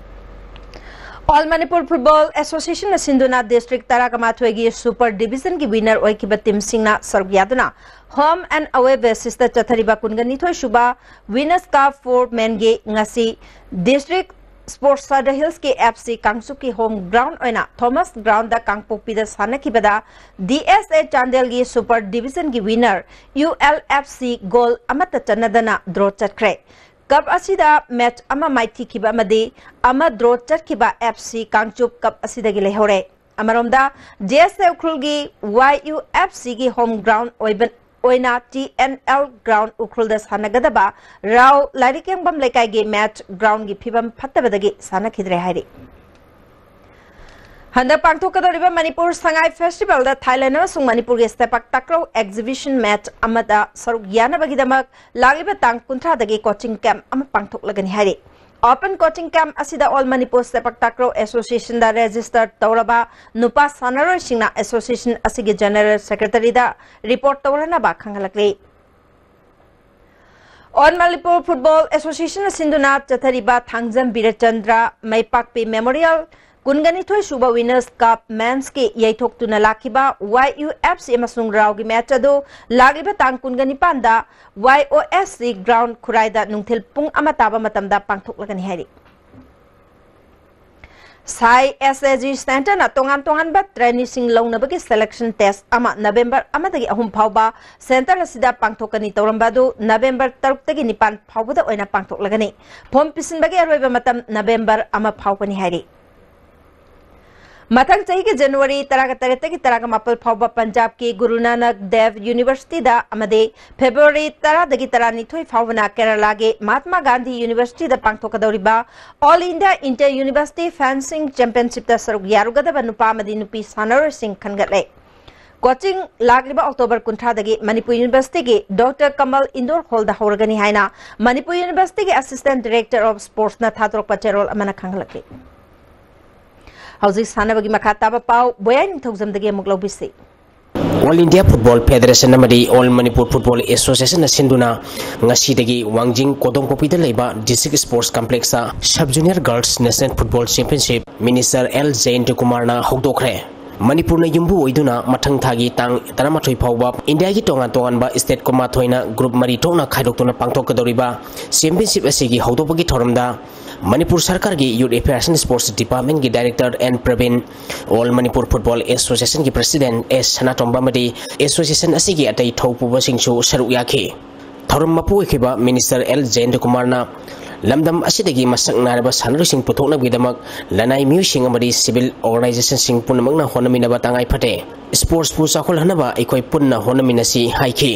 ꯑꯣꯜ ꯃꯅꯤꯄꯨꯔ ꯐꯨꯠꯕꯣꯜ ꯑꯦꯁꯣꯁꯤꯌꯦꯁꯟꯅ ꯁꯤꯟꯗꯨꯅ ꯗꯤꯁꯇ꯭ꯔꯤꯛ ꯇꯔꯥꯒ ꯃꯥꯊꯣꯏꯒꯤ ꯁꯨꯄꯔ ꯗꯤꯕꯤꯖꯟꯒꯤ ꯋꯤꯅꯔ ꯑꯣꯏꯈꯤꯕ ꯇꯤꯝꯁꯤꯡꯅ ꯁꯔꯨꯛ ꯌꯥꯗꯨꯅ ꯍꯣꯝ ꯑꯦꯟ ꯑꯋꯦ ꯕꯦꯁꯤꯁꯇ ꯆꯠꯊꯔꯤꯕ ꯀꯨꯟꯒ ꯅꯤꯊꯣꯏ ꯁꯨꯕ ꯋꯤꯅꯔꯁ ꯀꯞ ꯐꯣꯔ ꯃꯦꯟꯒꯤ ꯉꯁꯤ ꯗꯤꯁꯇ꯭ꯔꯤꯛ ꯁ꯭ꯄꯣꯔꯠꯁ ꯁꯗ ꯍꯤꯜꯁꯀꯤ ꯑꯦꯐ ꯁꯤ ꯀꯥꯡꯆꯨꯞꯀꯤ ꯍꯣꯝ ꯒ꯭ꯔꯥꯎꯟ ꯑꯣꯏꯅ ꯊꯣꯃꯁ ꯒ꯭ꯔꯥꯎꯟꯗ ꯀꯥꯡꯄꯣꯛꯄꯤꯗ ꯁꯥꯟꯅꯈꯤꯕꯗ ꯗꯤ ꯑꯦꯁ ꯑꯦ ꯆꯥꯟꯗꯦꯜꯒꯤ ꯁꯨꯄꯔ ꯗꯤꯕꯤꯖꯟꯒꯤ winner U L F C goal ꯑꯃꯠꯇ ꯆꯟꯅꯗꯅ ꯗ꯭ꯔꯣ ꯆꯠꯈ꯭ꯔꯦ꯫ ꯀꯞ ꯑꯁꯤꯗ ꯃꯦꯆ ꯑꯃ ꯃꯥꯏꯊꯤꯈꯤꯕ ꯑꯃꯗꯤ ꯑꯃ ꯗ꯭ꯔꯣ ꯆꯠꯈꯤꯕ ꯑꯦꯐ ꯁꯤ ꯀꯥꯡꯆꯨꯞ ꯀꯞ ꯑꯁꯤꯗꯒꯤ ꯂꯩꯍꯧꯔꯦ꯫ ꯑꯃꯔꯣꯝꯗ, ꯖꯦ ꯑꯦꯁ ꯑꯦ ꯎꯈ꯭ꯔꯨꯜꯒꯤ ꯋꯥꯏ ꯌꯨ ꯑꯦꯐ ꯁꯤꯒꯤ ꯍꯣꯝ ꯒ꯭ꯔꯥꯎꯟ ꯑꯣꯏꯕ, ꯑꯣꯏꯅ ꯇꯤ ꯑꯦꯟ ꯑꯦꯜ ꯒ꯭ꯔꯥꯎꯟ ꯎꯈ꯭ꯔꯨꯜꯗ ꯁꯥꯟꯅꯒꯗꯕ ꯔꯥꯎ ꯂꯥꯏꯔꯤꯛꯌꯦꯡꯕꯝ ꯂꯩꯀꯥꯏꯒꯤ ꯃꯦꯆ ꯒ꯭ꯔꯥꯎꯟꯒꯤ ꯐꯤꯕꯝ ꯐꯠꯇꯕꯗꯒꯤ ꯁꯥꯟꯅꯈꯤꯗ꯭ꯔꯦ ꯍꯥꯏꯔꯤ꯫ ꯍꯟꯗꯛ ꯄꯥꯡꯊꯣꯛꯀꯗꯧꯔꯤꯕ ꯃꯅꯤꯄꯨꯔ ꯁꯉꯥꯏ ꯐꯦꯁꯇꯤꯚꯦꯜꯗ ꯊꯥꯏꯂꯦꯟ ꯑꯃꯁꯨꯡ ꯃꯅꯤꯄꯨꯔꯒꯤ ꯁꯦꯄꯥꯛ ꯇꯥꯀ꯭ꯔꯧ ꯑꯦꯛꯖꯤꯕꯤꯁꯟ ꯃꯦꯆ ꯑꯃꯗ ꯁꯔꯨꯛ ꯌꯥꯅꯕꯒꯤꯗꯃꯛ ꯂꯥꯛꯂꯤꯕ ꯇꯥꯡ ꯀꯨꯟꯊ꯭ꯔꯥꯗꯒꯤ ꯀꯣꯆꯤꯡ ꯀꯦꯝꯞ ꯑꯃ ꯄꯥꯡꯊꯣꯛꯂꯒꯅꯤ ꯍꯥꯏꯔꯤ꯫ ꯑꯣꯄꯟ ꯀꯣꯆꯤꯡ ꯀꯦꯝꯞ ꯑꯁꯤꯗ ꯑꯣꯜ ꯃꯅꯤꯄꯨꯔ ꯁꯦꯄꯥꯛ ꯇꯥꯀ꯭ꯔꯧ ꯑꯦꯁꯣꯁꯤꯌꯦꯁꯟꯗ ꯔꯦꯖꯤꯁꯇꯔ ꯇꯧꯔꯕ ꯅꯨꯄꯥ ꯁꯥꯟꯅꯔꯣꯏꯁꯤꯡꯅ ꯑꯦꯁꯣꯁꯤꯌꯦꯁꯟ ꯑꯁꯤꯒꯤ ꯖꯦꯅꯔꯦꯜ ꯁꯦꯀ꯭ꯔꯦꯇꯔꯤꯗ ꯔꯤꯄꯣꯔꯠ ꯇꯧꯔꯅꯕ ꯈꯪꯍꯜꯂꯛꯂꯤ꯫ All Manipur Football Association ꯅ ꯁꯤꯟꯗꯨꯅ ꯆꯠꯊꯔꯤꯕ ꯊꯥꯡꯖꯝ ꯕꯤꯔꯆꯟꯗ꯭ꯔ ꯃꯩꯄꯥꯛꯄꯤ Memorial ꯀꯨꯟꯒꯅꯤꯊꯣꯏ ꯁꯨꯕ Winners Cup Men's ꯀꯤ ꯌꯩꯊꯣꯛꯇꯨꯅ ꯂꯥꯛꯈꯤꯕ Y U F C ꯑꯃꯁꯨꯡ RAW ꯒꯤ match ꯑꯗꯨ ꯂꯥꯛꯂꯤꯕ ꯇꯥꯡ ꯀꯨꯟꯒꯅꯤꯄꯥꯟꯗ Y O S C ground ꯈꯨꯔꯥꯏꯗ ꯅꯨꯡꯊꯤꯜ ꯄꯨꯡ ꯑꯃ ꯇꯥꯕ ꯃꯇꯝꯗ ꯄꯥꯡꯊꯣꯛꯂꯒꯅꯤ ꯍꯥꯏꯔꯤ꯫ ꯁꯥꯏ S A G Center ꯅ ꯇꯣꯉꯥꯟ ꯇꯣꯉꯥꯟꯕ trainee ꯁꯤꯡ ꯂꯧꯅꯕꯒꯤ selection test ꯑꯃ November ꯑꯃꯗꯒꯤ ꯑꯍꯨꯝ ꯐꯥꯎꯕ center ꯑꯁꯤꯗ ꯄꯥꯡꯊꯣꯛꯀꯅꯤ ꯇꯧꯔꯝꯕ ꯑꯗꯨ November ꯇꯔꯨꯛꯇꯒꯤ ꯅꯤꯄꯥꯟ ꯐꯥꯎꯕꯗ ꯑꯣꯏꯅ ꯄꯥꯡꯊꯣꯛꯂꯒꯅꯤ꯫ Form ꯄꯤꯁꯤꯟꯕꯒꯤ ꯑꯔꯣꯏꯕ ꯃꯇꯝ November ꯑꯃ ꯐꯥꯎꯕꯅꯤ ꯍꯥꯏꯔꯤ꯫ ꯃꯊꯪ ꯆꯍꯤꯒꯤ January ꯇꯔꯥꯒ ꯇꯔꯦꯠꯇꯒꯤ ꯇꯔꯥꯒ ꯃꯥꯄꯜ ꯐꯥꯎꯕ ꯄꯟꯖꯥꯕꯀꯤ ꯒꯨꯔꯨ ꯅꯥꯅꯛ ꯗꯦꯕ University ꯗ ꯑꯃꯗꯤ February ꯇꯔꯥꯗꯒꯤ ꯇꯔꯥꯅꯤꯊꯣꯏ ꯐꯥꯎꯕꯅ ꯀꯦꯔꯂꯥꯒꯤ ꯃꯍꯥꯠꯃꯥ ꯒꯥꯟꯙꯤ University ꯗ ꯄꯥꯡꯊꯣꯛꯀꯗꯧꯔꯤꯕ All India Inter University Fencing Championship ꯇ ꯁꯔꯨꯛ ꯌꯥꯔꯨꯒꯗꯕ ꯅꯨꯄꯥ ꯑꯃꯗꯤ ꯅꯨꯄꯤ ꯁꯥꯟꯅꯔꯣꯏꯁꯤꯡ ꯈꯟꯒꯠꯂꯦ꯫ Coaching ꯂꯥꯛꯂꯤꯕ October ꯀꯨꯟꯊ꯭ꯔꯥꯗꯒꯤ ꯃꯅꯤꯄꯨꯔ University ꯒꯤ Doctor Kamal Indoor Hall ꯗ ꯍꯧꯔꯒꯅꯤ ꯍꯥꯏꯅ ꯃꯅꯤꯄꯨꯔ University ꯒꯤ Assistant Director of Sports ꯅ ꯊꯥꯗꯣꯔꯛꯄ ꯆꯦꯔꯣꯜ ꯑꯃꯅ ꯈꯪꯍꯜꯂꯛꯂꯤ꯫ ꯍꯧꯖꯤꯛ ꯁꯥꯟꯅꯕꯒꯤ ꯃꯈꯥ ꯇꯥꯕ ꯄꯥꯎ ꯕꯣꯌꯥꯏ ꯅꯤꯡꯊꯧꯖꯝꯗꯒꯤ ꯑꯃꯨꯛ ꯂꯧꯕꯤꯁꯤ꯫ All India Football Federation ꯑꯃꯗꯤ All Manipur Football Association ꯅ ꯁꯤꯟꯗꯨꯅ ꯉꯁꯤꯗꯒꯤ ꯋꯥꯡꯖꯤꯡ ꯀꯣꯗꯣꯡꯄꯣꯛꯄꯤꯗ ꯂꯩꯕ District Sports Complex ꯇ Sub Junior Girls National Football Championship Minister L ꯖꯌꯦꯟꯇ ꯀꯨꯃꯥꯔꯅ ꯍꯧꯗꯣꯛꯈ꯭ꯔꯦ꯫ ꯃꯅꯤꯄꯨꯔꯅ ꯌꯨꯝꯕꯨ ꯑꯣꯏꯗꯨꯅ ꯃꯊꯪ ꯊꯥꯒꯤ ꯇꯥꯡ ꯇꯔꯥꯃꯥꯊꯣꯏ ꯐꯥꯎꯕ ꯏꯟꯗꯤꯌꯥꯒꯤ ꯇꯣꯉꯥꯟ ꯇꯣꯉꯥꯟꯕ state ꯀꯨꯟꯃꯥꯊꯣꯏꯅ group ꯃꯔꯤ ꯊꯣꯛꯅ ꯈꯥꯏꯗꯣꯛꯇꯨꯅ ꯄꯥꯡꯊꯣꯛꯀꯗꯧꯔꯤꯕ championship ꯑꯁꯤꯒꯤ ꯍꯧꯗꯣꯛꯄꯒꯤ ꯊꯧꯔꯝꯗ ꯃꯅꯤꯄꯨꯔ ꯁꯔꯀꯥꯔꯒꯤ Youth Affairs and Sports Department ꯀꯤ Director N Praveen, All Manipur Football Association ꯒꯤ President ꯑꯦꯁ ꯁꯅꯥꯇꯣꯝꯕ ꯑꯃꯗꯤ association ꯑꯁꯤꯒꯤ ꯑꯇꯩ ꯊꯧꯄꯨꯕꯁꯤꯡꯁꯨ ꯁꯔꯨꯛ ꯌꯥꯈꯤ꯫ ꯊꯧꯔꯝ ꯃꯄꯨ ꯑꯣꯏꯈꯤꯕ Minister L ꯖꯌꯦꯟꯇ ꯀꯨꯃꯥꯔꯅ ꯂꯝꯗꯝ ꯑꯁꯤꯗꯒꯤ ꯃꯁꯛ ꯅꯥꯏꯔꯕ ꯁꯥꯟꯅꯔꯣꯏꯁꯤꯡ ꯄꯨꯊꯣꯛꯅꯕꯒꯤꯗꯃꯛ ꯂꯅꯥꯏ ꯃꯤꯑꯣꯏꯁꯤꯡ ꯑꯃꯗꯤ civil organization ꯁꯤꯡ ꯄꯨꯝꯅꯃꯛꯅ ꯍꯣꯠꯅꯃꯤꯟꯅꯕ ꯇꯉꯥꯏ ꯐꯗꯦ꯫ Sports ꯄꯨ ꯆꯥꯎꯈꯠꯍꯟꯅꯕ ꯑꯩꯈꯣꯏ ꯄꯨꯟꯅ ꯍꯣꯠꯅꯃꯤꯟꯅꯁꯤ ꯍꯥꯏꯈꯤ꯫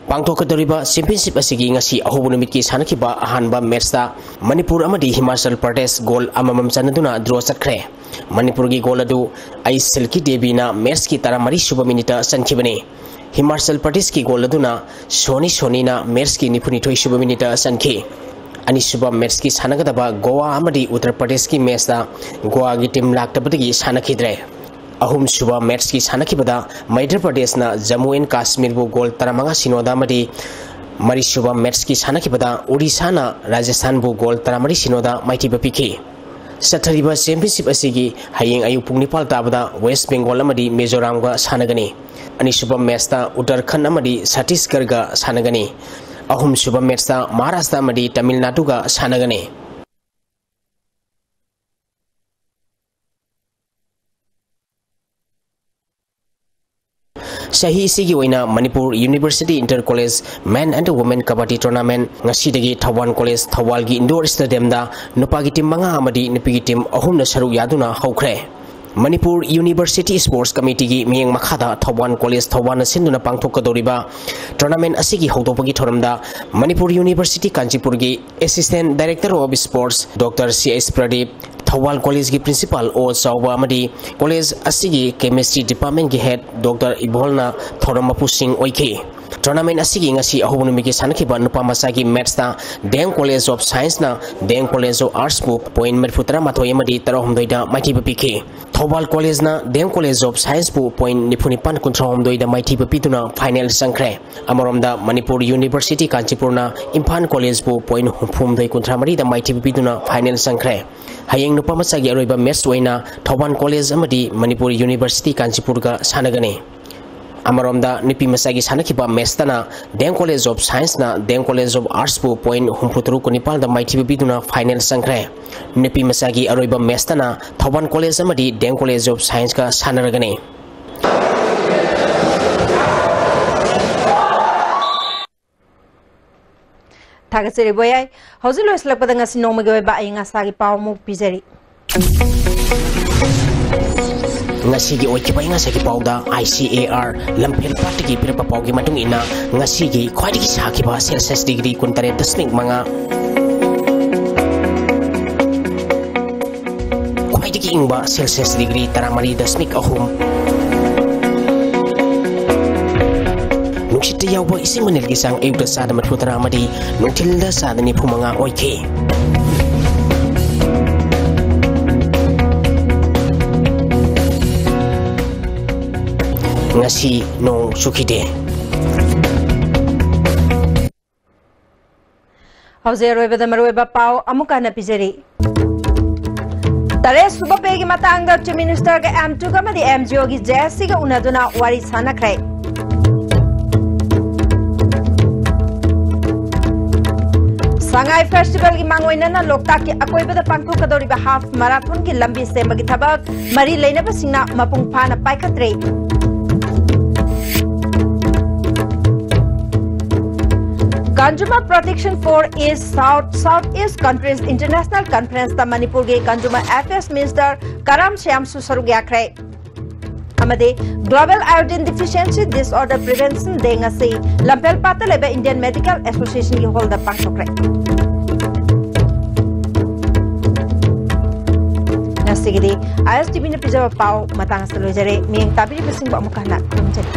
ꯄꯥꯡꯊꯣꯛꯀꯗꯧꯔꯤꯕ ꯂꯩꯔꯤꯕ ꯆꯦꯝꯄꯤꯌꯟꯁꯤꯞ ꯑꯁꯤꯒꯤ ꯉꯁꯤ ꯑꯍꯧꯕ ꯅꯨꯃꯤꯠꯀꯤ ꯁꯥꯟꯅꯈꯤꯕ ꯑꯍꯥꯟꯕ ꯃꯦꯠꯁꯇ ꯃꯅꯤꯄꯨꯔ ꯑꯃꯗꯤ ꯍꯤꯃꯥꯆꯜ ꯄ꯭ꯔꯗꯦꯁ ꯒꯣꯜ ꯑꯃꯃꯝ ꯆꯟꯅꯗꯨꯅ ꯗ꯭ꯔꯣ ꯆꯠꯈ꯭ꯔꯦ꯫ ꯃꯅꯤꯄꯨꯔꯒꯤ ꯒꯣꯜ ꯑꯗꯨ ꯑꯩ ꯁꯤꯜꯀꯤ ꯗꯦꯕꯤꯅ ꯃꯦꯠꯁꯀꯤ ꯇꯔꯥꯃꯔꯤ ꯁꯨꯕ ꯃꯤꯅꯤꯠꯇ ꯆꯟꯈꯤꯕꯅꯤ꯫ ꯍꯤꯃꯥꯆꯜ ꯄ꯭ꯔꯗꯦꯁꯀꯤ ꯒꯣꯜ ꯑꯗꯨꯅ ꯁꯣꯅꯤ ꯁꯣꯅꯤꯅ ꯃꯦꯠꯁꯀꯤ ꯅꯤꯐꯨꯅꯤꯊꯣꯏ ꯁꯨꯕ ꯃꯤꯅꯤꯠꯇ ꯆꯟꯈꯤ꯫ ꯑꯅꯤꯁꯨꯕ ꯃꯦꯠꯁꯀꯤ ꯁꯥꯟꯅꯒꯗꯕ ꯒꯣꯋꯥ ꯑꯃꯗꯤ ꯎꯠꯇꯔ ꯄ꯭ꯔꯗꯦꯁꯀꯤ ꯃꯦꯠꯁꯇ ꯒꯣꯋꯥꯒꯤ ꯇꯤꯝ ꯂꯥꯛꯇꯕꯗꯒꯤ ꯁꯥꯟꯅꯈꯤꯗ꯭ꯔꯦ꯫ ꯑꯍꯨꯝꯁꯨꯕ ꯃꯦꯠꯁꯀꯤ ꯁꯥꯟꯅꯈꯤꯕꯗ ꯃꯩꯙ꯭ꯔ ꯄ꯭ꯔꯗꯦꯁꯅ ꯖꯝꯃꯨ ꯑꯦꯟ ꯀꯥꯁꯃꯤꯔꯕꯨ ꯒꯣꯜ ꯇꯔꯥꯃꯉꯥ ꯁꯤꯅꯣꯗ ꯑꯃꯗꯤ ꯃꯔꯤꯁꯨꯕ ꯃꯦꯠꯁꯀꯤ ꯁꯥꯟꯅꯈꯤꯕꯗ ꯎꯔꯤꯁꯥꯅ ꯔꯥꯖꯁꯊꯥꯟꯕꯨ ꯒꯣꯜ ꯇꯔꯥꯃꯔꯤ ꯁꯤꯅꯣꯗ ꯃꯥꯏꯊꯤꯕ ꯄꯤꯈꯤ꯫ ꯆꯠꯊꯔꯤꯕ ꯆꯦꯝꯄꯤꯌꯟꯁꯤꯞ ꯑꯁꯤꯒꯤ ꯍꯌꯦꯡ ꯑꯌꯨꯛ ꯄꯨꯡ ꯅꯤꯄꯥꯜ ꯇꯥꯕꯗ ꯋꯦꯁ ꯕꯦꯡꯒꯣꯜ ꯑꯃꯗꯤ ꯃꯤꯖꯣꯔꯥꯝꯒ ꯁꯥꯟꯅꯒꯅꯤ꯫ ꯑꯅꯤꯁꯨꯕ ꯃꯦꯠꯁꯇ ꯎꯠꯇꯔꯈꯟꯗ ꯑꯃꯗꯤ ꯁꯠꯇꯤꯁꯒꯔꯒ ꯁꯥꯟꯅꯒꯅꯤ꯫ ꯑꯍꯨꯝꯁꯨꯕ ꯃꯦꯠꯁꯇ ꯃꯍꯥꯔꯥꯁꯇ꯭ꯔ ꯑꯃꯗꯤ ꯇꯥꯃꯤꯜ ꯅꯥꯗꯨꯒ ꯁꯥꯟꯅꯒꯅꯤ꯫ ꯆꯍꯤ ꯑꯁꯤꯒꯤ ꯑꯣꯏꯅ Manipur university inter college men and women kabaddi tournament ꯉꯁꯤꯗꯒꯤ ꯊꯧꯕꯥꯜ ꯀꯣꯂꯦꯖ ꯊꯧꯕꯥꯜꯒꯤ ꯏꯟꯗꯣꯔ ꯁ꯭ꯇꯦꯗꯤꯌꯝꯗ ꯅꯨꯄꯥꯒꯤ ꯇꯤꯝ ꯃꯉꯥ ꯑꯃꯗꯤ ꯅꯨꯄꯤꯒꯤ ꯇꯤꯝ ꯑꯍꯨꯝꯅ ꯁꯔꯨꯛ ꯌꯥꯗꯨꯅ ꯍꯧꯈ꯭ꯔꯦ꯫ ꯃꯅꯤꯄꯨꯔ ꯌꯨꯅꯤꯚꯔꯁꯤꯇꯤ ꯁ꯭ꯄꯣꯔꯠꯁ ꯀꯃꯤꯇꯤꯒꯤ ꯃꯤꯠꯌꯦꯡ ꯃꯈꯥꯗ ꯊꯧꯕꯥꯜ ꯀꯣꯂꯦꯖ ꯊꯧꯕꯥꯜꯅ ꯁꯤꯟꯗꯨꯅ ꯄꯥꯡꯊꯣꯛꯀꯗꯧꯔꯤꯕ ꯇꯣꯔꯅꯥꯃꯦꯟ ꯑꯁꯤꯒꯤ ꯍꯧꯗꯣꯛꯄꯒꯤ ꯊꯧꯔꯝꯗ ꯃꯅꯤꯄꯨꯔ ꯌꯨꯅꯤꯚꯔꯁꯤꯇꯤ ꯀꯥꯟꯆꯤꯄꯨꯔꯒꯤ Assistant Director of Sports doctor C S Pradeep, Thoubal ꯀꯣꯂꯦꯖꯀꯤ ꯄ꯭ꯔꯤꯟꯁꯤꯄꯥꯜ ꯑꯣ ꯆꯥꯎꯕ ꯑꯃꯗꯤ ꯀꯣꯂꯦꯖ ꯑꯁꯤꯒꯤ ꯀꯦꯃꯤꯁꯇ꯭ꯔꯤ ꯗꯤꯄꯥꯔꯠꯃꯦꯟꯒꯤ ꯍꯦꯗ ꯗꯣꯛꯇꯔ ꯏꯕꯣꯜꯅ ꯊꯧꯔꯝ ꯃꯄꯨꯁꯤꯡ ꯑꯣꯏꯈꯤ꯫ ꯇꯣꯔꯅꯥꯃꯦꯟ ꯑꯁꯤꯒꯤ ꯉꯁꯤ ꯑꯍꯧꯕ ꯅꯨꯃꯤꯠꯀꯤ ꯁꯥꯟꯅꯈꯤꯕ ꯅꯨꯄꯥ ꯃꯆꯥꯒꯤ ꯃꯦꯠꯁꯇ ꯗꯦꯝ ꯀꯣꯂꯦꯖ ꯑꯣꯐ ꯁꯥꯏꯟꯁꯅ ꯗꯦꯝ ꯀꯣꯂꯦꯖ ꯑꯣꯐ ꯑꯥꯔꯠꯁꯄꯨ ꯄꯣꯏꯟ ꯃꯔꯤꯐꯨ ꯇꯔꯥꯃꯥꯊꯣꯏ ꯑꯃꯗꯤ ꯇꯔꯥꯍꯨꯝꯗꯣꯏꯗ ꯃꯥꯏꯊꯤꯕ ꯄꯤꯈꯤ꯫ ꯊꯧꯕꯥꯜ ꯀꯣꯂꯦꯖꯅ ꯗꯦꯝ ꯀꯣꯂꯦꯖ ꯑꯣꯐ ꯁꯥꯏꯟꯁꯄꯨ ꯄꯣꯏꯟ ꯅꯤꯐꯨ ꯅꯤꯄꯥꯟ ꯀꯨꯟꯊ꯭ꯔꯥꯍꯨꯝꯗꯣꯏꯗ ꯃꯥꯏꯊꯤꯕ ꯄꯤꯗꯨꯅ ꯐꯥꯏꯅꯦꯜ ꯆꯪꯈ꯭ꯔꯦ꯫ ꯑꯃꯔꯣꯝꯗ ꯃꯅꯤꯄꯨꯔ ꯌꯨꯅꯤꯚꯔꯁꯤꯇꯤ ꯀꯥꯟꯆꯤꯄꯨꯔꯅ ꯏꯝꯐꯥꯜ ꯀꯣꯂꯦꯖꯄꯨ ꯄꯣꯏꯟ ꯍꯨꯝꯐꯨꯍꯨꯝꯗꯣꯏ ꯀꯨꯟꯊ꯭ꯔꯥꯃꯔꯤꯗ ꯃꯥꯏꯊꯤꯕ ꯄꯤꯗꯨꯅ ꯐꯥꯏꯅꯦꯜ ꯆꯪꯈ꯭ꯔꯦ꯫ ꯍꯌꯦꯡ ꯅꯨꯄꯥ ꯃꯆꯥꯒꯤ ꯑꯔꯣꯏꯕ ꯃꯦꯠꯁ ꯑꯣꯏꯅ ꯊꯧꯕꯥꯜ ꯀꯣꯂꯦꯖ ꯑꯃꯗꯤ ꯃꯅꯤꯄꯨꯔ ꯌꯨꯅꯤꯚꯔꯁꯤꯇꯤ ꯀꯥꯟꯆꯤꯄꯨꯔꯒ ꯁꯥꯟꯅꯒꯅꯤ꯫ ꯑꯃꯔꯣꯝꯗ ꯅꯨꯄꯤ ꯃꯆꯥꯒꯤ ꯁꯥꯟꯅꯈꯤꯕ ꯃꯦꯠꯁꯇꯅ ꯗꯦꯝ ꯀꯣꯂꯦꯖ ꯑꯣꯐ ꯁꯥꯏꯟꯁꯅ ꯗꯦꯝ ꯀꯣꯂꯦꯖ ꯑꯣꯐ ꯑꯥꯔꯠꯁꯄꯨ ꯄꯣꯏꯟ ꯍꯨꯝꯐꯨꯇꯔꯨꯛ ꯀꯨꯟꯅꯤꯄꯥꯜꯗ ꯃꯥꯏꯊꯤꯕ ꯄꯤꯗꯨꯅ ꯐꯥꯏꯅꯦꯜ ꯆꯪꯈ꯭ꯔꯦ꯫ ꯅꯨꯄꯤ ꯃꯆꯥꯒꯤ ꯑꯔꯣꯏꯕ ꯃꯦꯠꯁꯇꯅ ꯊꯧꯕꯥꯜ ꯀꯣꯂꯦꯖ ꯑꯃꯗꯤ ꯗꯦꯝ ꯀꯣꯂꯦꯖ ꯑꯣꯐ ꯁꯥꯏꯟꯁꯀ ꯁꯥꯟꯅꯔꯒꯅꯤ꯫ ꯊꯥꯒꯠꯆꯔꯤ ꯕꯣꯌꯥꯏ꯫ ꯍꯧꯖꯤꯛ ꯂꯣꯏꯁꯤꯜꯂꯛꯄꯗ ꯉꯁꯤ ꯅꯣꯡꯃꯒꯤ ꯑꯣꯏꯕ ꯑꯏꯪ ꯑꯁꯥꯒꯤ ꯄꯥꯎ ꯑꯃꯨꯛ ꯄꯤꯖꯔꯤ꯫ ꯉꯁꯤꯒꯤ ꯑꯣꯏꯈꯤꯕ ꯑꯏꯪ ꯑꯁꯥꯒꯤ ꯄꯥꯎꯗ I C A R ꯂꯝꯐꯦꯜ ꯄꯥꯠꯇꯒꯤ ꯄꯤꯔꯛꯄ ꯄꯥꯎꯒꯤ ꯃꯇꯨꯡ ꯏꯟꯅ, ꯉꯁꯤꯒꯤ ꯈ꯭ꯋꯥꯏꯗꯒꯤ ꯁꯥꯈꯤꯕ Celsius degree ꯀꯨꯟꯇꯔꯦꯠ ꯗꯁꯃꯤꯛ ꯃꯉꯥ, ꯈ꯭ꯋꯥꯏꯗꯒꯤ ꯏꯪꯕ Celsius degree ꯇꯔꯥꯃꯔꯤ ꯗꯁꯃꯤꯛ ꯑꯍꯨꯝ, ꯅꯨꯡꯁꯤꯠꯇ ꯌꯥꯎꯕ ꯏꯁꯤꯡ ꯃꯅꯤꯜꯒꯤ ꯆꯥꯡ ꯑꯌꯨꯛꯇ ꯆꯥꯗ ꯃꯔꯤꯐꯨ ꯇꯔꯥ ꯑꯃꯗꯤ ꯅꯨꯡꯊꯤꯜꯗ ꯆꯥꯗ ꯅꯤꯐꯨ ꯃꯉꯥ ꯑꯣꯏꯈꯤ꯫ ꯉꯁꯤ ꯅꯣꯡ ꯆꯨꯈꯤꯗꯦ꯫ ꯍꯧꯖꯤꯛ ꯑꯔꯣꯏꯕꯗ ꯃꯔꯨꯑꯣꯏꯕ ꯄꯥꯎ ꯑꯃꯨꯛꯀ ꯍꯟꯅ ꯄꯤꯖꯔꯤ꯫ ꯇꯔꯦꯠ ꯁꯨꯕ pay ꯒꯤ ꯃꯇꯥꯡꯗ Chief Minister ꯒ M two ꯒ ꯑꯃꯗꯤ M G O ꯒꯤ J S C ꯒ ꯎꯅꯗꯨꯅ ꯋꯥꯔꯤ ꯁꯥꯟꯅꯈ꯭ꯔꯦ꯫ ꯁꯉꯥꯏ festival ꯒꯤ ꯃꯥꯡꯑꯣꯏꯅꯅ ꯂꯣꯛꯇꯥꯛꯀꯤ ꯑꯀꯣꯏꯕꯗ ꯄꯥꯡꯊꯣꯛꯀꯗꯧꯔꯤꯕ half marathon ꯒꯤ ꯂꯝꯕꯤ ꯁꯦꯝꯕꯒꯤ ꯊꯕꯛ ꯃꯔꯤ ꯂꯩꯅꯕꯁꯤꯡꯅ ꯃꯄꯨꯡ ꯐꯥꯅ ꯄꯥꯏꯈꯠꯇ꯭ꯔꯦ꯫ Consumer Protection for East South, South East Countries International Conference ꯇ ꯃꯅꯤꯄꯨꯔꯒꯤ Consumer Affairs Minister ꯀꯔꯥꯝ ꯁ꯭ꯌꯥꯝꯁꯨ ꯁꯔꯨꯛ ꯌꯥꯈ꯭ꯔꯦ꯫ ꯑꯃꯗꯤ Global Iodine Deficiency Disorder Prevention Day ꯉꯁꯤ ꯂꯝꯐꯦꯜ ꯄꯥꯠꯇ ꯂꯩꯕ Indian Medical Association ꯒꯤ hall ꯗ ꯄꯥꯡꯊꯣꯛꯈ꯭ꯔꯦ꯫ ꯉꯁꯤꯒꯤꯗꯤ I S T V ꯅ ꯄꯤꯖꯕ ꯄꯥꯎ ꯃꯇꯥꯡ ꯑꯁꯤꯗ ꯂꯣꯏꯖꯔꯦ꯫ ꯃꯤꯠꯌꯦꯡ ꯇꯥꯕꯤꯔꯤꯕꯁꯤꯡꯕꯨ ꯑꯃꯨꯛ ꯍꯟꯅ ꯈꯨꯔꯨꯝꯖꯔꯤ꯫